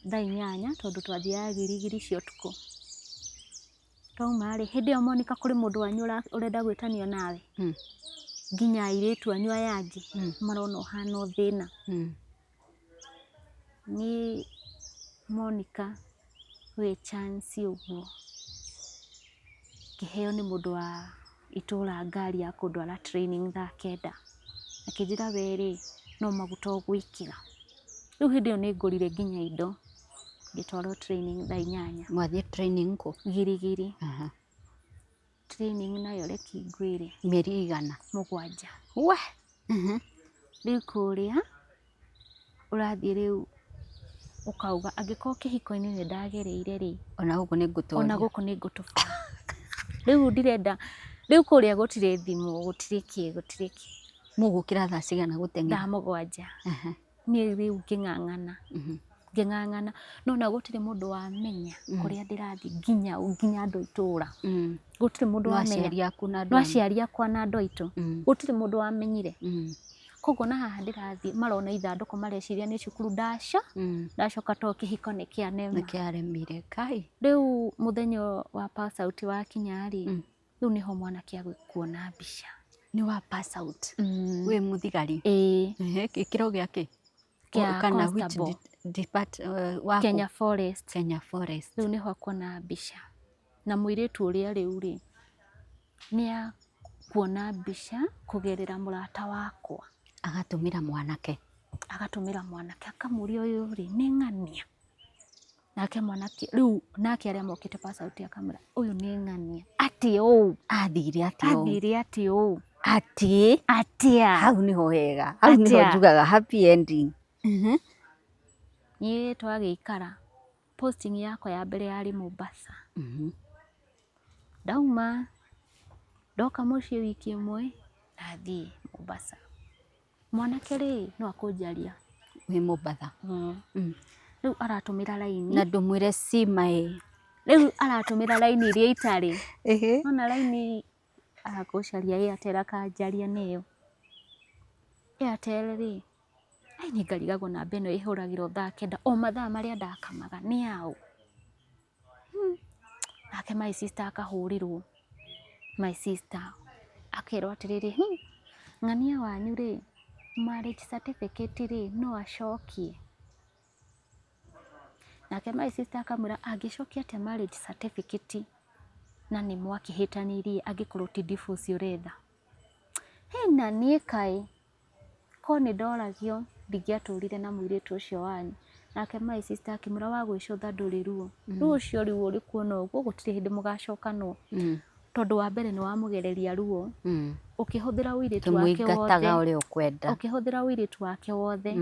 thaa 8 tondũ twathiaga girigiri cia ũtukũ. Twauma rĩ, hĩndĩ ĩyo Monica kũrĩ mũndũ wanyu ũrenda gwĩtanio nawe. Nginya airĩtu anyu aya angĩ marona ũhana o thĩna. Niĩ Monica gwĩ chance ũguo ngĩheo nĩ mũndũ wa itũra ngari ya kũndwara training thaa 9. Akĩnjĩra we rĩ, no maguta ũgwĩkĩra. Rĩu hĩndĩ ĩyo nĩ ngũrire nginya indo. Ngĩtwarwo training thaa 8. Mwathiĩ training kũ? Girigiri. Training nayo reke ngwĩre. Mĩeri igana? 7. We! Rĩu kũrĩa ũrathiĩ rĩu Ũkauga angĩkorwo kĩhiko-inĩ nĩ ndagereire rĩ, Ona gũkũ nĩ ona ngũtoria. Gũkũ nĩ ngũtũba. Rĩu ndirenda rĩu, kũrĩa gũtirĩ thimũ, gũtirĩ kĩ, gũtirĩ kĩ. Mũgũkĩra thaa cigana gũteng'era? Thaa 7. Niĩ rĩu ngĩng'ang'ana, ngĩng'ang'ana, no na gũtirĩ mũndũ wamenya kũrĩa ndĩrathiĩ, nginya andũ a itũũra. Gũtirĩ mũndũ No wamenya. aciari aku na andũ No aciari akwa na andũ aitũ, gũtirĩ mũndũ wamenyire. Koguo na haha ndĩrathiĩ marona ithandũkũ, mareciria nĩ cukuru ndaca ndacoka, to kĩhiko nĩ kĩanema. Nĩ kĩaremire kai. Rĩu mũthenya wa pass out wakinya rĩ, rĩu nĩho mwanake agũkuona mbica. Nĩ wa pass out wĩ mũthigari? Ĩĩ. Ehe, gĩkĩro gĩa kĩ? Kĩa Kana which constable. Depart, waku? Kenya Forest. Kenya Forest. Rĩu nĩho akuona mbica na mũirĩtu ũrĩa rĩu rĩ nĩ akuona mbica kũgerera mũrata wakwa. Agatũmĩra mwanake. Agatũmĩra mwanake, akamũria, ũyũ rĩ nĩ ng'ania? Nake mwanake rĩu, nake arĩa mokĩte pass out, akamwĩra ũyũ nĩ ng'ania atĩ ũũ. Athire atĩ ũũ. Athire atĩ ũũ. Atĩ. Atĩa. Hau nĩho hega, hau nĩho Atĩa? njugaga happy ending. Niĩ twagĩikara, posting yakwa ya mbere yarĩ Mombasa. Ndauma ndoka mũciĩ wiki ĩmwe, ndathiĩ Mombasa. Mwanake rĩ, no akũnjaria. Wĩ Mombatha? Rĩu aratũmĩra raini. Na ndũmwĩre cima ĩ. Rĩu aratũmĩra raini iria itarĩ nona raini, arakũcaria Airtel, akanjaria nĩyo Airtel rĩ. Ai, nĩ ngarigagwo namba ĩno ĩhũragĩrwo thaa 9, o mathaa marĩa ndakamaga nĩ yaũ? Nake my sister akahũrĩrwo, my sister akerwo atĩrĩrĩ, ng'ania wanyu rĩ, marriage certificate rĩ, no acokie." Nake my sister akamwĩra, angĩcokia atĩa marriage certificate na nĩ mwakĩhĩtanirie, angĩkorwo ti divorce ũretha? Hĩ, na niĩ kaĩ ko nĩ ndoragio, ndingĩatũrire na mũirĩtu ũcio wanyu. Nake my sister akĩmwĩra, wa gwĩcũtha ndũrĩ ruo. Rĩu ũcio rĩu ũrĩ kuona ũguo, gũtirĩ hĩndĩ mũgacokanwo, tondũ wa mbere nĩ wamũgereria ruo, ũkĩhũthĩra ũirĩtu wake Kĩmũingataga wothe, ũrĩa ũkwenda. Ũkĩhũthĩra ũirĩtu wake wothe.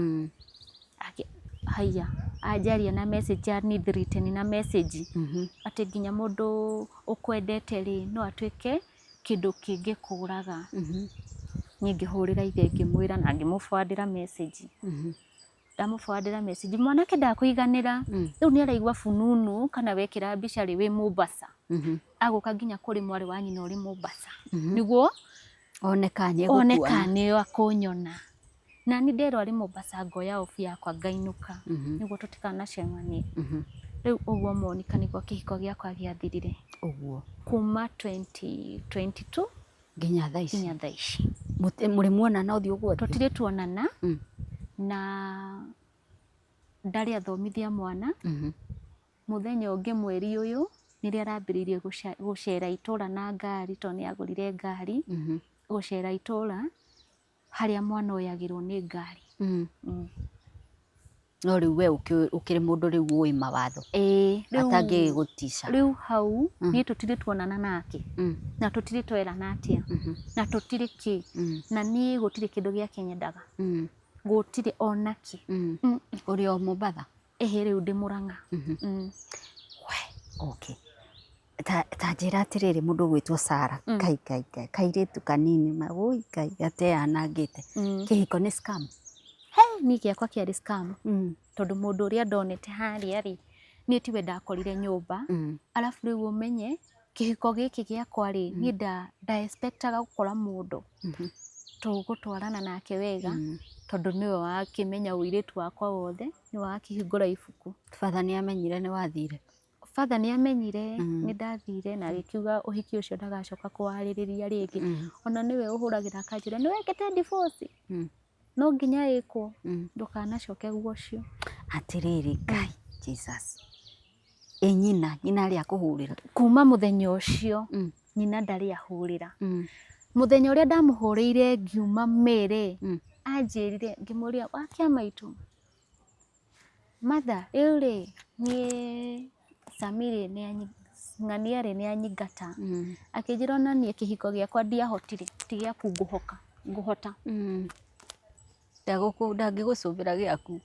Haiya, anjaria na message ya nĩ na message atĩ nginya mũndũ ũkwendete rĩ, no atuĩke kĩndũ kĩngĩkũraga. Niĩ ngĩhũrĩra ithe, ngĩmwĩra na ngĩmũbandĩra message. Ndamũbandĩra message, mwanake ndakũiganĩra. Rĩu nĩ araigua fununu kana wekĩra mbica rĩ, wĩ Mombasa, agũka nginya kũrĩ mwarĩ wa nyina ũrĩ Mombasa, nĩguo one kana one nĩ kana nĩ akũnyona. Na ni nderwo arĩ Mombasa, ngoya off yakwa ngainũka nĩguo tũtikanacemanie. Rĩu ũguo Monica, nĩguo kĩhiko gĩakwa gĩathirire. Ũguo. Kuma 2022 nginya thaa ici. Nginya thaa ici. Mũrĩ muonana ũthiũ kwa ũthiũ? Tũtirĩ tuonana. Na ndarĩ athomithia mwana. Mũthenya ũngĩ mweri ũyũ nĩrĩo arambĩrĩirie gũcera itũra na ngari, tondũ nĩ agũrire ngari, gũcera itũra harĩa mwana oyagĩrwo nĩ ngari. No rĩu we ũkĩrĩ mũndũ rĩu ũĩ mawatho. Ĩĩ, rĩu Atangĩgũtica. Rĩu hau niĩ tũtirĩ tuonana nake, na tũtirĩ twerana atĩa, na tũtirĩ kĩ, na niĩ gũtirĩ kĩndũ gĩake nyendaga, gũtirĩ onakĩ. Ũrĩ o Mombatha? Ĩhĩ, rĩu ndĩ Mũrang'a. We, okay. Ta njĩra atĩrĩrĩ, mũndũ ũgwĩtwo Sara, kai kai kai, kairĩtu kanini ma woi kai gateyanangĩte. Kĩhiko nĩ scam? He, niĩ gĩakwa kĩarĩ scam, tondũ mũndũ ũrĩa ndonete harĩa rĩ, niĩ tiwe ndakorire nyũmba. Arabu rĩu ũmenye kĩhiko gĩkĩ gĩakwa rĩ, niĩ nda expectaga gũkora mũndũ tũgũtwarana nake wega, tondũ nĩwe wakĩmenya ũirĩtu wakwa wothe, nĩwe wakĩhingũra ibuku. Batha nĩ amenyire nĩ wathire? Batha nĩ amenyire nĩ ndathire, na agĩkiuga ũhiki ũcio ndagacoka kũwarĩrĩria rĩngĩ. Ona nĩwe ũhũragĩra akanjĩra, nĩ wekĩte divorce? No nginya ĩkwo, ndũkanacoke guo ũcio. Atĩrĩrĩ Ngai, Jesus. Ĩ nyina arĩ akũhũrĩra? Kuma mũthenya ũcio, nyina ndarĩ ahũrĩra. Mũthenya ũrĩa ndamũhũrĩire ngiuma Mĩrĩ, anjĩrire, ngĩmũria wa kĩama itũ, mother, rĩu rĩ, niĩ Samiri ng'ania rĩ, nĩ anyingata. Akĩnjĩra ona niĩ kĩhiko gĩakwa ndiahotire, ti gĩaku ngũhoka ngũhota. Ndangĩgũcũbĩra gĩaku.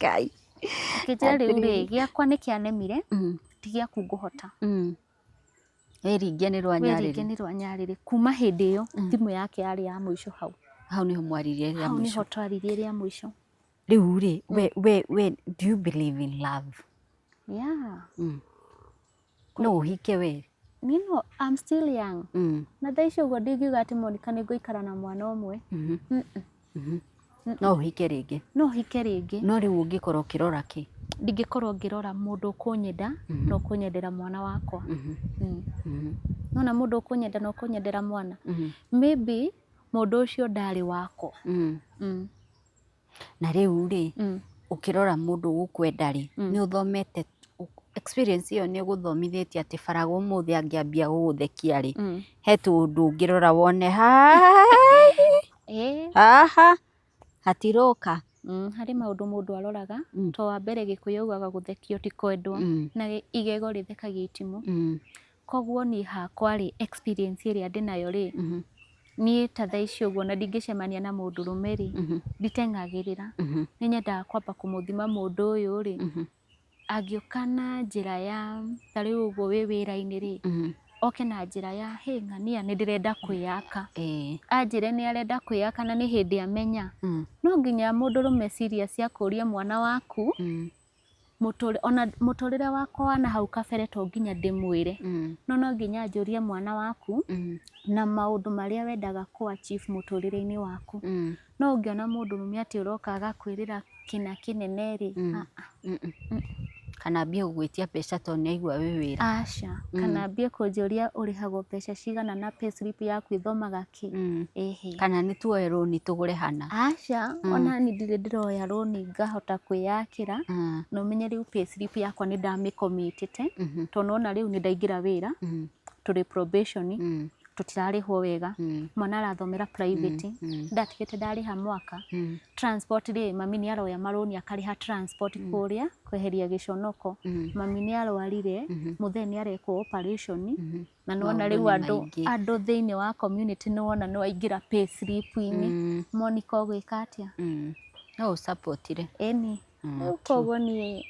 Ngai. Akĩnjĩra rĩu rĩ, Atĩrĩrĩ. gĩakwa nĩ kĩanemire, ti gĩaku ngũhota. Wĩringie nĩ rwa Wĩringe nyarĩrĩ. Nĩ rwa nyarĩrĩ. Kuma hĩndĩ ĩyo thimũ yake yarĩ ya mũico hau. Hau nĩho mwaririe rĩa Hau mũico. nĩho twaririe rĩa mũico. Rĩu rĩ, we do you believe in love? Yeah. No ũhike we? You know, I'm still young. Na thaa ici ũguo ndingiuga atĩ Monica nĩ ngũikara na mwana ũmwe. No ũhike rĩngĩ? No hike rĩngĩ. No rĩu ũngĩkorwo ũkĩrora kĩ? Ndingĩkorwo ngĩrora mũndũ ũkũnyenda na ũkũnyendera mwana wakwa. Nona mũndũ ũkũnyenda na ũkũnyendera mwana, maybe mũndũ ũcio ndarĩ wakwa. Na rĩu rĩ, ũkĩrora mũndũ ũgũkwenda rĩ, nĩ ũthomete, experience ĩyo nĩ ĩgũthomithĩtie atĩ baraga ũmũthĩ angĩambia gũgũthekia rĩ, he tũũndũ ũngĩrora wone hai haha hatirũka. Harĩ maũndũ mũndũ aroraga. To wa mbere, Gĩkũyũ augaga gũthekio ti kwendwo, na igego rĩthekagia itimũ. Koguo niĩ hakwa rĩ, experience ĩrĩa ndĩnayo rĩ, niĩ ta thaa ici ũguo na ndingĩcemania na mũndũrũme rĩ, nditeng'agĩrĩra. Nĩ nyendaga kwamba kũmũthima mũndũ ũyũ rĩ, angĩũka na njĩra ya ta rĩu ũguo wĩ wĩra-inĩ rĩ, oke na njĩra ya, "Hĩ ng'ania, nĩ ndĩrenda kwĩyaka." Anjĩre nĩ arenda kwĩyaka na nĩ hĩndĩ amenya, no nginya mũndũrũme serious akũrie mwana waku, ona mũtũrĩre wakwa wa na hau kabere to nginya ndĩmwĩre, no no nginya njũrie mwana waku na maũndũ marĩa wendaga kũ achieve mũtũrĩre-inĩ waku. No ũngĩona mũndũrũme atĩ ũroka agakwĩrĩra kĩna kĩnene rĩ, ah ah. Kana ambie gũgwĩtia mbeca tondũ nĩ aigua wĩ wĩra. Aca, kana ambie kũnjũria ũrĩhagwo mbeca cigana na payslip yaku ĩthomaga kĩ. Ĩhĩ. Kana nĩ tuoe rũni tũgũre hana. Aca, ona ni ndirĩ ndĩroya rũni ngahota kwĩyakĩra. Na ũmenye rĩu payslip yakwa nĩ ndamĩkomĩtĩte, tondũ nona rĩu nĩ ndaingĩra wĩra, tũrĩ probation, tũtirarĩhwo wega, mwana arathomera private, ndatigĩte ndarĩha mwaka. Transport rĩ, mami nĩ aroya marũni akarĩha transport kũrĩa kweheria gĩconoko. Mami nĩ arwarire, mũthee nĩ arekwo operation, na nĩwona rĩu Maũndũ nĩ andũ maingĩ. Andũ thĩinĩ wa community nĩwona nĩ waingĩra payslip-inĩ, Monica ũgwĩka atĩa? No ũsupportire. Ĩni. Rĩu koguo niĩ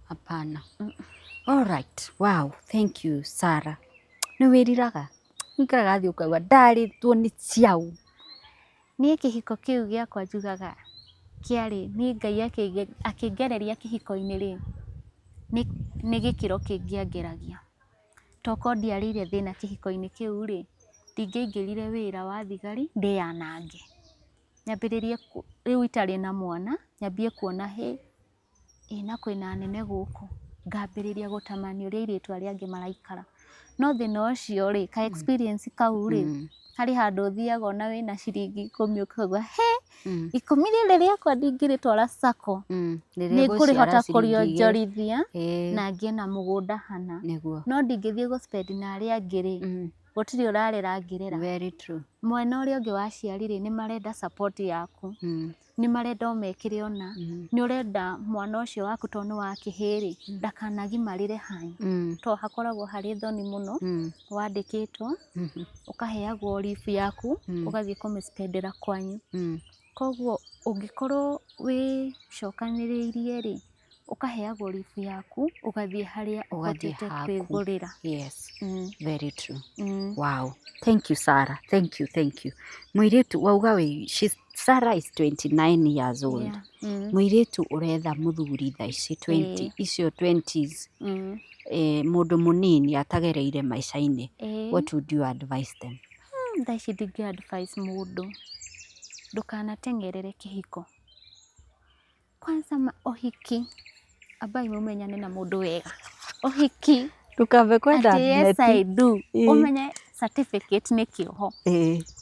Hapana. All right. Wow. Thank you, Sarah. Nĩ wĩriraga? Wĩikaraga thĩ ũkauga ndarĩtwo nĩ ciau. Niĩ kĩhiko kĩu gĩakwa njugaga kĩarĩ niĩ Ngai akĩngereria kĩhiko-inĩ rĩ, nĩ gĩkĩro kĩngĩ angeragia. Tokorwo ndiarĩire thĩna kĩhiko-inĩ kĩu rĩ, ndingĩaingĩrire wĩra wa thigari ndĩyanange. Nyambĩrĩrie rĩu itarĩ na mwana, nyambie kuona hĩ, ĩ na kwĩna anene gũkũ, ngambĩrĩria gũtamani ũrĩa airĩtu arĩa angĩ maraikara. No thĩna ũcio rĩ, ka experience kau rĩ, harĩ handũ ũthiaga ona wĩna ciringi 10 ũkauga he, 10 rĩrĩ rĩakwa ndingĩrĩtwara sacco, nĩ ngũrĩhota kũrĩonjorithia na ngĩe na mũgũnda hana. Nĩguo. No ndingĩthiĩ gũ spend na arĩa angĩ rĩ, gũtirĩ ũrarera ngĩrera. Very true. Mwena ũrĩa ũngĩ wa aciari rĩ, nĩ marenda support yaku, nĩ marenda ũmekĩre ona, nĩ ũrenda mwana ũcio waku tondũ nĩ wa kĩhĩĩ rĩ, ndakanagimarĩre hanyu, tondũ hakoragwo harĩ thoni mũno, wandĩkĩtwo, ũkaheagwo leave yaku, ũgathiĩ kũmĩspendera kwanyu. Koguo ũngĩkorwo wĩcokanĩrĩirie rĩ, ũkaheagwo leave yaku, ũgathiĩ harĩa Ũgathiĩ ũhotete haku. kwĩgũrĩra. Yes. Very true. Wow. Thank you, Sarah. Thank you, thank you. Mũirĩtu wauga wĩ, she's, Sarah is 29 years old. Yeah. Mũirĩtu ũretha mũthuri thaa ici 20, icio 20s, mũndũ mũnini atagereire maica-inĩ. What would you advise them? Thaa ici ndingĩ advise mũndũ ndũkanateng'erere kĩhiko. Kwanza ũhiki, ambai mũmenyane na mũndũ wega. Ũhiki Ndũkambe kwenda. Atĩ yes I do, ũmenye certificate nĩ kĩoho.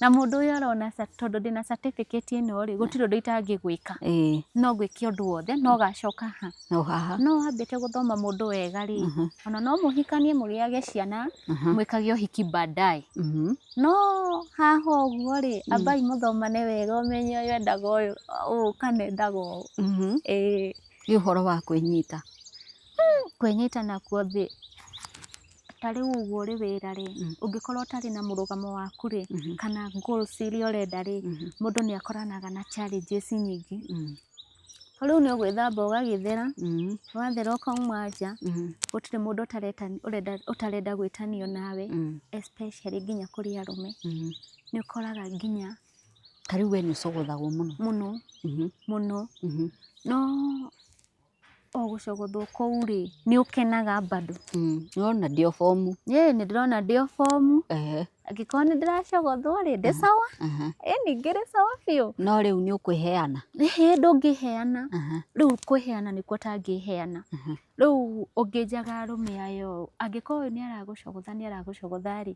Na mũndũ ũyũ arona tondũ ndĩna certificate ĩno rĩ, gũtirĩ ũndũ itangĩgwĩka. No ngwĩke ũndũ wothe, no gacoka ha. No haha. No wambĩte gũthoma mũndũ wega rĩ, ona no mũhikanie mũgĩage ciana, mwĩkage ũhiki baadaye. No haha ũguo rĩ, ambai mũthomane wega ũmenye ũyũ endaga ũyũ ũũ kana endaga ũũ. Ĩĩ. Nĩ ũhoro wa kwĩnyita. Kwĩnyita nakuo thĩ, ta rĩu ũguo ũrĩ wĩra rĩ, ũngĩkorwo ũtarĩ na mũrũgamo waku rĩ, kana goals iria ũrenda rĩ, mũndũ nĩ akoranaga na challenges nyingĩ. Rĩu nĩ ũgwĩthamba ũgagĩthera, wathera ũkauma nja, gũtirĩ mũndũ ũtarenda gwĩtanio nawe, especially nginya kũrĩ arũme. Nĩ ũkoraga nginya Ta rĩu we nĩ ũcogothagwo mũno? Mũno, mũno. No o gũcogothwo kũu rĩ, nĩ ũkenaga bado. Nĩwona ndĩ o bomu. Ĩĩ nĩ ndĩrona ndĩ o bomu. Angĩkorwo nĩ ndĩracogothwo rĩ, ndĩ sawa. Ĩni ngĩrĩ sawa biũ. No rĩu nĩ ũkwĩheana? Ĩhĩ ndũngĩheana. Rĩu kwĩheana nĩkuo ũtangĩheana. Rĩu ũngĩnjaga arũme aya ũũ, angĩkorwo ũyũ nĩ aragũcogotha nĩ aragũcogotha rĩ,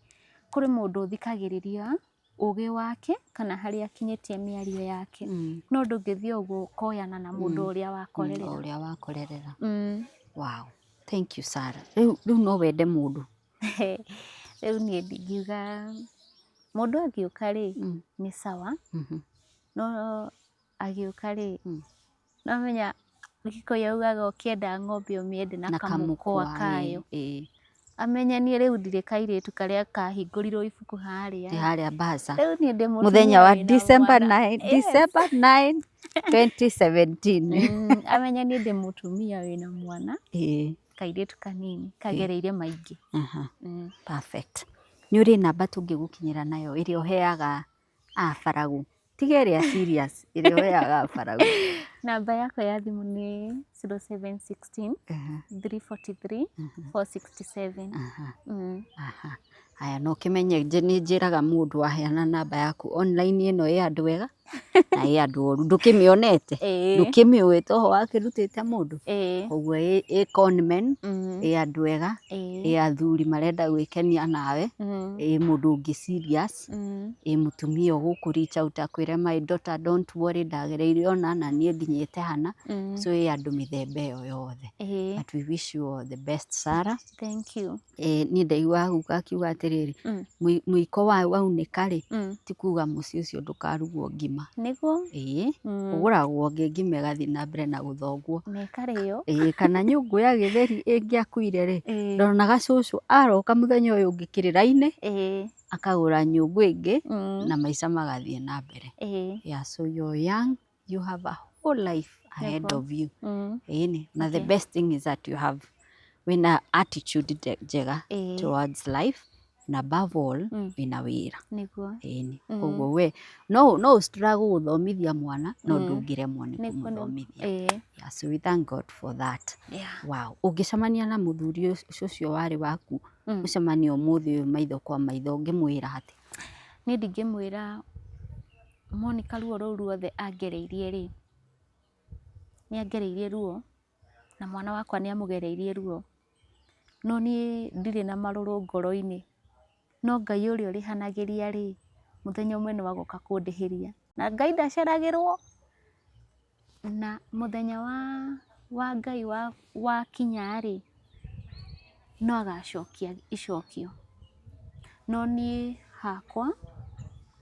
kũrĩ mũndũ ũthikagĩrĩria ũgĩ wake kana harĩa akinyĩtie mĩario yake. No ndũngĩthiĩ ũguo ũkoyana na mũndũ ũrĩa wakorerera. Ũrĩa wakorerera. Wow, thank you Sarah. Rĩu no wende mũndũ? Rĩu niĩ ndingiuga mũndũ angĩũka rĩ, nĩ sawa, no agĩũka rĩ, no menya Gĩkũyũ augaga ũkĩenda ng'ombe ũmĩende na kamũkwa kayo. Amenye niĩ rĩu ndirĩ kairĩtu karĩa kahingũrirwo ibuku harĩa. Harĩa Baza. Rĩu niĩ ndĩ mũtumia Mũthenya wa wĩna December mwana. 9, December 9, 2017. Amenye niĩ ndĩ mũtumia wĩna mwana, kairĩtu kanini kagereire maingĩ. Perfect. Nĩ ũrĩ namba tũngĩgũkinyĩra nayo ĩrĩa ũheaga abaragu? Tiga ĩrĩa serious, ĩrĩa ũheaga abaragu. Namba yakwa ya thimũ nĩ 0716 343 467. Haya, no ũkĩmenye nĩ njĩraga mũndũ waheana namba yaku online ĩno ĩ andũ ega na ĩ andũ oru. Ndũkĩmĩonete? Ndũkĩmĩũĩ toho wakĩrutĩte mũndũ? Koguo ĩ conmen, ĩ andũ ega, ĩ athuri marenda gwĩkenia nawe, ĩ mũndũ ũngĩ serious, ĩ mũtumia ũgũkũ reach out akwĩre my daughter don't worry ndagereire ona na niĩ nginyĩte hana. So ĩ andũ mĩthemba ĩyo yothe. But we wish you all the best, Sarah. Thank you. Niĩ ndaiguaga guka akiuga atĩrĩrĩ, mũiko waunĩka rĩ, ti kuga mũciĩ ũcio ndũkarugwo ngima. Nĩguo. Ĩĩ, ũgũragwo ũngĩ ngima ĩgathiĩ na mbere na gũthongwo. Na ĩkarĩo. Ĩĩ, kana nyũngũ ya gĩtheri ĩngĩakuire rĩ, ndonaga cũcũ aroka mũthenya ũyũ ũngĩ kĩrĩra-inĩ, akagũra nyũngũ ĩngĩ na maica magathiĩ na mbere. Yeah, so you're young, you have a whole life ahead of you. Ĩni, na the best thing is that you have wĩna attitude njega towards life na above all wĩna wĩra. Nĩguo. Ĩni, koguo we no no struggle gũthomithia mwana no ndũngĩremwo nĩ kũmũthomithia. Yeah, so we thank God for that. Wow. Ũngĩcemania na mũthuri ũcio warĩ waku, ũcemanie ũmũthĩ ũyũ maitho kwa maitho, ũngĩmwĩra atĩa? Niĩ ndingĩmwĩra Monica ruo rũu ruothe angereirie rĩ, nĩ angereirie ruo na mwana wakwa nĩ amũgereirie ruo, no niĩ ndirĩ na marũrũ ngoro-inĩ, no Ngai ũrĩa ũrĩhanagĩria rĩ, mũthenya ũmwe nĩ agoka kũndĩhĩria, na Ngai ndaceragĩrwo, na mũthenya wa Ngai wakinya rĩ, no agacokia icokio, no niĩ hakwa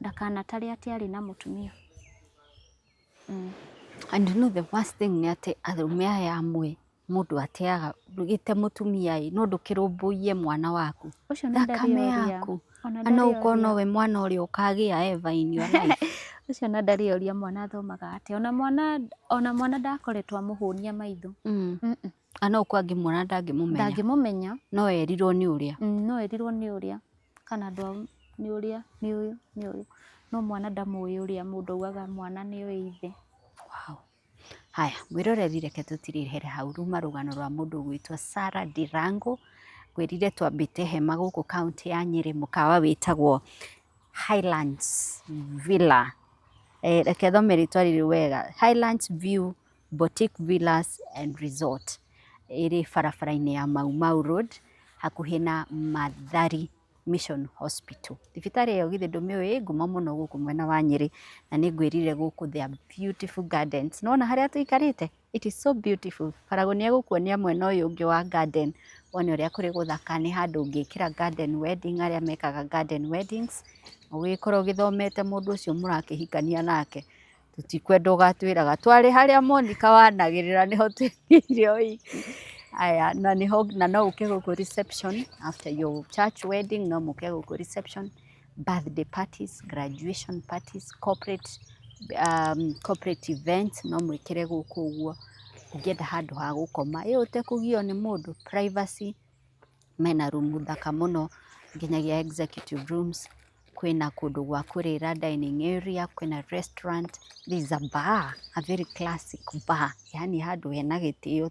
ndakanatare atĩ arĩ na mũtumia. And you know the worst thing nĩ atĩ arũme aya amwe mũndũ ateaga ndũgĩte mũtumia ĩ no ndũkĩrũmbũiye mwana waku, Ũcio ona thakame ndarĩ oria. yaku, Ona na no ndarĩ ũkorwo oria. nowe mwana ũrĩa ũkagĩa ever in your life. Ũcio ona ndarĩ oria mwana athomaga atĩa, ona mwana ndakoretwo amũhũnia maitho. Na no ũkorwo angĩmuona ndangĩmũmenya. Ndangĩmũmenya. No erirwo nĩ ũrĩa. No erirwo nĩ ũrĩa kana andũ ao nĩ ũrĩa nĩ ũyũ nĩ ũyũ, no mwana ndamũĩ ũrĩa mũndũ augaga mwana nĩ oĩ ithe. Wow. Haya, mwĩroreri reke tũtirĩhere hau ruma rũgano rwa mũndũ ũgwĩtwo Sarah Ndirango. Ngwĩrire twambĩte hema gũkũ kaũntĩ ya Nyĩrĩ mũkawa wĩtagwo Highlands Villa. Reke thome rĩtwa rĩrĩ wega. Highlands View Boutique Villas and Resort. Ĩrĩ barabara-inĩ ya Mau Mau Road hakuhĩ na Mathari Mission Hospital. Thibitarĩ ĩyo githĩ ndũmĩũĩ ĩ ngumo mũno gũkũ mwena wa Nyĩrĩ na nĩ ngwĩrire gũkũ there are beautiful gardens. Nĩwona harĩa tũikarĩte? It is so beautiful. Barago nĩ egũkuonia mwena ũyũ ũngĩ wa garden wone ũrĩa kũrĩ gũthaka. Nĩ handũ ũngĩkĩra garden wedding arĩa mekaga garden weddings. Ũgĩkorwo ũgĩthomete mũndũ ũcio mũrakĩhikania nake, tũtikwenda ũgatwĩraga twarĩ harĩa Monica wanagĩrĩra nĩho twĩkĩire ũhiki. Aya, na nĩho na no ũke gũkũ reception after your church wedding, no mũke gũkũ reception, birthday parties, graduation parties, corporate Corporate events no mwĩkĩre gũkũ ũguo. Ũngĩenda handũ ha gũkoma ĩ ũtekũgio nĩ mũndũ, privacy, mena rumu thaka mũno nginyagia executive rooms, kwĩna kũndũ gwa kũrĩra dining area, kwĩna restaurant, there is a bar, a very classic bar, yani handũ hena gĩtĩo,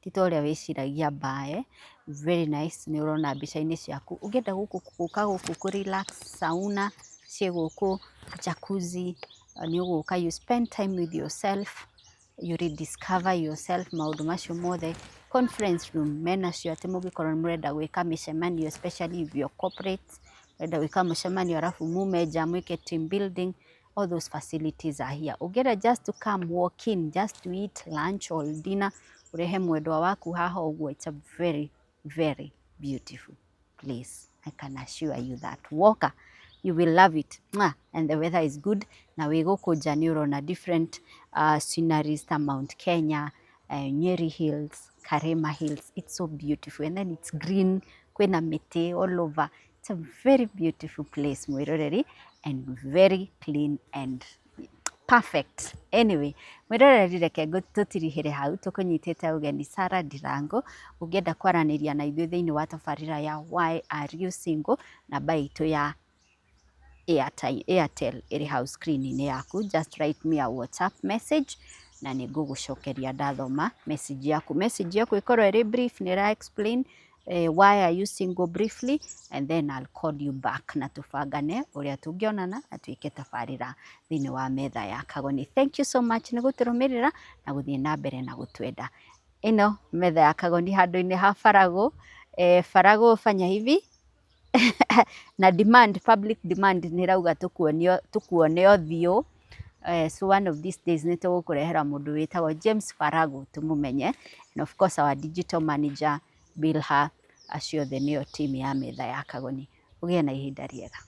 ti ta ũrĩa wĩciragia bar, eh? Very nice. Nĩ ũrona mbica-inĩ ciaku. Ũngĩenda gũkũ gũka gũkũ kũ relax, sauna ciĩ gũkũ, jacuzzi, nĩ ũgũka you spend time with yourself, you rediscover yourself, maũndũ macio mothe. Conference room menacio, atĩ mũngĩkorwo nĩ mũrenda gwĩka mĩcemanio, especially if you're corporate, mũrenda gwĩka mũcemanio arabu mume nja mwĩke team building, all those facilities are here. Ũngĩenda just to come walk in, just to eat lunch or dinner, ũrehe mwendwa waku haha ũguo, it's a very very beautiful place. I can assure you that. Woka, you will love it. Mwah! And the weather is good. Na wĩ gũkũ nja nĩ ũrona different sceneries ta Mount Kenya, Nyeri Hills, Karema Hills. It's so beautiful. And then it's green, kwĩna mĩtĩ all over. It's a very beautiful place, mwĩroreri, and very clean and perfect. Anyway, mwĩroreri, reke tũtirihĩre hau. Tũkũnyitĩte ũgeni Sarah Ndirango. Ũngĩenda kwaranĩria na ithuĩ thĩinĩ wa tabarĩra ya Why Are You Single, namba itũ ya Airtel ĩrĩ hau screen-inĩ yaku. Just write me a WhatsApp message na nĩ ngũgũcokeria ndathoma message yaku. Message yaku ĩkorwo ĩrĩ brief, nĩ ĩra explain why are you single briefly, and then I'll call you back na tũbangane ũrĩa tũngĩonana na twĩke tabarĩra thĩinĩ wa metha ya Kagoni. Thank you so much nĩ gũtũrũmĩrĩra na gũthiĩ na mbere na gũtwenda. Ĩno metha ya Kagoni handũ-inĩ ha Faragũ. Faragũ fanya hivi na demand, public demand nĩ ĩrauga tũkuonio tũkuone ũthiũ. So one of these days nĩ tũgũkũrehera mũndũ wĩtagwo James Farago tũmũmenye, and of course our digital manager Bilha. Acio othe nĩo team ya metha ya Kagoni. Ũgĩe na ihinda rĩega.